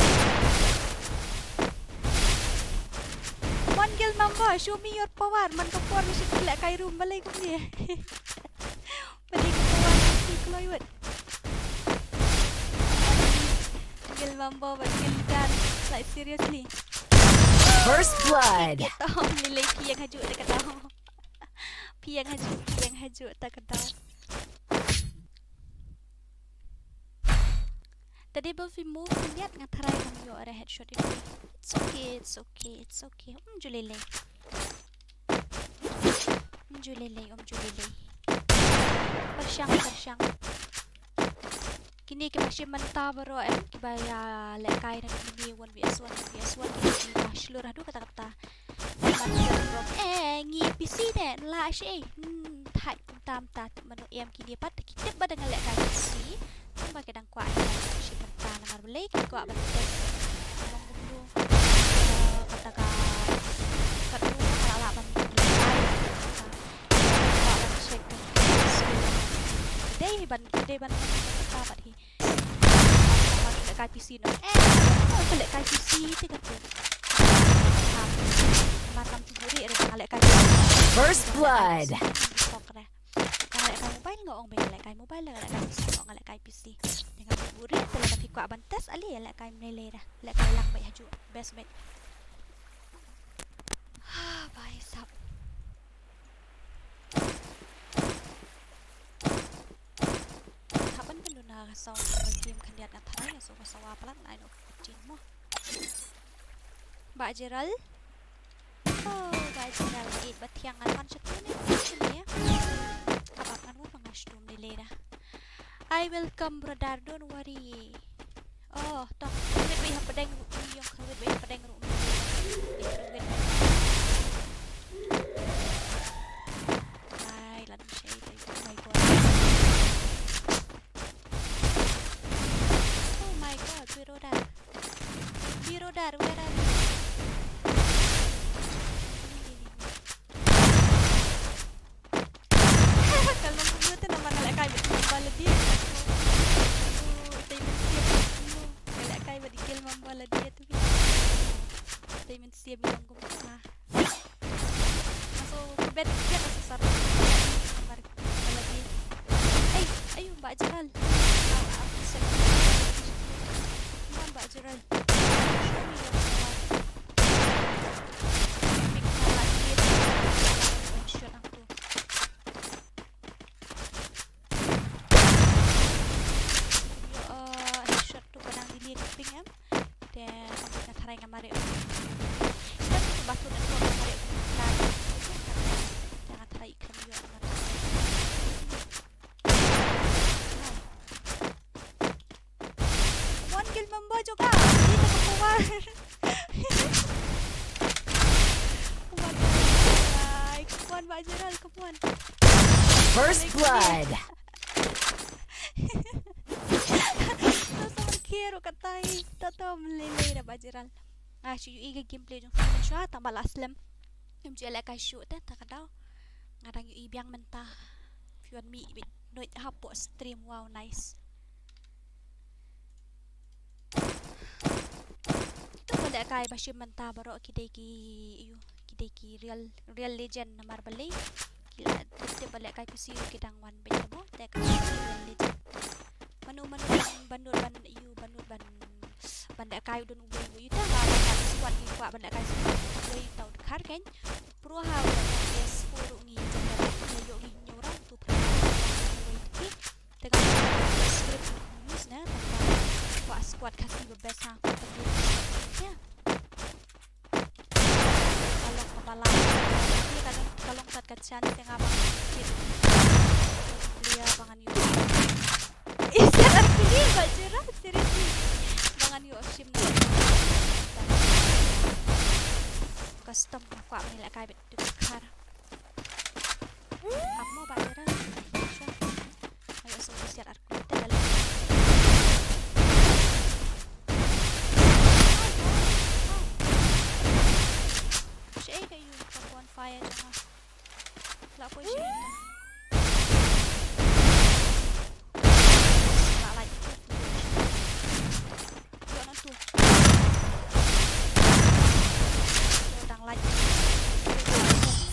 Mon Gil Mambo, show me your power. Man ka por ni shi leh kai room balei kumne. Pati ka kawan si Chloe Wood. Gil Mambo bad Gil Dan. Like, seriously. First blood. Tom, lilei phi ïeng hajuh te ka daw. Phi ïeng hajuh, phi ïeng hajuh te ka daw. Tadi ba phi move khyndiat nga tharai ngam ïoh re headshot ïa phi. It's okay, it's okay, it's okay. Um ju lei lei. Um ju lei lei, um ju lei lei. Pyrshang, pyrshang. Kine kiba shim bynta baroh em, kiba ïa lehkai na kine one V S one, one V S one, kine kiba shlur haduh katta katta. Ban ïa rom, eh, ngi P C ne, la shi, eh. Hmm, thait kumta kumta, tip mano em kine pat, ki tip ba dang lehkai P C. Tang ba ki dang kwah ïa shim bynta namar balei, ki kwah ban test. Long kumno, eh, kata ka, katno ka la lah ban lehkai. Kwah ban check skill. Dei ban, dei ban, ban, ban lehkai P C no. Eh, oh, ka lehkai P C te ka tu. Mar kam tu buri ada tang lehkai. First blood. Kok re. Tang lehkai mobile nga ong ba lehkai mobile, lehkai P C nga ong lehkai P C. Tang tu buri te lehkai phi kwah ban test ali lehkai mlei lei dah. Lehkai lang bai hajuh. Best mate. Ha, bai sap. Hap ban pynduna ka sound ka game khyndiat nga tharai nga sngew ka sawa palat nine oh fourteen mo. Bah Jeral. Oh, Bah Jeral, eight ba thiang ngan wan sha tu ne, tu ne. Hap hap ngan wan ba nga sha tu ne leda. I will come, brother, don't worry. Oh, to. Wait, wait, hapdeng ruh, ïong ka wait, wait, hapdeng ruh. Wait, wait, wait. Ai, lan shei, oh my God. Oh my God, where are they? Where are they? Where are they? Ka long kumno te namar nga lehkai bad ki mamba lade. Ito i mynsiem kumno. Nga lehkai bad i kel mamba lade tu. Ito i mynsiem i long kumno. Nga so kebet ïa nga so sarong. Namar nga lade. Ei, ayu Bah Jeral. Come on Bah Jeral. Show me your power. Big power lade. One shot ang tu. Ïoh, eh, headshot tu ba dang delay ping em. Te nga tharai nga mareh. Te tu ba tu na tu nga mareh. Te nga tharai kham ïoh nga mareh. One kill member juga. Di tengah keluar. Come on, Bah Jeral. Come on, Bah Jeral, come on. First blood. To sa kiro katai. To to mlele da Bah Jeral. Nga shu ïohi ka gameplay jong Simon Shah tang ba la slem. Ngam ju lehkai shuh te ta ka daw. Nga dang ïohi biang mynta. Phi wan mih beit noh hapoh stream, wow, nice. Ito ba lehkai ba shim mynta baroh ki dei ki, ïoh, ki dei ki real, real legend namar balei. Ki la tip tip ba lehkai P C ki dang wan beit mo te ka real legend. Mano mano ban, ban nud ban ïoh, ban nud ban, ban lehkai u don uwei uwei te nga, nga squad ngi kwah ban lehkai squad uwei uta u dkhar kein. Pro ha u S four ruh ngi jan lehkai ngi ïoh ngi hynñiew round tu phi uwei te ki. Te nga script use ne tang ba kwah squad Khasi ba best ha. Ka long ka balang. Ka long, ka long tat ka chance nga ba ngan fit. Clear ba ngan use. Is that a clear ba Jeral? Seriously. Ba ngan ïoh shim. Custom nga kwah ban lehkai beit tu dkhar. Amo ba Jeral. Ayo so siar ar Te ka leh.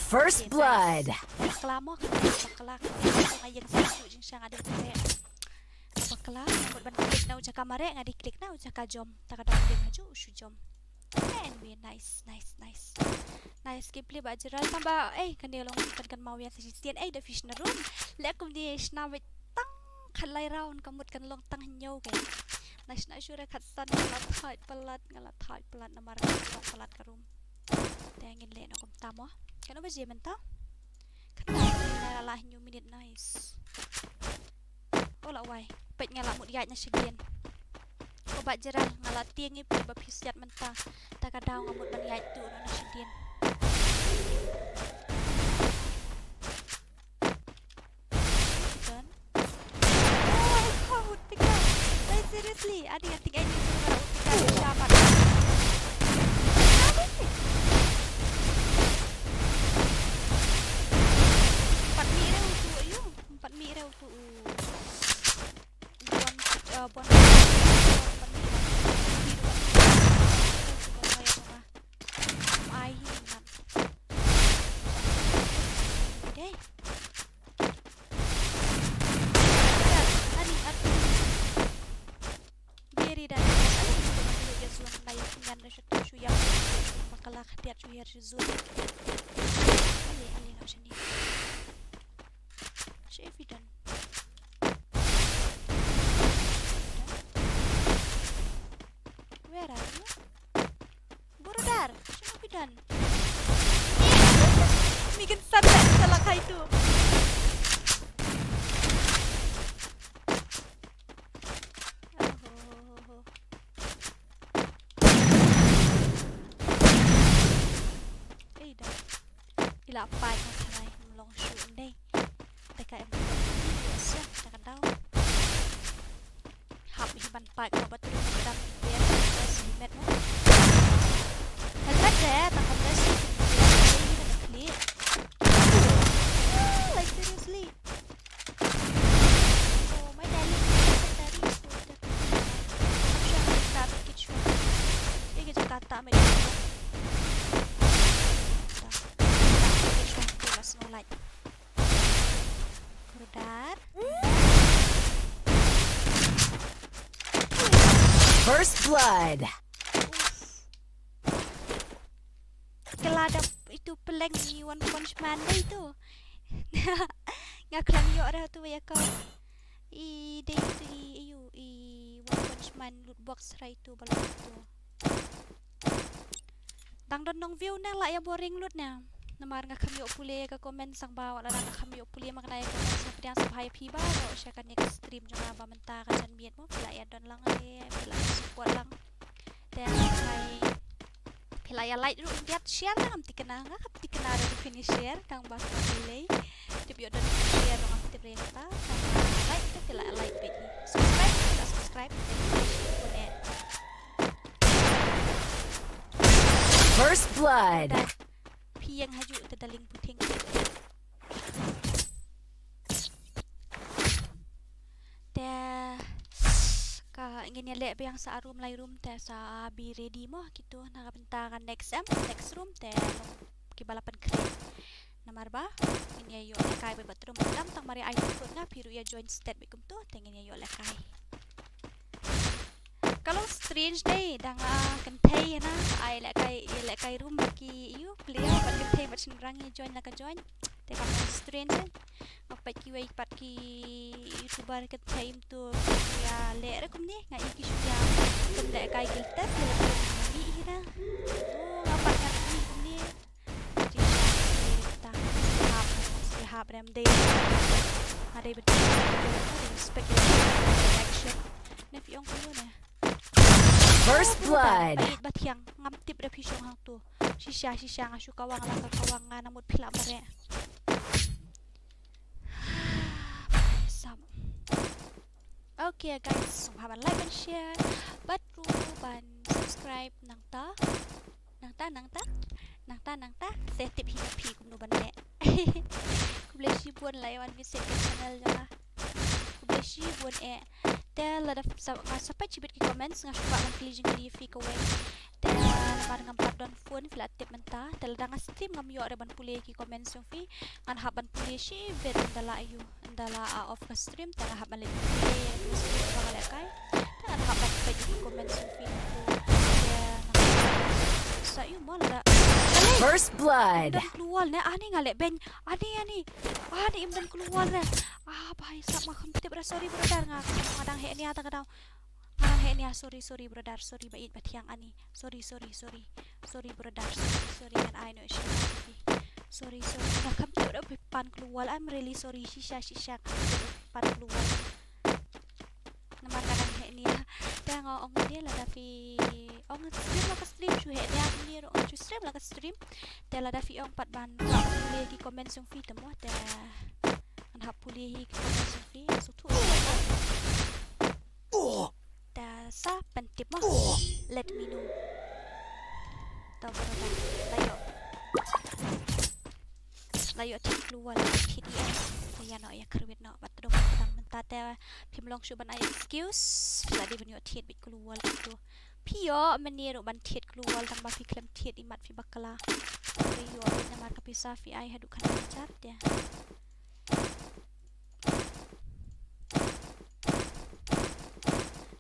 First blood. Bakla mo, ka bakla, ka bakla, ka ïeng sa shu jingshang ada kare. Bakla, mut ban klik na u jaka mareh, nga dei klik na u jaka jom. Ta ka dang ïeng haju u shu jom. Anyway, nice, nice, nice. Nice gameplay Bah Jeral, tang ba, eh, kane long kan kan maw ïa sa shisien, eh, da fish na room. Leh kumne shna beit tang khatlai round ka mut kan long tang hynñiew ke. Na shna shu re khatsan nga la thait palat, nga la thait palat namar ka long palat ka room. Te ngin leh noh kumta mo. Katno baje mynta? Katno baje mynta? La hynñiew minit, nice. O la wai. Peit nga la mut ïaid na shadien. O Bah Jeral, nga la tieng ïa phi ba phi siat mynta. Ta ka daw nga mut ban ïaid tu na shadien. Done. Oh, I can't pick up. Like, seriously, I think, I think I need to pick up. Siapa? Empat mira untuk you. Empat mira untuk you. Buan, uh, buan. Empat mira. Ai, himat. Okay. Ani, ani. Beri dan. Bakla khatiat shu hiar shu zut. Ali, ali, no shani. Shi evident. Where are you? Brother, shano phi don? Mi kynsan leh sha la kai tu. Oho. Ei da. Ila pai ka tharai mlong shu ndei. Daka em. Yes, ya, daka dau. Hap hi ban pack mo ba tu dam biar si met mo. Helmet de, tang kam de si. Like, seriously. Oh, my darling, my darling. Sure, my darling, get sure. Ye ke jaka ta me. Get sure, tu lah snow light. Brother. First blood. Uff. Kala da itu peleng i One Punch Man dei tu. Nga khlem ïoh re tu ïa ka. I dei tu i, i, i One Punch Man loot box re tu ba la tu. Dang don nong view ne la ïa boring lut ne. Namar nga kham ïoh pule ïa ka comment sngewbha wat la nga kham ïoh pule ma kane ïa comment sngewbha pdiang sngewbha ïa phi baroh sha kane ka stream jong nga ba mynta ka janmiet mo phi la ïa don lang ne phi la support lang. Te nga phi la ïa like ruh ïa share na ngam tikna nga kham tikna ruh phi ni share tang ba ka pule. Tip ïoh don share ngam tip re kata. Tang ba like te phi la ïa like phi. Subscribe phi la subscribe. First blood. Phi ïeng haju te darling puting. Te ka ngin ïa leh biang sa room lai room te sa be ready mo kitu na ka bynta ka next em next room te long kiba la pynkhreh. Namar ba ngin ïa ïoh lehkai bad ba trum dam tang mar ïa ai tu nga phi ruh ïa join stet bad kumtu te ngin ïa ïoh lehkai. Ka long strange dei da nga kynthei na ai lehkai ïa lehkai room ba ki ïu plie bad kynthei bad shynrang ïa join la ka join. Te ka long strange dei. Nga peit kiwei pat ki YouTuber kynthei mtu ïa leh re kumne nga i ki shu ïa kum lehkai guild test ïa lehkai kumne hi na. Nga pat nga i kumne. Hap rem dei. Nga dei betul. Respect action. Ne phi ong kumno ne. First blood. Bait ba thiang ngam tip da phi shong hangtu. Shisha shisha nga shu kawang la ka kawang nga na mut phi la bare. Sam. Okay guys, sngewbha ban like ban share bad ruh ban subscribe nangta. Nangta nangta nangta nangta. Te tip hi na phi kumno ban leh. Khublei shibun la ïa wan visit ka channel jong nga. Khublei shibun eh. Te lada sa, nga sa peit shibit ki comments, nga shu kwah ban kylli jingkylli ïa phi kawei. Te namar ngam pat don phone, phi la tip mynta. Te lada nga stream ngam ïoh re ban pule ki comments jong phi. Ngan hap ban pule shibit ynda la ïoh, ynda la, ah, off ka stream, te nga hap ban leit pule ïa ka stream ba nga lehkai. Te ngan hap ban peit ïa ki comments jong phi. Te ngan sa ïoh mo lada. First blood. Don klur wall ne, ani nga leh beiñ. Ani, ani. Ani im don klur wall re. Ah, bha ïa sap, nga khlem tip re, sorry brother, nga, nga dang heh nia ta ka daw. Nga dang heh nia, sorry, sorry brother, sorry ba ïeit ba thiang ani. Sorry, sorry, sorry. Sorry brother, sorry, sorry, ngan ai noh shuh. Sorry, sorry, nga khlem tip re ba phi pan klur wall, I'm really sorry, shisha, shisha, khlem tip re ba phi pan klur wall. Namar nga dang heh nia. Te nga ong nia lada phi ong stream la ka stream, shu heh nia, nia ruh ong shu stream la ka stream. Te lada phi ong pat ban pule ki comments jong phi te mo, te ngan hap pule hi ki comments jong phi, sngewthuh. Te sa pyntip mo. Let me know. To brother, la ïoh. La ïoh thied klur wall, thied ïa. Te ïa noh, ïa kyrwit noh bad to dong tang mynta te phim long shuh ban ai excuse. Phi la dei ban ïoh thied beit klur wall kito. Phi ïoh mynne ruh ban thied klur wall tang ba phi khlem thied, imat phi bakla. Phi ïoh beit namar ka pisa phi ai haduh khyndai hajar te.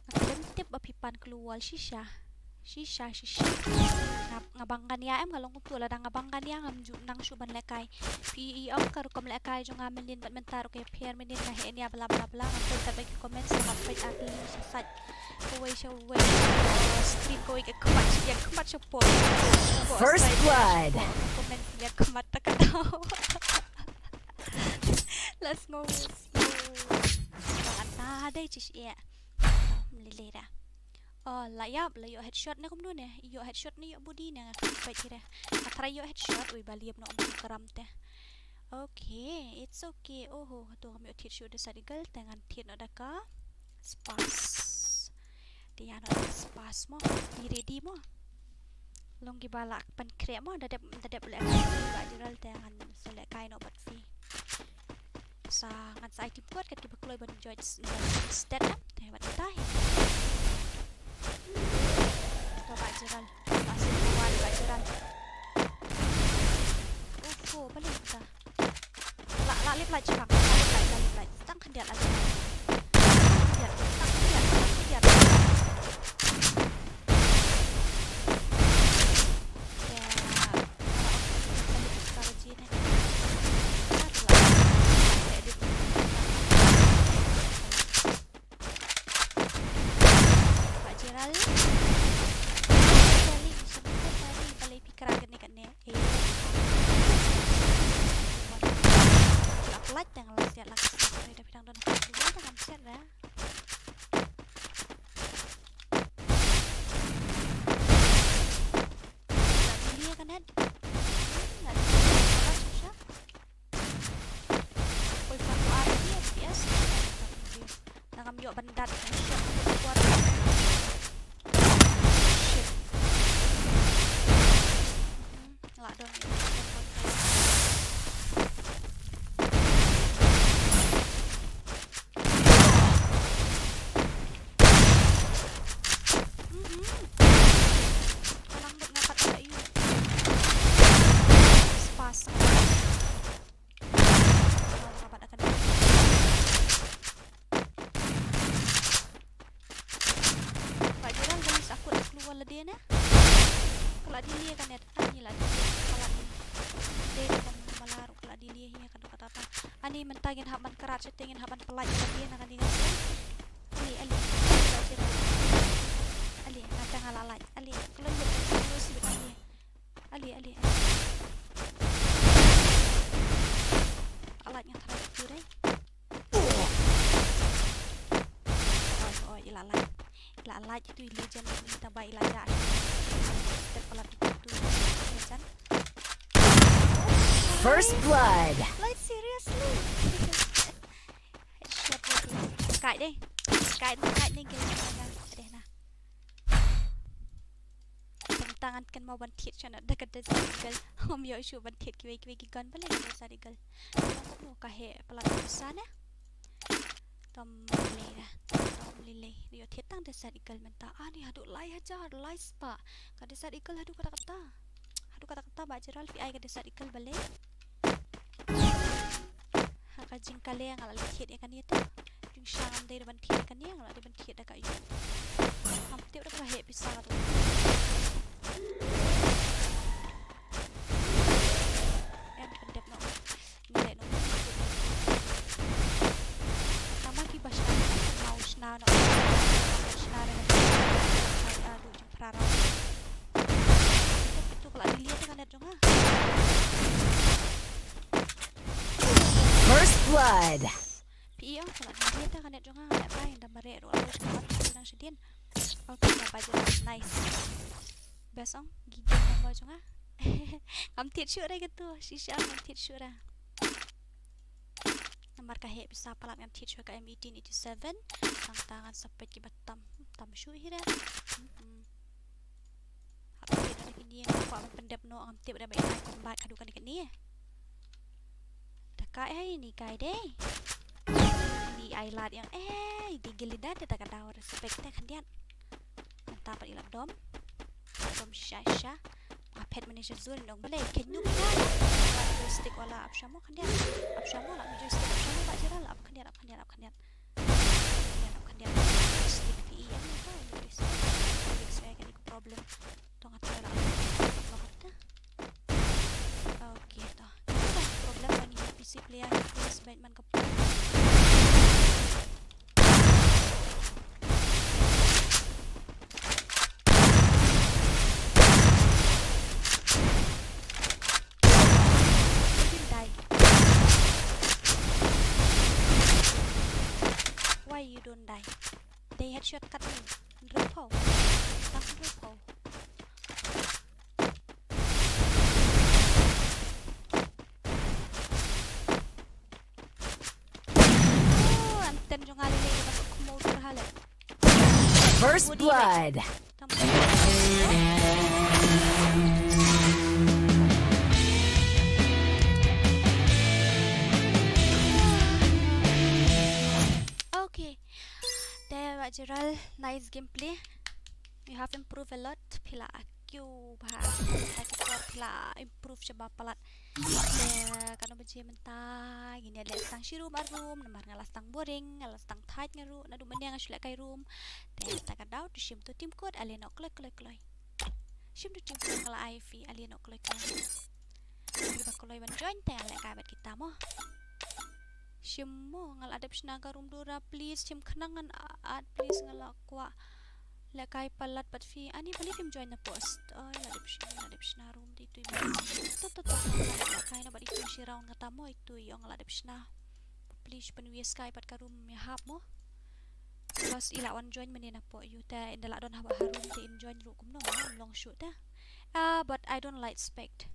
Nga khlem tip ba phi pan klur wall, shisha. Shisha, shisha. Nga, nga bang ka nia em, nga long kumto, lada nga bang ka nia ngam ju nang shuh ban lehkai. Phi i ong ka rukom lehkai jong nga mynnin bad mynta ruh ka ïapher, mynnin nga heh nia bla bla bla. Nga peit tat ba ki comments, nga peit ar tylli sha sait. Kawei sha wei, stream kawei ka khmat sha ïa khmat sha por. First blood. Comment ïa khmat ta ka daw. Let's go. Let's go. Ata dei chish ïa. Lele da. Oh, la ïap, la ïoh headshot ne kumno ne? Ïoh headshot ne ïoh body ne, nga khlem peit hi re. Nga try ïoh headshot, ui ba liam noh, um karam te. Okay, it's okay. Oho, to ngam ïoh thied shuh da Sad Eagle, te ngan thied noh da ka Spas. Te ïa noh da ka Spas mo. Be ready mo. Long kiba lah pynkhreh mo, da dep, da dep lehkai Bah Jeral te ngan sa lehkai noh bad phi. Sa ngan sa ai team code kat kiba kloi ban join s-, ban stet em. Te bad kita hi. To Bah Jeral. Bah Jeral, Bah Jeral. Ufo, balik kita. La, la lip light shibang, la lip light, la lip light. Tang khyndiat la lip light. Khyndiat, tang khyndiat, tang khyndiat. Ya, la lip light. Pak Jeral. Kali ni sempat tadi balai pikir agak ni kat ni. Eh. Lak light dah ngelas dia lak. Dah bidang dah nampak dulu dah kan siap dah. Lak dia kan dah. Lak dia. Oi, satu hari ni F P S. Nangam ïoh ban dat. Shit. Hmm, la don. Hmm. Kalang bet ngapat kat yu. Spas. Pak Jeral, gali sa kut keluar lade ne. Ka la delay ka net, ani la delay ka la delay. Dei ka mala ruh ka la delay hi ka dok kata ta. Ani mynta ngin hap ban krat sha te, ngin hap ban pynlait lade na kane ka sien. Ali, ali. Pak Jeral. Ali, ngata nga la lait. Ali, kloi lut ka sien, ali. Ali, ali, ali. Alat nga try tu dei. Oi, oi, ila alat. Ila alat tu i legend ni taba ila ja. Step pala tu tu. Legend. First blood. Like seriously. Headshot lagi. Kai dei. Kai, kai ni gila. Deh na. Tang ngan kynmaw ban thied shano da ka Desert Eagle. Ngam ïoh shuh ban thied kiwei kiwei ki gun, balei ka Desert Eagle. Long kumno ka heh palat ka pisa ne. Tom balei da. Tom Lei lei, ïoh thied tang Desert Eagle mynta. Ani haduh lai hajar, lai spah. Ka Desert Eagle haduh katta katta. Haduh katta katta Bah Jeral, phi ai ka Desert Eagle balei. Ha ka jingkale nga la leit thied ïa kane te. Jingshisha ngam dei ban thied ïa kane, nga la dei ban thied da ka ïew. Ngam tip da ka heh pisa ka tu. Em, pyndep noh. Ngi leh noh. Tang ma kiba shna, ma u shna noh. Shna da ka jingphra rau. Ito ka la delete ka net jong nga. First blood. Phi ong ka la delete ka net jong nga. Leh pai da mareh ruh. Alo shna ka nang shadien. Okay, ka ba je nice. Best ong, gigi number jong nga. Ngam thied shuh re katu, shisha ngam thied shuh re. Namar ka heh pisa palat ngam thied shuh ka M eighteen eighty-seven. Tang ta ngan sa peit kiba tam, tam shuh hi re. Hmm, hmm. Hap thied da kine, ngam kwah ban pyndep noh, ngam tip da ba ïa combat ka dei kane kane. Da kai hai ni kai dei. Ni ai lad ïa, eh, di gilida te ta ka daw respect te khyndiat. Mynta pat i la dom. Dom shisha shisha. Ba phet mane sha zone nong balei. Ken nu bina. Joystick wala ap shamo khyndiat. Ap shamo la joystick ap shamo Bah Jeral ap khyndiat ap khyndiat ap khyndiat. Khyndiat ap khyndiat. Joystick P E M to joystick. Joystick saya kan problem. To nga try la. Apa kata? Okay to. Kan problem ban ïa P C player ni, please ban man ka port. You didn't die. Why you don't die? They headshot kat me. Hynriew phew. Tang hynriew phew. Oh, anten jong nga lei lei ba suk mo tur hale. First blood. Tam. Okay. Te Bah Jeral, nice gameplay. You have improved a lot. Phi la kiew bha. Phi la kiew, phi la improve shaba palat. Te kano baje mynta ngin ïa leh tang shi room ar room namar nga la tang boring, nga la tang thait nga ruh naduh mynne nga shu leh kai room. Te ta ka daw to shim to team code ale noh kloi kloi kloi. Shim to team code nga la ai phi ale noh kloi kloi. Kiba kloi ban join te ale kai bad kita mo. Shim mo, nga la dep shna ka room dura, please shim khnang ngan at, please nga la kwah lehkai palat bad phi. Ani balei phim join na post. Oi, la dep shna, la dep shna room di tu. To to to, to, to, lehkai na bad itu shi round kata mo itu ong la dep shna. Please pynwies kai pat ka room ïa hap mo. Plus i la wan join mynne na pok ïa u te, ynda la don haba ha room te in join ruh kumno, long shuh te. Ah, but I don't like spec.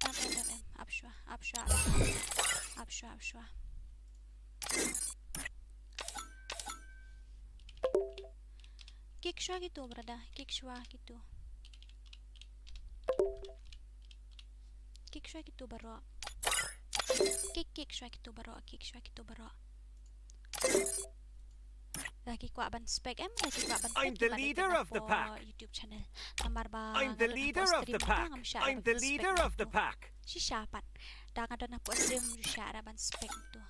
Em, em, em, em. Ap shwa, ap shwa, ap shwa. Ap shwa, ap shwa. Kick shwa kitu, brother. Kick shwa kitu. Kick shwa kitu baroh. Kick, kick shwa kitu baroh, kick shwa kitu baroh. Lada ki kwah ban spec em, lada ki kwah ban spec em, I'm the leader of the pack. YouTube channel. Namar ba I'm the leader of the pack. I'm the leader of the pack. Shisha pat. Da nga don hapoh stream shisha da ban spec tu.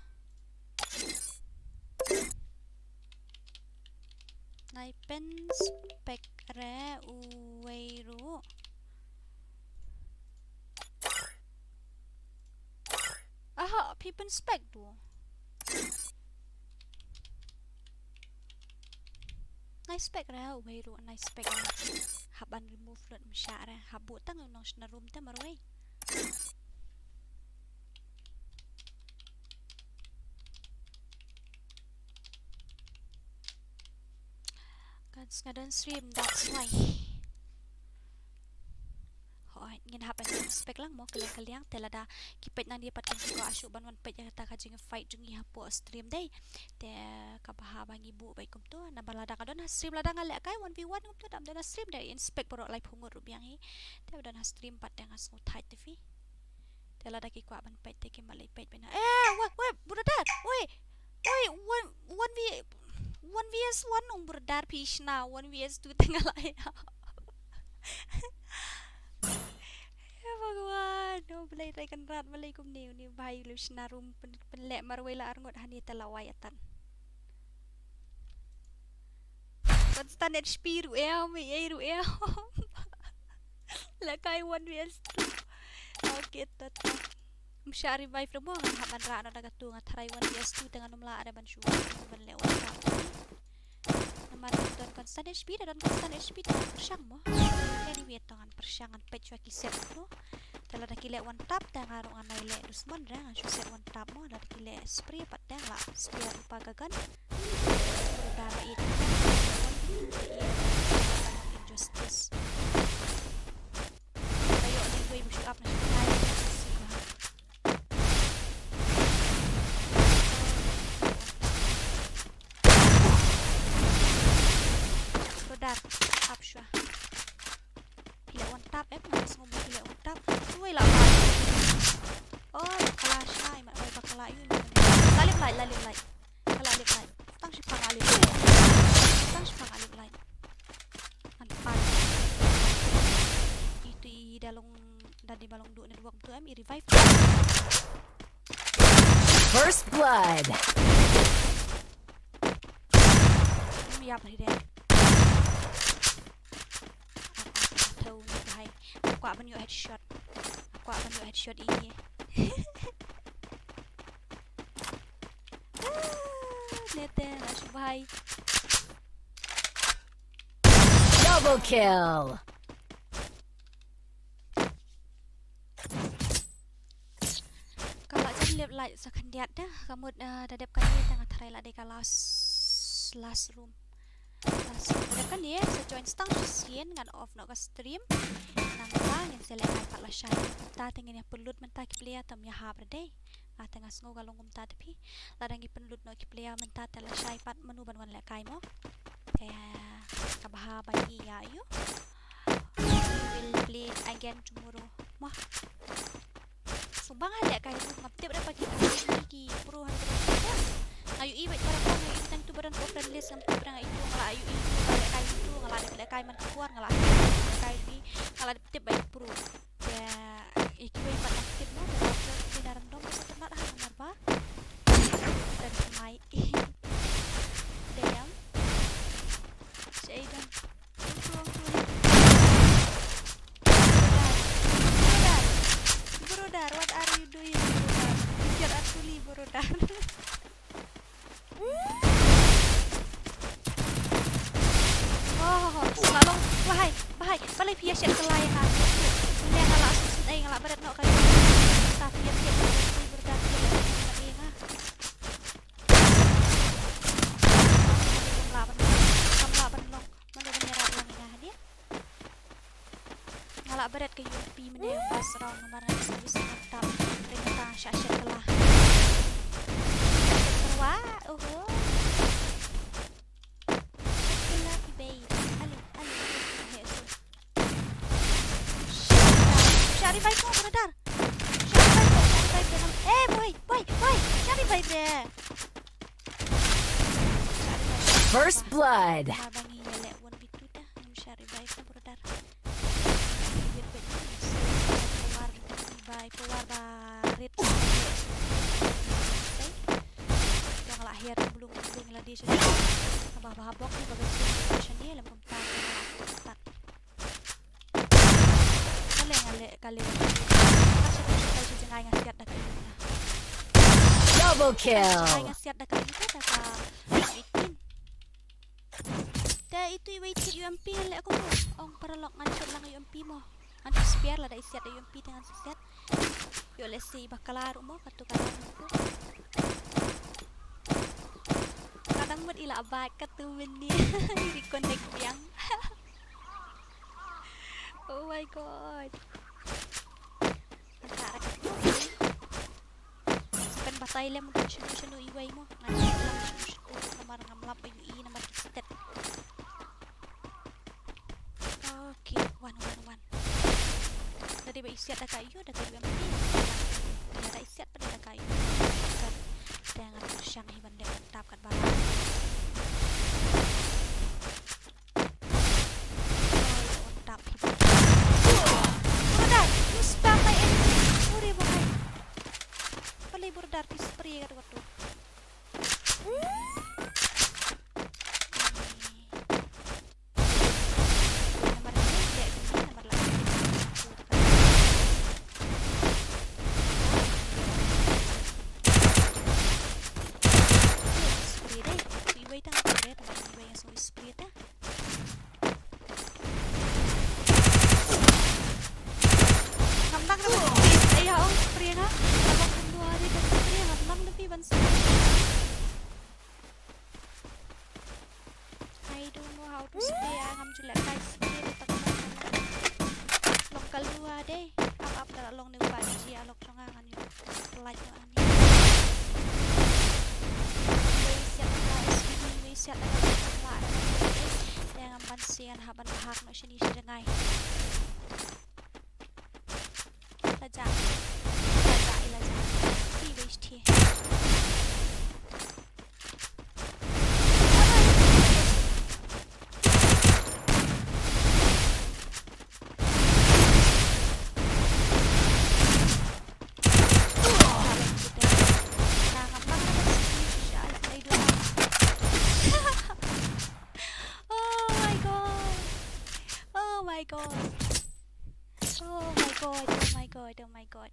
Nai pynspec re uwei ruh. Aha, phi pynspec tu. Nai spec re uwei ruh, nai spec re. Hap ban remove lut msha re. Hap buh tang u nongshna room te marwei. Kan sngew don stream, that's why. Hooid, ngin hap ban spec lang mo, kaliang kaliang, te lada ki peit nangne pat kan ko ashu ban wan peit ïa kata ka jingfight jong ngi hapoh stream dei. Te kaba haba ngi buh beit kumto, naba lada ka don ha stream lada nga lehkai one v one kumto, dam don ha stream dei in spec baroh laiphew ngut ruh biang hi. Te ba don ha stream pat te nga sngew thait te phi. Te lada ki kwah ban peit te ki mlei peit beit na. Eh, weh, weh, brother, weh. Weh, one, one v, One V S one, ong brother, phi shna, one V S two te nga la ïa. He Bhagwan, oh, Blei Trai Kynrad, balei kumne, une u bhai u la shna ruh pyn, pynleh marwei la arngut, hangne te la wai atan. Constant H P ruh em, ei ruh em. Lehkai one V S two. Okay, to, to. Ym shah revive ruh mo, ngan hap ban rah noh da katu, nga try one V S two te ngan ym lah re ban shu ban leh one tap. Namar don constant H P, da don constant H P te ngan pyrshang mo. Anyway, to ngan pyrshang, ngan peit shuwa ki set tu. Te lada ki leh one tap te nga ruh ngan nai leh dusmon re, ngan shu set one tap mo, lada ki leh spray pat te nga la spray ruh pa ka gun. Brother, ba ïeit. Injustice. Ba ïoh lyngngoh ba shu ap na shu kai. Brother, ap shuwa. Phi leh one tap em, nga sngew ba phi leh one tap. Wei la ap. Oh, ba ka la shai, ma, oh, ba ka la ïoh. La lip light, la lip light. Ka la lip light. Tang shi pang la lip light. Tang shi pang la lip light. Ngan pan. Itu i da long, da dei ba long duh network tu em, i revive. First blood. Ym ïap hi de. Thaw ni ka hai. Kwah ban ïoh headshot. Kwah ban ïoh headshot i. Ah, nete, la shu bhai. Double kill. Ka la jan lip light sa khyndiat da, ka mut, ah, da dep kane te nga tharai la dei ka last, last room. Last room. Da dep kane sa join stang shisien, ngan off noh ka stream. Nangta ngin sa lehkai pat lashai. Mynta te ngin ïa pynlut mynta ki player, tam ïa hap re dei. Nga te nga sngew ka long kumta te phi. Lada ngi pynlut noh ki player mynta te lashai pat mano ban wan lehkai mo. Te ka bha ba ngi ïa ïoh. We will play again tomorrow. Mo. Sngewbha nga lehkai ruh, ngam tip re ba ki, ki pro hynriew. Nga ïohi beit para, nga ïohi tang tu ba don ko friend list, ngam tip re, nga ïohi, nga la ïohi tu ba lehkai tu, nga la dep lehkai man ka por, nga la dep lehkai ri, nga la dep tip ba i pro. Te ïa kiwei pat ngam tip mo, te ba ki da random ba sa tyrnat ha namar ba friend mai. Damn. Shaei don. Brother, brother, what are you doing, brother? Is your actually brother? Oh, nga long, bahai, bahai, balei phi ïa shet kylla ïa nga? Nga la shu shet, eh, nga la bret noh ka. Ta phi ïa shet kylla ïa nga, brother, phi ïa shet kylla ïa nga. Kam lah ban, kam lah ban long. Mano ban ïarap lang ïa nga hadien? Nga la bret ka U M P mynne first round namar nga sngewbha sngewtap. Te nga ta sha shet kylla. Shet kylla, oho. Shet kylla ki bei. Ali, ali, he so. Shit. Shah revive mo, brother. Shah revive mo, shah revive mo. Eh, boy, boy, boy. Shah revive mo. First blood. Namar ba ngi ïa leh one v two te, ngam shah revive te, brother. Ïa peit, power, ba, power ba rit. Te nga la hiar blung blung la di sha. Ba, ba bok ni ba ga sien sha ni lem kumta. Ka leh, nga leh, ka leh. Ka shu, ka shu jngai nga siat da ka ïu. Double kill. Jngai nga siat da ka ïu, da ka eighteen. Te itu i wei kit U M P nga leh kumno. Ong paralok ngan kit lang U M P mo. Ngan tu spare lada i siat da U M P te ngan siat. Ïoh lehse i bakla ruh mo, katu ka dang mut. Ka dang mut i la bak katu mynne. I reconnect biang. Oh my God. Anta ra ka tu. Sa pynbatai lem don shano shano iwei mo. Ngan shim lang shano shano namar ngam lap ba ïohi namar ki stet. Okay, wan, wan, wan. Da dei ba i siat da ka ïu, da ka ïu em. Da dei ba i siat pat da ka ïu. Te nga pyrshang hi ban dep tap kat ba la. I don't know how to spray, ah, ngam ju leh kai spray te tak. Long ka lua de, ap ap da long ne ba ji a lok jong nga ngan ïoh. Like no ani. Wei siat na ka S P D, wei siat na ka S P D. Te ngam ban sian ha ban bahak no shini shi jangai. La ja. La ja, i la ja. Ti wei shi ti. Oh my god. Oh my god. Oh my god. Oh my god. Oh my god.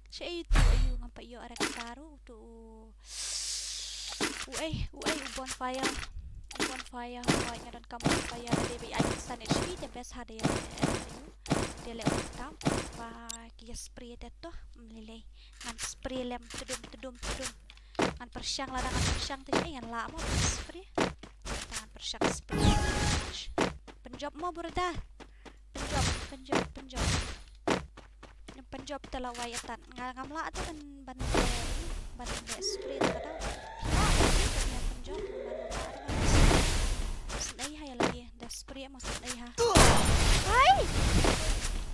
Sha ïa utu aïu ngam pat ïoh arek karu utu u, u ei, u ei, u bonfire. U bonfire, u ei, nga donkam bonfire, da dei ba ai instant H P, te best ha dei, eh, aïu. Dei leh u tam, ba ki ïa spray te to, mm, lei lei. Ngan spray lem, tudum, tudum, tudum. Ngan pyrshang lada ngan pyrshang te, eh, ngan lah mo, ngan spray. Ngan pyrshang spray. Pynjop mo, brother. Pynjop, pynjop, pynjop. Pynjop te la wai atan. Nga ngam lah te ban, ban, ban spray te ka dau. Phi lah te pynjop, ngam lah te ban spray. Snei ha ïa lagi, da spray mo snei ha. Hai!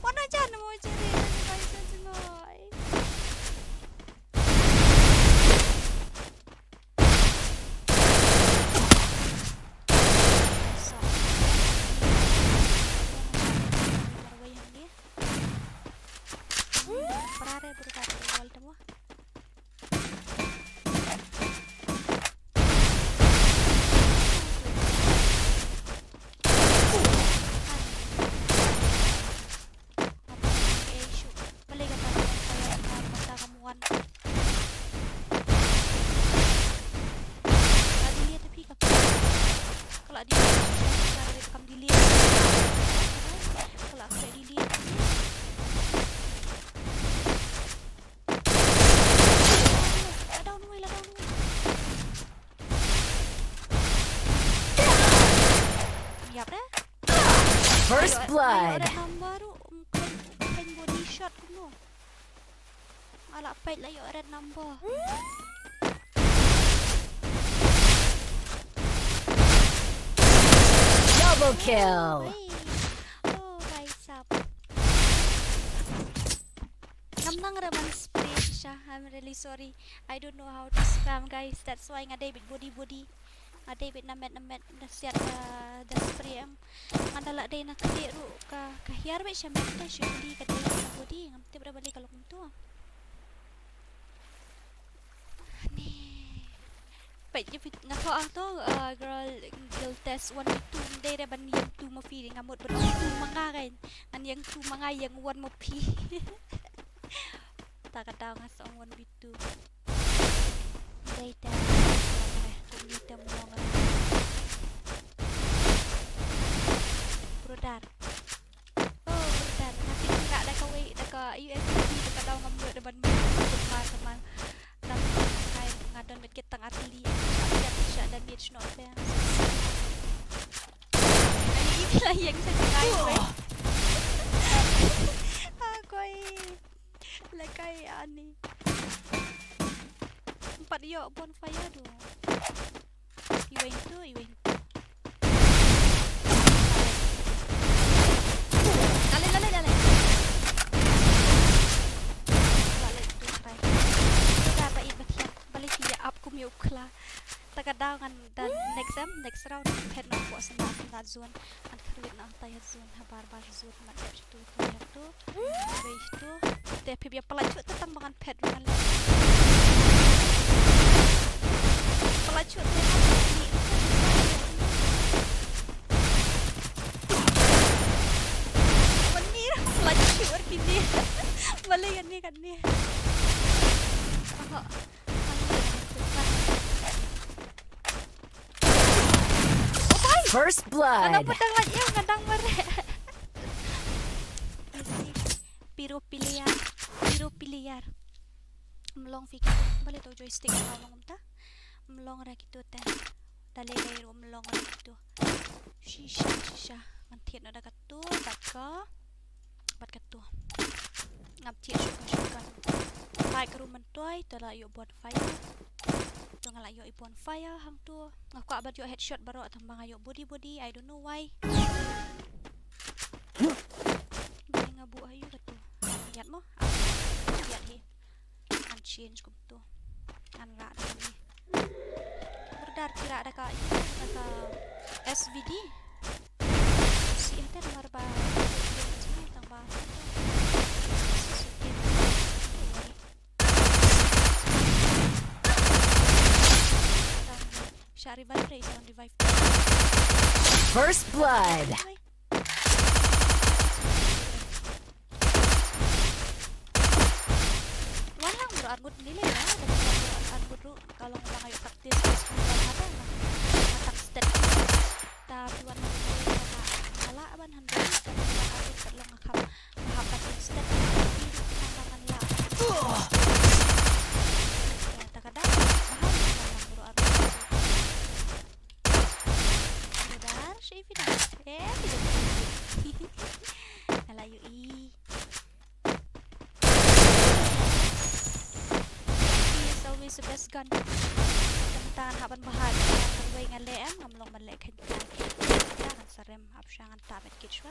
Wan ajan mo jere, jere, jere. Balei kata ka wan, kata ka wan. Ka delete phi ka. Ka la delete. Ka la delete. Ka la delete. La down wei, la down wei. Yap dah. First blood. Red number tu, um, khlaiñ body shot kumno. Ala peit la ïoh red number. Double kill. Oh, bhai sahab. Ngam nang ra ban spray shisha. I'm really sorry. I don't know how to spam, guys. That's why nga dei bit body body. Nga dei bit na met na met na siat da, da spray em. Nga da la dei na kti ruh ka, ka hiar bit sha met te shu body ka dei na body. Ngam tip ra balei ka long kumto. Ni. Peit ïa phi nga thoh ah to, uh, girl, guild test one v two, ym dei re ban ïeng two ma phi, nga mut ban ong two ma nga kan. Ngan ïeng two ma nga, ïeng one ma phi. Ta ka daw nga sa ong one v two. Dei ta. Kum ni ta mo nga. Brother. Oh, brother, nga tip nga da kawei, da ka U S B, da ka daw ngam ïoh da ban mut, da ka, da man, da man kai, nga don bad kit tang artillery, shot, shot, shot damage not bad. Ai, ila yang sa kai, wei. Ah, koi. La kai ani. Empat ïoh bonfire tu. Iwei tu, iwei tu. Dale, dale, dale. Dale tu, bye. Kita ba i ba thiang. Balei ki ïa ap kum ïa u khla. Ta ka daw ngan da next em, next round. Phet noh ko senda, senda zone. Ngan kyrwit noh ta ïa zone. Habar bar zone. Ngan ïa tu, tu, tu. Te phi bia pala chut te tang ba ngan phet ruh ngan leh. Pala chut te ngan leh. Wan ni ra pala chut ar kini. Balei kan ni kan ni. Aha. First blood. Nga dang pat dang lait ïa, nga dang mareh. Piro piliar, piro piliar. Mlong phi kito, balei to joystick ka long kumta. Mlong ra kito te. Dale dale ro mlong ra kito. Shisha, shisha. Ngan thied noh da kato, bad ka, bad kato. Ngam thied shuh ka shotgun. Fight ka rum myntoi, to la ïoh bonfire. To nga la ïoh i bonfire hangto. Nga kwah ban ïoh headshot baroh tang ba nga ïoh body body, I don't know why. Ba nga buh ha ïu kato. Ïat mo? Ïat hi. Ngan change kumto. Ngan rah da kane. Murder ki rah da ka, da ka S V D. Si hata namar ba tang ba. Shah revive re, sound revive. First blood. Wan lang bro argut ni le ya, bro argut ru kalau ngomong ayo practice ke school wan ada, matang stat. Tapi wan argut ni kata ngala ban handle, tapi wan argut kat long ngakap, ngakap practice stat. Tapi wan la. Ya, tak ada. Bahaya kalau bro argut. Dar, shi fi dar. Eh, fi dar. Ala yu i. Is always the best gun. Tang hap ban bahad, wei nga leh em, ngam long ban leh khein. Ngan sarem, hap sha ngan ta medkit shwa.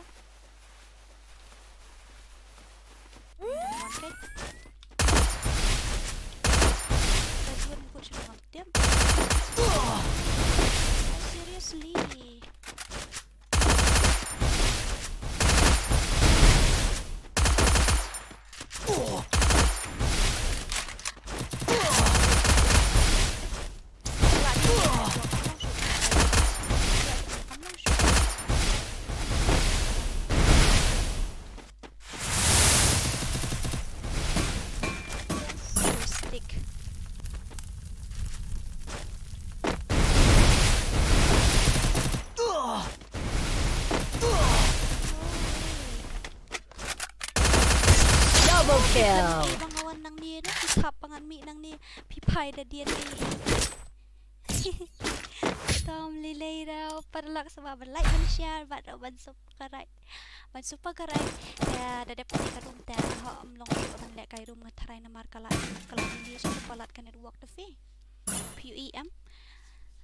One kit. Ka juan kut shwa ngam tiam. Seriously. Stick. Double kill. Bang awan nang ni na, phi thap pangan mi nang ni, phi phai da dia ni. Tom lilei da, paralok sngewbha ban like, ban share, bad ban subscribe. Ban subscribe. Ya, da dep ka rum te, ho, ym long shuh ban lehkai rum nga tharai namar ka la, ka la ni shu palat ka network te phi. P U E M.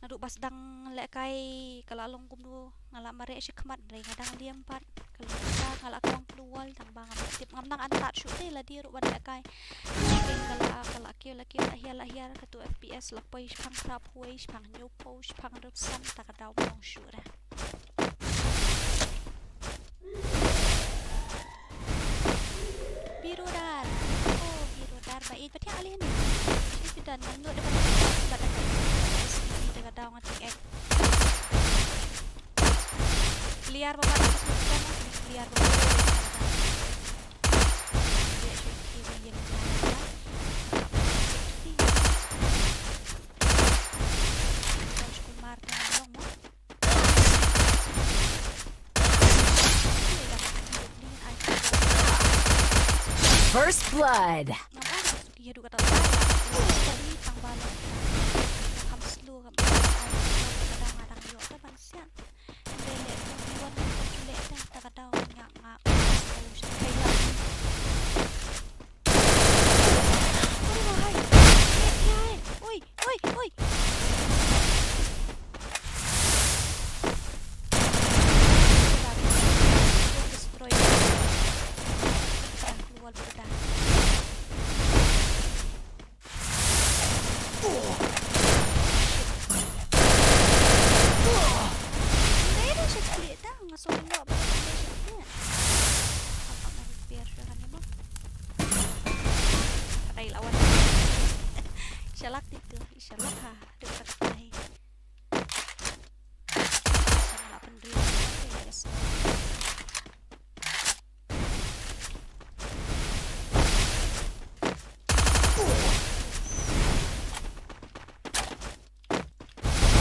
Naduh ba sdang lehkai ka la long kumno, nga la mareh shi khmat, hynrei nga dang liam pat. Ka la, nga la kawang plu wall, tang ba ngam tip, ngam nang antad shuh te lade ruh ban lehkai. Ka la, ka la kiew, la kiew, la hiar, la hiar, kato F P S la poi shipang phra phew, shipang hynñiew phew, shipang hynriew san, ta ka daw ym long shuh re. Birodar. Oh, birodar ba ïeit ba thiah ali ni. Ni bidan ngam nud da ba da ba da ka. Ni da ka daw nga tik ek. Clear ba ba da ka. Clear ba ba da ka. First blood. Oi, oi, oi. Destroy. Keluar budak. Dei da sha kali da nga song lo ba dei sha kali. Apa nga repair sha kan ba. Katai lawan. Shalak itu, shalak ha. Duk katai. Shalak pendri. Yes.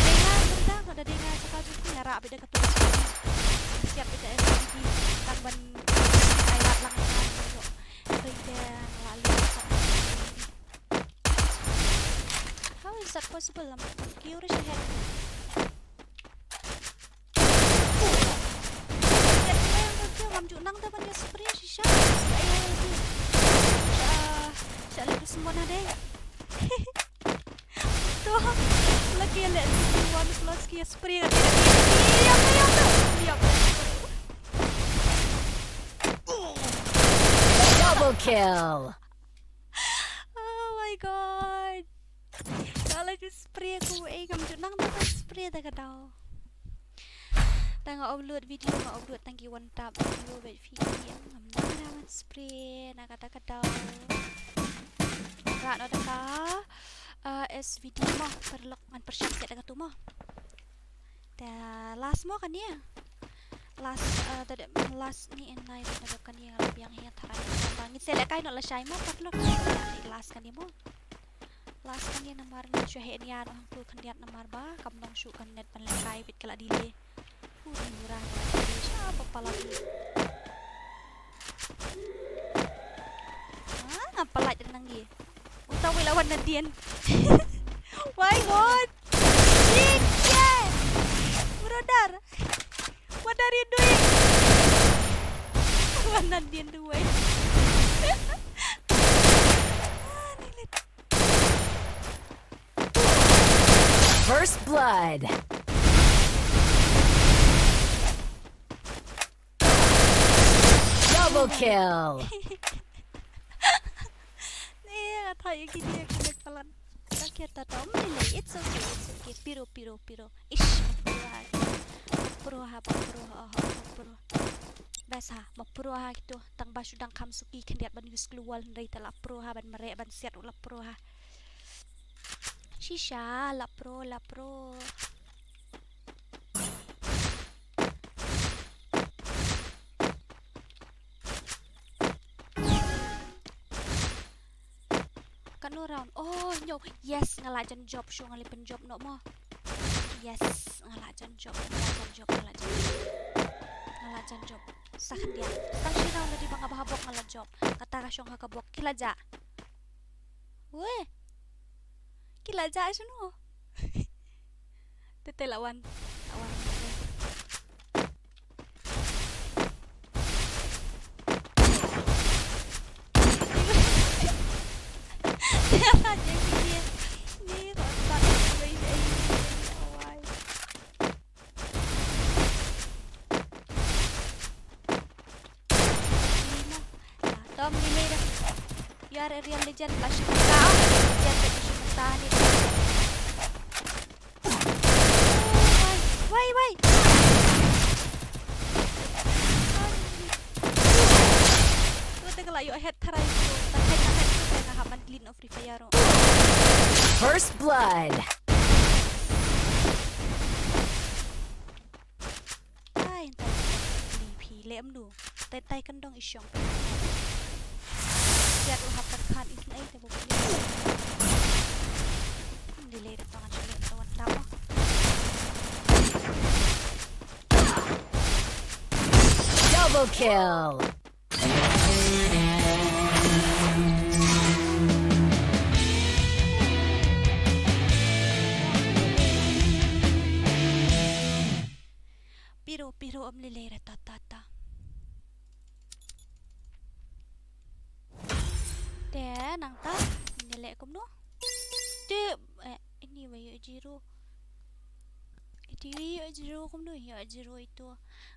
Dei nga murda, ka da dei nga sa ka jong nga rah bida ka tu. Siap bida S D D tang ban ai lad lang nga. Dei nga la leh. Possible ngam kiew re shahead. Set ïa nga ïa ka kiew, ngam ju nang da ban ïa spray shisha. Ai ai ai. Sha sha leh dusmon ha dei. To. Lagi leh dusmon plus ki spray ka dei. Ïa ka ïa ka. Ïa ka. Double kill. Oh my god. Ka la ju spray ku, eh, ngam ju nang da ban spray da ka daw. Tang nga upload video, nga upload tang ki one tap video bad phi ïa ngam nang da ban spray na kata ka daw. Ra no da ka, eh, S V D mo, paralok ngan pyrshang set da ka tu mo. Te last mo kane. Last, eh, da dep last ni en nai da dep kane nga la biang hi nga tharai. Ba ngin sa leh kai noh lashai mo paralok. Last kane mo. Last kane namar ngan shu heh nia noh hangtu khyndiat namar ba kam long shuh ka net ban leh kai bit ka la delay. Hu dang lura ka la delay sha ba palat. Ah, nga palat nang di. Uta wei la wan nadien. Why God? Shit, yeah. Brother. What are you doing? Wan nadien duwai. Ah, ni lit. First blood. Double kill. Ni, nga thait ïa kine, kine palat. Okay, ta ta, um, ni, ni, it's okay, it's okay. Piro, piro, piro. Ish, ba pro ha. Ba pro ha, ba pro ha, ha, ba pro. Best ha, ba pro ha kito. Tang ba shu dang kham suki khyndiat ban use gloo wall hynrei te la pro ha ban mareh ban siat u la pro ha. Shisha, la pro, la pro. Katno round? Oh, nyo. Yes, nga lah jan jump shuh, nga leh pynjump noh mo. Yes, nga lah jan jump, nga lah jan jump, nga lah jan jump. Nga lah jan jump. Sa khyndiat. Tang shi round lada ba nga bha bok nga lah jump. Kata ka shong ha ka bok. Ki la jah. Weh. Ki la jah shano? Te te la wan. La wan. Tom, ni mei dah. You are a real legend. Lah shi mynta, legend, lah shi mynta ni. Wai, wai, wai. Tu tengah lah, you head try tu. Tak head, tak head tu tengah hap ban delete of Free Fire tu. First blood. Ai, tai, tai, phi lem du. Tai, tai, kan dong i shong. Siat u hap kan khan is nai te bu phi. Delay da tong an shole da wan tap. Double kill. Piro, piro, ym lei lei re ta ta ta. Te nangta ngin ïa leh kumno? Te, eh, ini ba ïoh zero. Iti ïoh zero kumno, ïoh zero itu.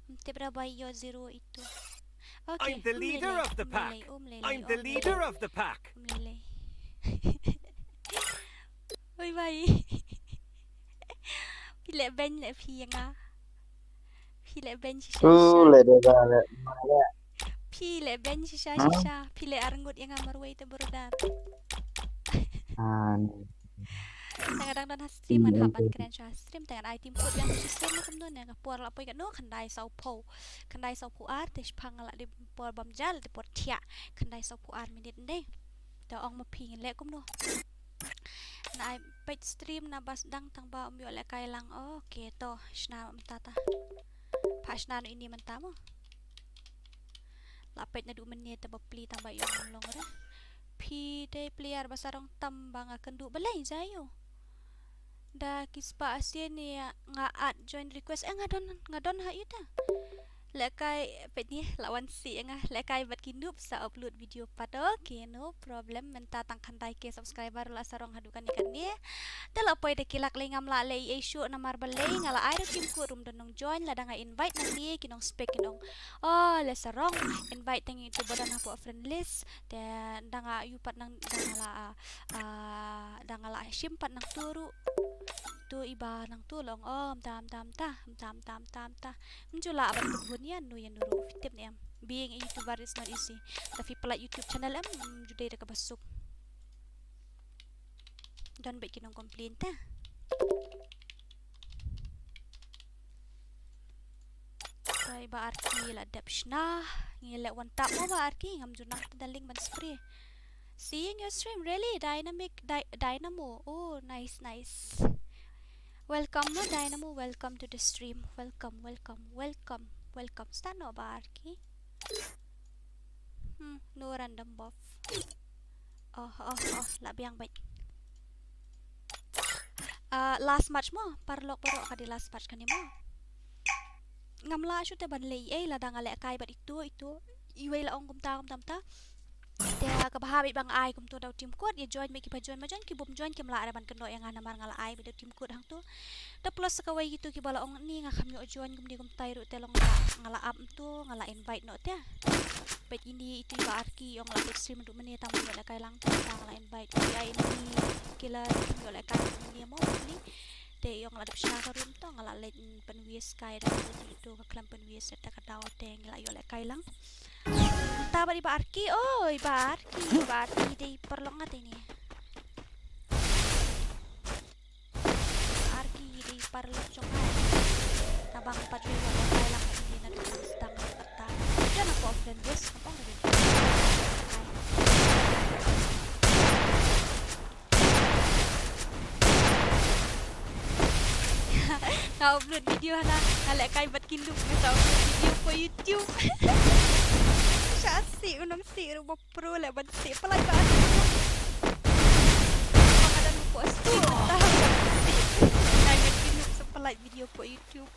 Ym tip ra ba ïoh zero itu. Okay, I'm the leader of the pack. I'm the leader of the pack. Ym lei lei. Oi bai. Phi leh beiñ leh phi ïa nga. Phi leh beiñ shisha shisha. Phi leh beiñ shisha shisha. Phi leh arngut ïa nga marwei te brother. Tang nga dang don ha stream ngan hap ban kren sha stream tang ngan ai team code ïa nga sha stream kumno ne nga por la poi katno khyndai saw phew. Khyndai saw phew ar te shipang nga la dei por bam jal te por thiah. Khyndai saw phew ar minit ndei. Te ong ma phi ngin leh kumno. Na ai peit stream na ba sdang tang ba ym ïoh lehkai lang. Okay to shna mynta ta. Pha shna no ini mynta mo. La peit naduh mynne te ba pli tang ba ïoh long re. Phi dei player ba sarong tam ba nga kynduh balei jai ïoh. Da ki spah sien ïa nga add join request. Eh, nga don, nga don ha ïa ta. Lehkai, peit ne, la wan sih ïa nga. Lehkai bad ki noob sa upload video pat. Okay, no problem. Mynta tang khyndai K subscriber la sarong haduh kane kane. Te la poi da ki lak lei, ngam lah leh ei ei shuh namar balei nga la ai da team code ruh ym don nongjoin, lada nga invite nangne ki nongspek kin ong, oh, la sarong, invite tang ito ba don hapoh friend list. Te da nga ïoh pat nang, da nga la, ah, da nga la shim pat nangto ruh. To iba nangto la ong, oh, ym ta, ym ta, ym ta, ym ta, ym ta, ym ta, ym ta. Ym ju lah ban pynhun ïa no ïa no ruh, phi tip ne em. Being a YouTuber is not easy. Da phi pynlait YouTube channel em, ym ju dei da kaba suk. Don beit ki nong complain te. Te i Bah Arki la dep shna. Ngi leh one tap mo Bah Arki, ngam ju nang te da link ban spray. Seeing your stream, really? Dynamic, dy-, Dynamo. Oh, nice, nice. Welcome mo Dynamo, welcome to the stream. Welcome, welcome, welcome, welcome. Start noh Bah Arki. Hmm, no random buff. Oh, oh, oh, la biang beit. Ah, last match mo, paralok baroh, ka dei last match kane mo. Ngam lah shuh te ban leh ei ei, lada nga lehkai bad ito, ito. Iwei la ong kumta, kumta, kumta. Te kaba hap beit ba nga ai kumto da u team code, ïa join beit kiba join, ma join ki bym join kim lah re ban kynnoh ïa nga namar nga la ai beit da u team code hangto. Da plus sa kawei kito kiba la ong ni nga kham ïoh join kumne kumtai ruh te long nga la, nga la ap to, nga la invite noh te. Bad ine ito i Bah Arki ong la peit stream ruh mynne tang ym ïoh lehkai lang te, tang la invite. Ïa ine killer kim ïoh lehkai mynne mo mynne. Te ong la dep shna ka room to, nga la leit pynwies kai da ito ka khlem pynwies te ka daw te ngi la ïoh lehkai lang. Mynta bad i Bah Arki, oh i Bah Arki, i Bah Arki dei paralok nga te ine. Arki dei paralok jong nga. Naba nga pat ju ïoh lehkai lang ine naduh nang sdang ruh kata. Ïa nang ko friend list, nga ong ruh. Nga upload video hana, nga lehkai bad ki noob, nga sa upload video for YouTube. Sha sih, u nongsieh ruh ba pro leh ban sieh, pynlait Bah Arki. Ba nga don hapoh stream mynta ban sieh. Nga ngan ki noob sa pynlait video hapoh YouTube.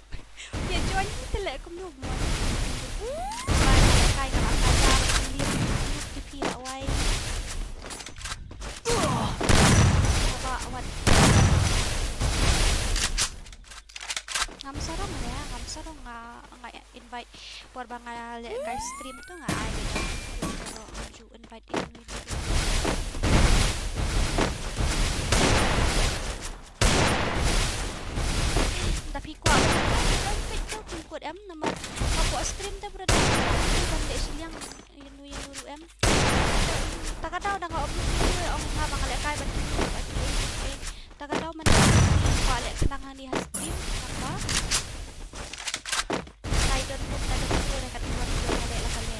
Ïa join te leh kumno mo. Ba nga lehkai, nga la kai ba ki noob ki phi la wai. Ba wat. Ngam sarong re, ngam sarong nga, nga invite. Por ba nga lehkai stream to nga ai. Ngam ju invite in. Da phi kwah ban invite to, phi kut em namar hapoh stream te brother. Ban leh shiliang ïa no ïa no ruh em. Ta ka daw da nga upload video ong nga ba nga lehkai ban ki, ba ki, eh, eh. Ta ka daw man kwah leh khnang hangne ha stream, namar. Kai don mut na don mut na ka tuan don na leh la ka leh.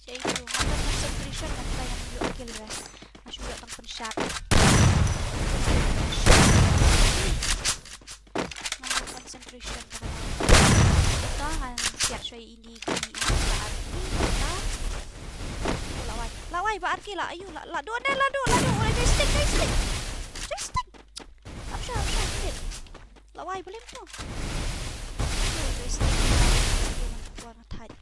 Sa ïa u, nga don concentration, nga try ban ïoh kill re. Nga shu ïoh tang pynshap. Nga don concentration ka kata. Ito ngan siat shuwa ïa ini ki, ini ka arti kata. La wai. La wai Bah Arki la, ayu la, la duh ne, la duh, la duh. Joystick, joystick. Joystick. Hap sha, hap sha, hap sha. La wai, blame to. Joystick. Wan thait.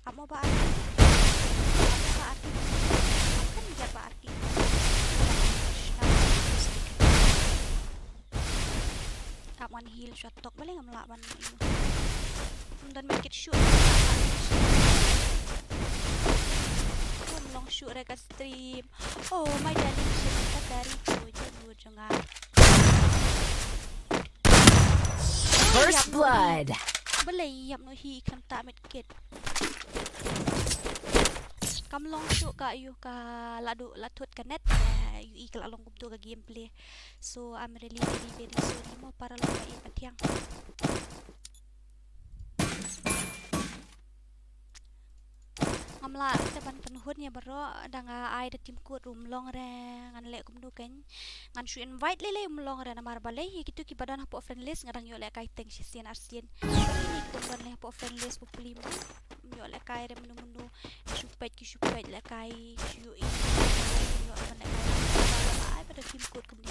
Ap mo Bah Arki. Ap mo Bah Arki. Ap kan ïa Bah Arki. Ap wan heal shot tok, balei ngam lah ban. Ngam don medkit shuh. Ngam long shuh re ka stream. Oh my darling, shit, ka dari ko jong nga. First blood. Balei ïap noh hi khlem tah medkit. Kam long shuh ka ïoh ka la duh la thut ka net, eh, ïohi ka la long kumto ka gameplay. So I'm really very very sorry mo para lok ba ïa pathiang. Ngam lah te ban pynhun ïa baroh, da nga ai da team code ruh ym long re, ngan leh kumno kein. Ngan shu invite lei lei ym long re namar balei, ïa kito kiba don hapoh friend list nga dang ïoh lehkai teng shisien arsien. Kine ki bym don lei hapoh friend list, bapli mo. Ym ïoh lehkai re mano mano. Shu peit ki shu peit lehkai, shu ïohi. Ym ïoh ban lehkai. Ai ba da team code kumne.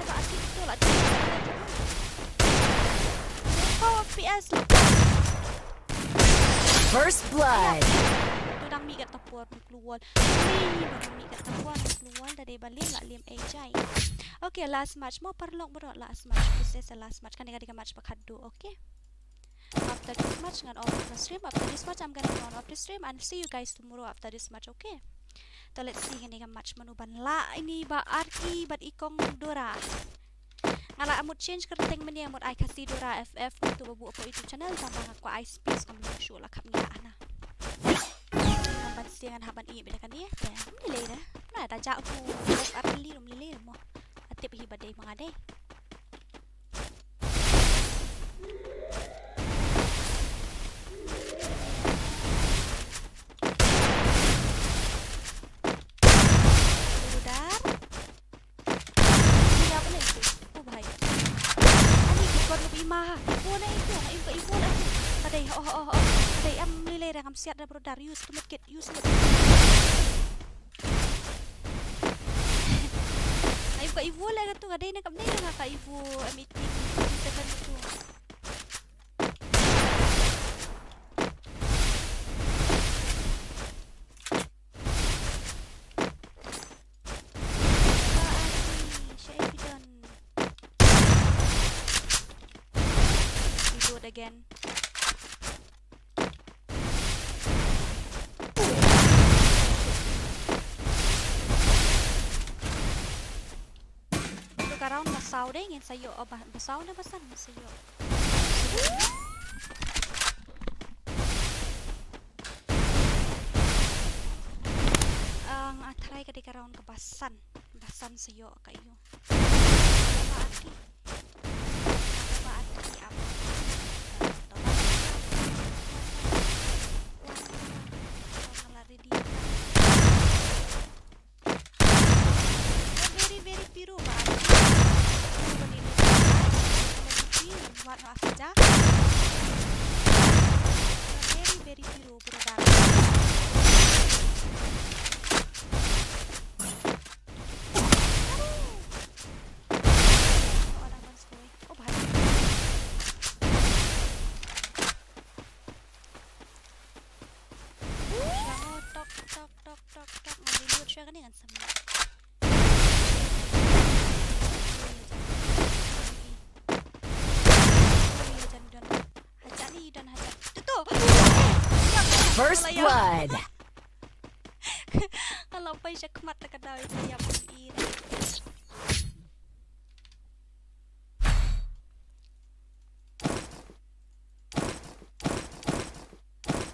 Kata ba arti betul lah. Four F P S lah. First blood. Tu dang mih kat dapur klur wall. Ni dang mih kat dapur klur wall, da dei ba lem lah lem ei jai. Okay, last match mo paralok baroh, last match. This is the last match. Kane ka dei ka match ba khatduh, okay? After this match ngan off the stream. After this match I'm gonna turn off the stream and see you guys tomorrow after this match, okay? To let's see kane ka match mano ban lah ïa i Bah Arki bad i Kong Dora. Nga la mut change kyrteng mynne, mut ai Khasi Dora F F, to ba buh hapoh YouTube channel, tang ba nga kwah ai space, kam long shuh la kham ngiah na. Ngan ban sdang, ngan hap ban ïeh beit da kane. Te ym lei lei da. Na da jah u F R L ym lei lei mo. Tip hi ba dei ma nga dei. Brother. Ïa, ba leh ito. Oh, bahai. Ani ki kon, ba ima ha. Ibu na ito, nga im ka ibu na ito. Ka dei, oh, oh, oh. Ka dei, am lei lei re, ngam siat da, brother. Use to medkit, use to medkit. Nga im ka ibu leh katu, ka dei ne kam dei ne nga ka ibu M eighteen, M seven katu. Reload again. Ito ka round ba saw dei ngin sa ïoh, oh, ba, ba saw ne ba san ngin sa ïoh. Ang, ah, try ka dei ka round kaba san. Ba san sa ïoh ka ïoh. Ba arti. Ba arti apa? Ready. Very, very piru ba arti. Wat no asaja. Very, very piru, brother. Oh, ada man sekali. Oh, bahaya. Tok, tok, tok, tok, tok. Ngan reload shuwa kane ngan submit. First blood. Nga la poi sha khmat ta ka daw ïa ka ïap i.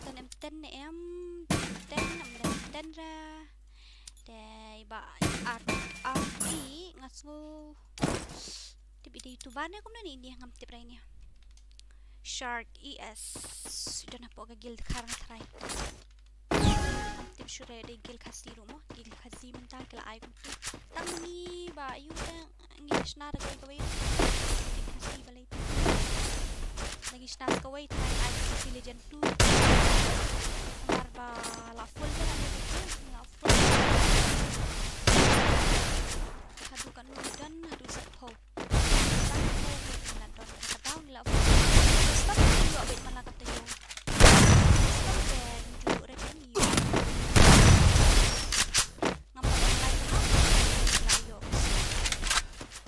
Don em ten ne em, ten ne em, ten ra. Dei ba ar, ar ti nga sngew. Tip i dei tuber ne kumno ne ini, ngam tip ra ini. Shark E S. Don hapoh ka guild khar nga try. Ngam tip shuh re dei guild Khasi ruh mo, guild Khasi mynta ki la ai kumtu. Tang ni ba yu tang ngi shna da kawei kawei. Tip Khasi balei. Ngi shna kawei tang ai Khasi Legend two. Namar ba la full te la full. Haduh katno don, haduh sa phew. Sa phew ngi la don, ka down la full. Stop, ïoh beit man la ka taïew. Stop te ngi ju re kan ïoh. Ngam pat online ha. La ïoh.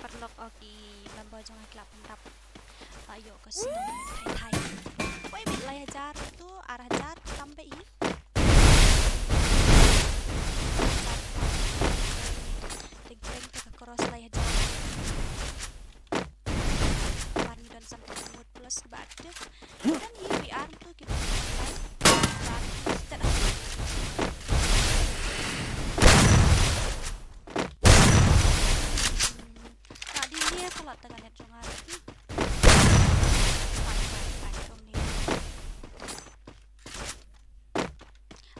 Paralok, o ki member jong nga ki la pynrap. La ïoh ka sdang thai thai. Poi beit lai hajar tu, ar hajar tam beit hi. Te bank te ka cross lai hajar. Ban ngi don something mood plus ba active. Kan hi V R tu ki ba active. Start active. Ka dei ne ka la ta ka net jong nga ki.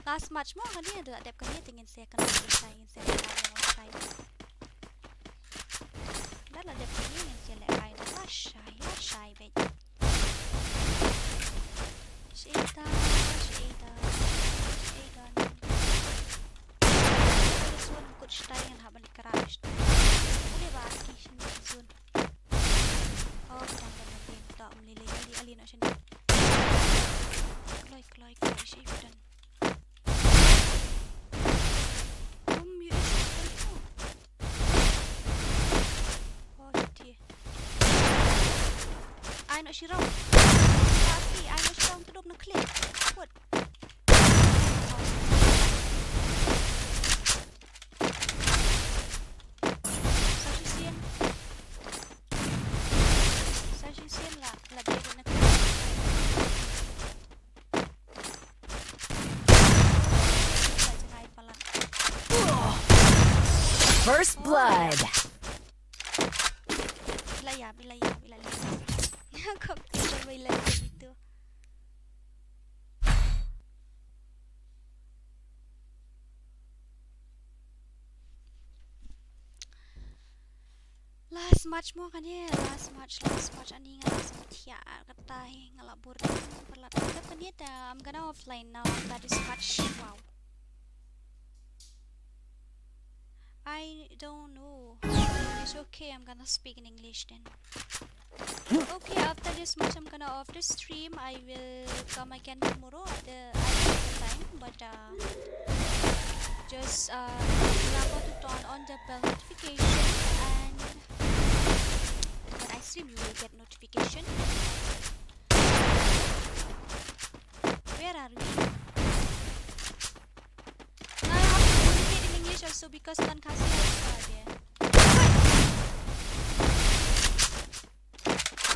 Last match mo kane, da la dep kane te ngin sa kane, ngin sa kane, ngin sa kane. Da la dep kane ngin sa leh kai, da la shai, la shai beit. Shada, shada, shada. This one kut shtai ngan hap ban kra shtai. Ule ba ki shin zone. Oh, kita ban ban ta um lili ali ali no shin. Kloi kloi kloi shi dan. Um, you is. Oh, shit. Ai no shirau. Pati, ai no shirau tu dop na klik. What? Sa shisien. Sa shisien la, la dia na klik. Sa jangai palat. First blood. Bila ya, bila ya, bila ya. Kok bila ya itu. Last match mo kane, last match, last match ani nga la sngewthuh kata hi nga la bur parlat. Kane te I'm gonna offline now after this match. Wow. I don't know. It's okay, I'm gonna speak in English then. Okay, after this match, I'm gonna off the stream. I will come again tomorrow at the, at the time, but uh, just uh, remember to turn on the bell notification, and when I stream, you will get notification. Where are we? Now I have to communicate in English also because non Khasi also are there.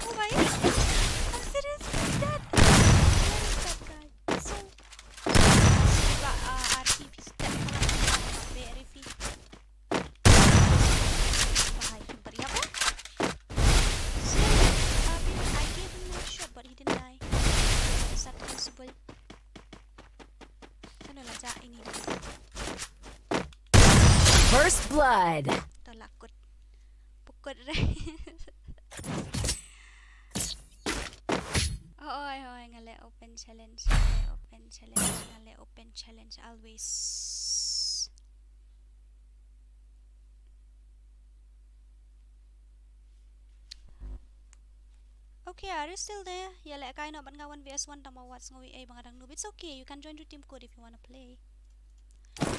Oh my! I'm seriously dead! Where is that guy? So, uh, R P P step, very feet. Why, him bari apa? So, I mean, I gave him a shot, but he didn't die. Is that possible? Ano la ja ini. First blood. Tolak kut. Pukut re. Oi, oi, nga leh open challenge, nga leh open challenge, nga leh open challenge always. Okay, are you still there? Ïa lehkai noh bad nga one v one tang ba wat sngew ei ba nga dang noob. It's okay, you can join to team code if you wanna play.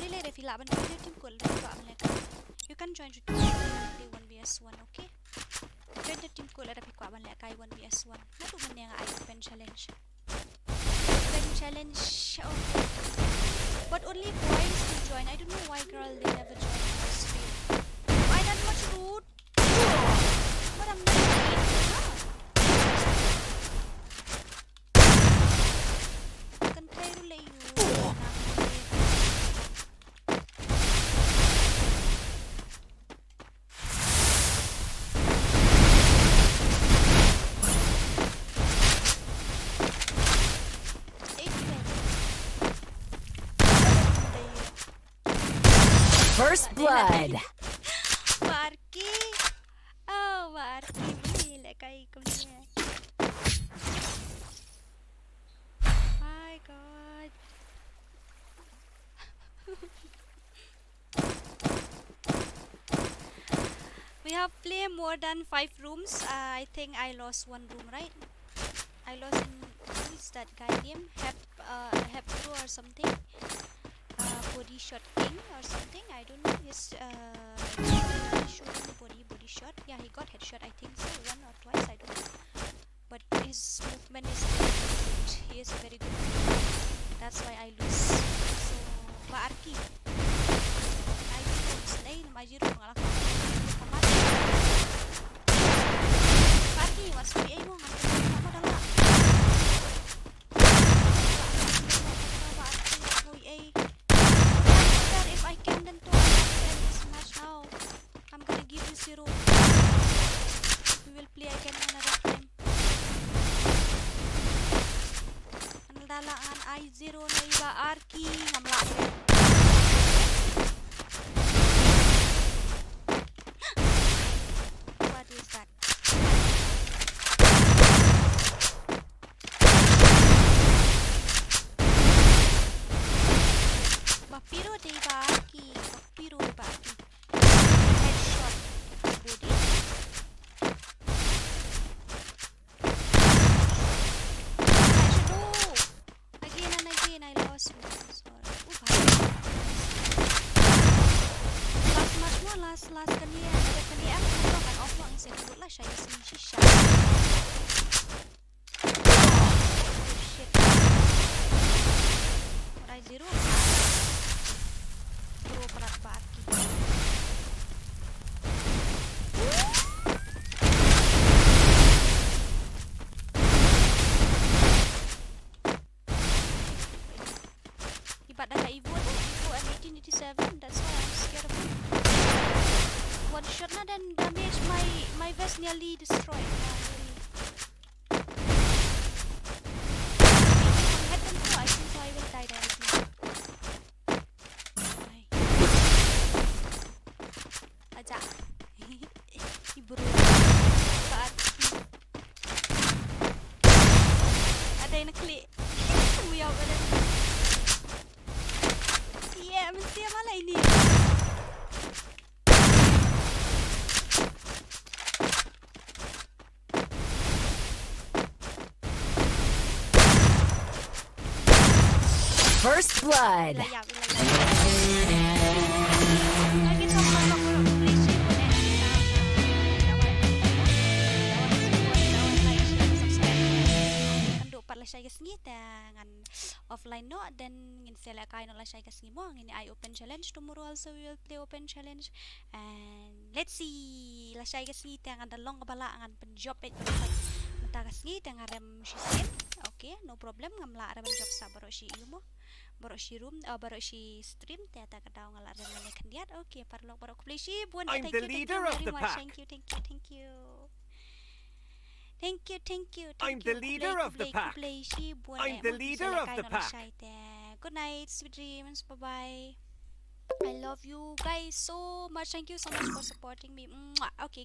Lele re phi lah ban join to team code lada phi kwah ban lehkai. You can join to team code if you wanna play one v one, okay? Join to team code lada phi kwah ban lehkai one v one. Naduh mynne nga ai open challenge. Open challenge, okay. But only boys to join. I don't know why girl they never join this field. Why that much rude? What a man. Kan thei ruh leh ïa u. First blood. Barki. Oh, Barki, boleh lehkai kumne. My God. We have played more than five rooms. Uh, I think I lost one room, right? I lost in, who is that guy name? Hep, uh, Hep Pro or something. Uh, Body Shot King or something. I don't know. His, uh, shooting body, Body Shot. Yeah, he got headshot, I think so. One or twice, I don't know. But his movement is very good. He is a very good player. That's why I lose. So, Barki. Ai, tu slay, nama jiru, ngalah ka. Barki, what's the aim? Ngan kena nama dah lah. Barki, what's the aim? If I can, then to end this match now. I'm gonna give you zero. We will play again another time. Ngan da lah ngan ai zero na i Barki, ngam lah. Baki, bak biru baki. Headshot. Body. Shadow. Again and again, I lost. Sorry. Oh, bhai. Last match mo, last, last kane, kane, kane, ah, kane, off lang, saya sebut lah, saya sini sisa. Oh, shit. What I zero? Bro, berat banget gitu. Ibat da ka Evo tu, Evo M eighteen eighty-seven, that's why I'm scared of him. One shot na, then damage, my, my vest nearly destroyed. Yeah, really. If I hit them too, I think so I will die directly. Ai. Aja. Hi bro. Ba arti. Ada yang klik. Uya bala. Iya, mesti apa lah ini? First blood. Ila ïap, ila ïap. Lagi song, song, song, please share, eh. Lawan, lawan support, lawan like, share, subscribe. Kynduh pat lashai ka sngi te ngan offline noh, then ngin sa lehkai noh lashai ka sngi mo, ngin ïa ai open challenge. Tomorrow also we will play open challenge. And let's see, lashai ka sngi te ngan da long kaba lah ngan pynjop beit baroh pat mynta ka sngi te nga rem shisien. Okay, no problem, ngam lah re ban jop sa baroh shi ïu mo. Baroh shi room, ah, baroh shi stream te, ta ka daw nga lah rem mynne khyndiat. Okay, paralok baroh, khublei shibun. I'm the leader of the pack. Thank you, thank you, thank you. Thank you, thank you, thank you. I'm the leader of the pack. Khublei shibun. I'm the leader of the pack. Good night, sweet dreams. Bye bye. I love you guys so much. Thank you so much for supporting me. Mwah. Okay.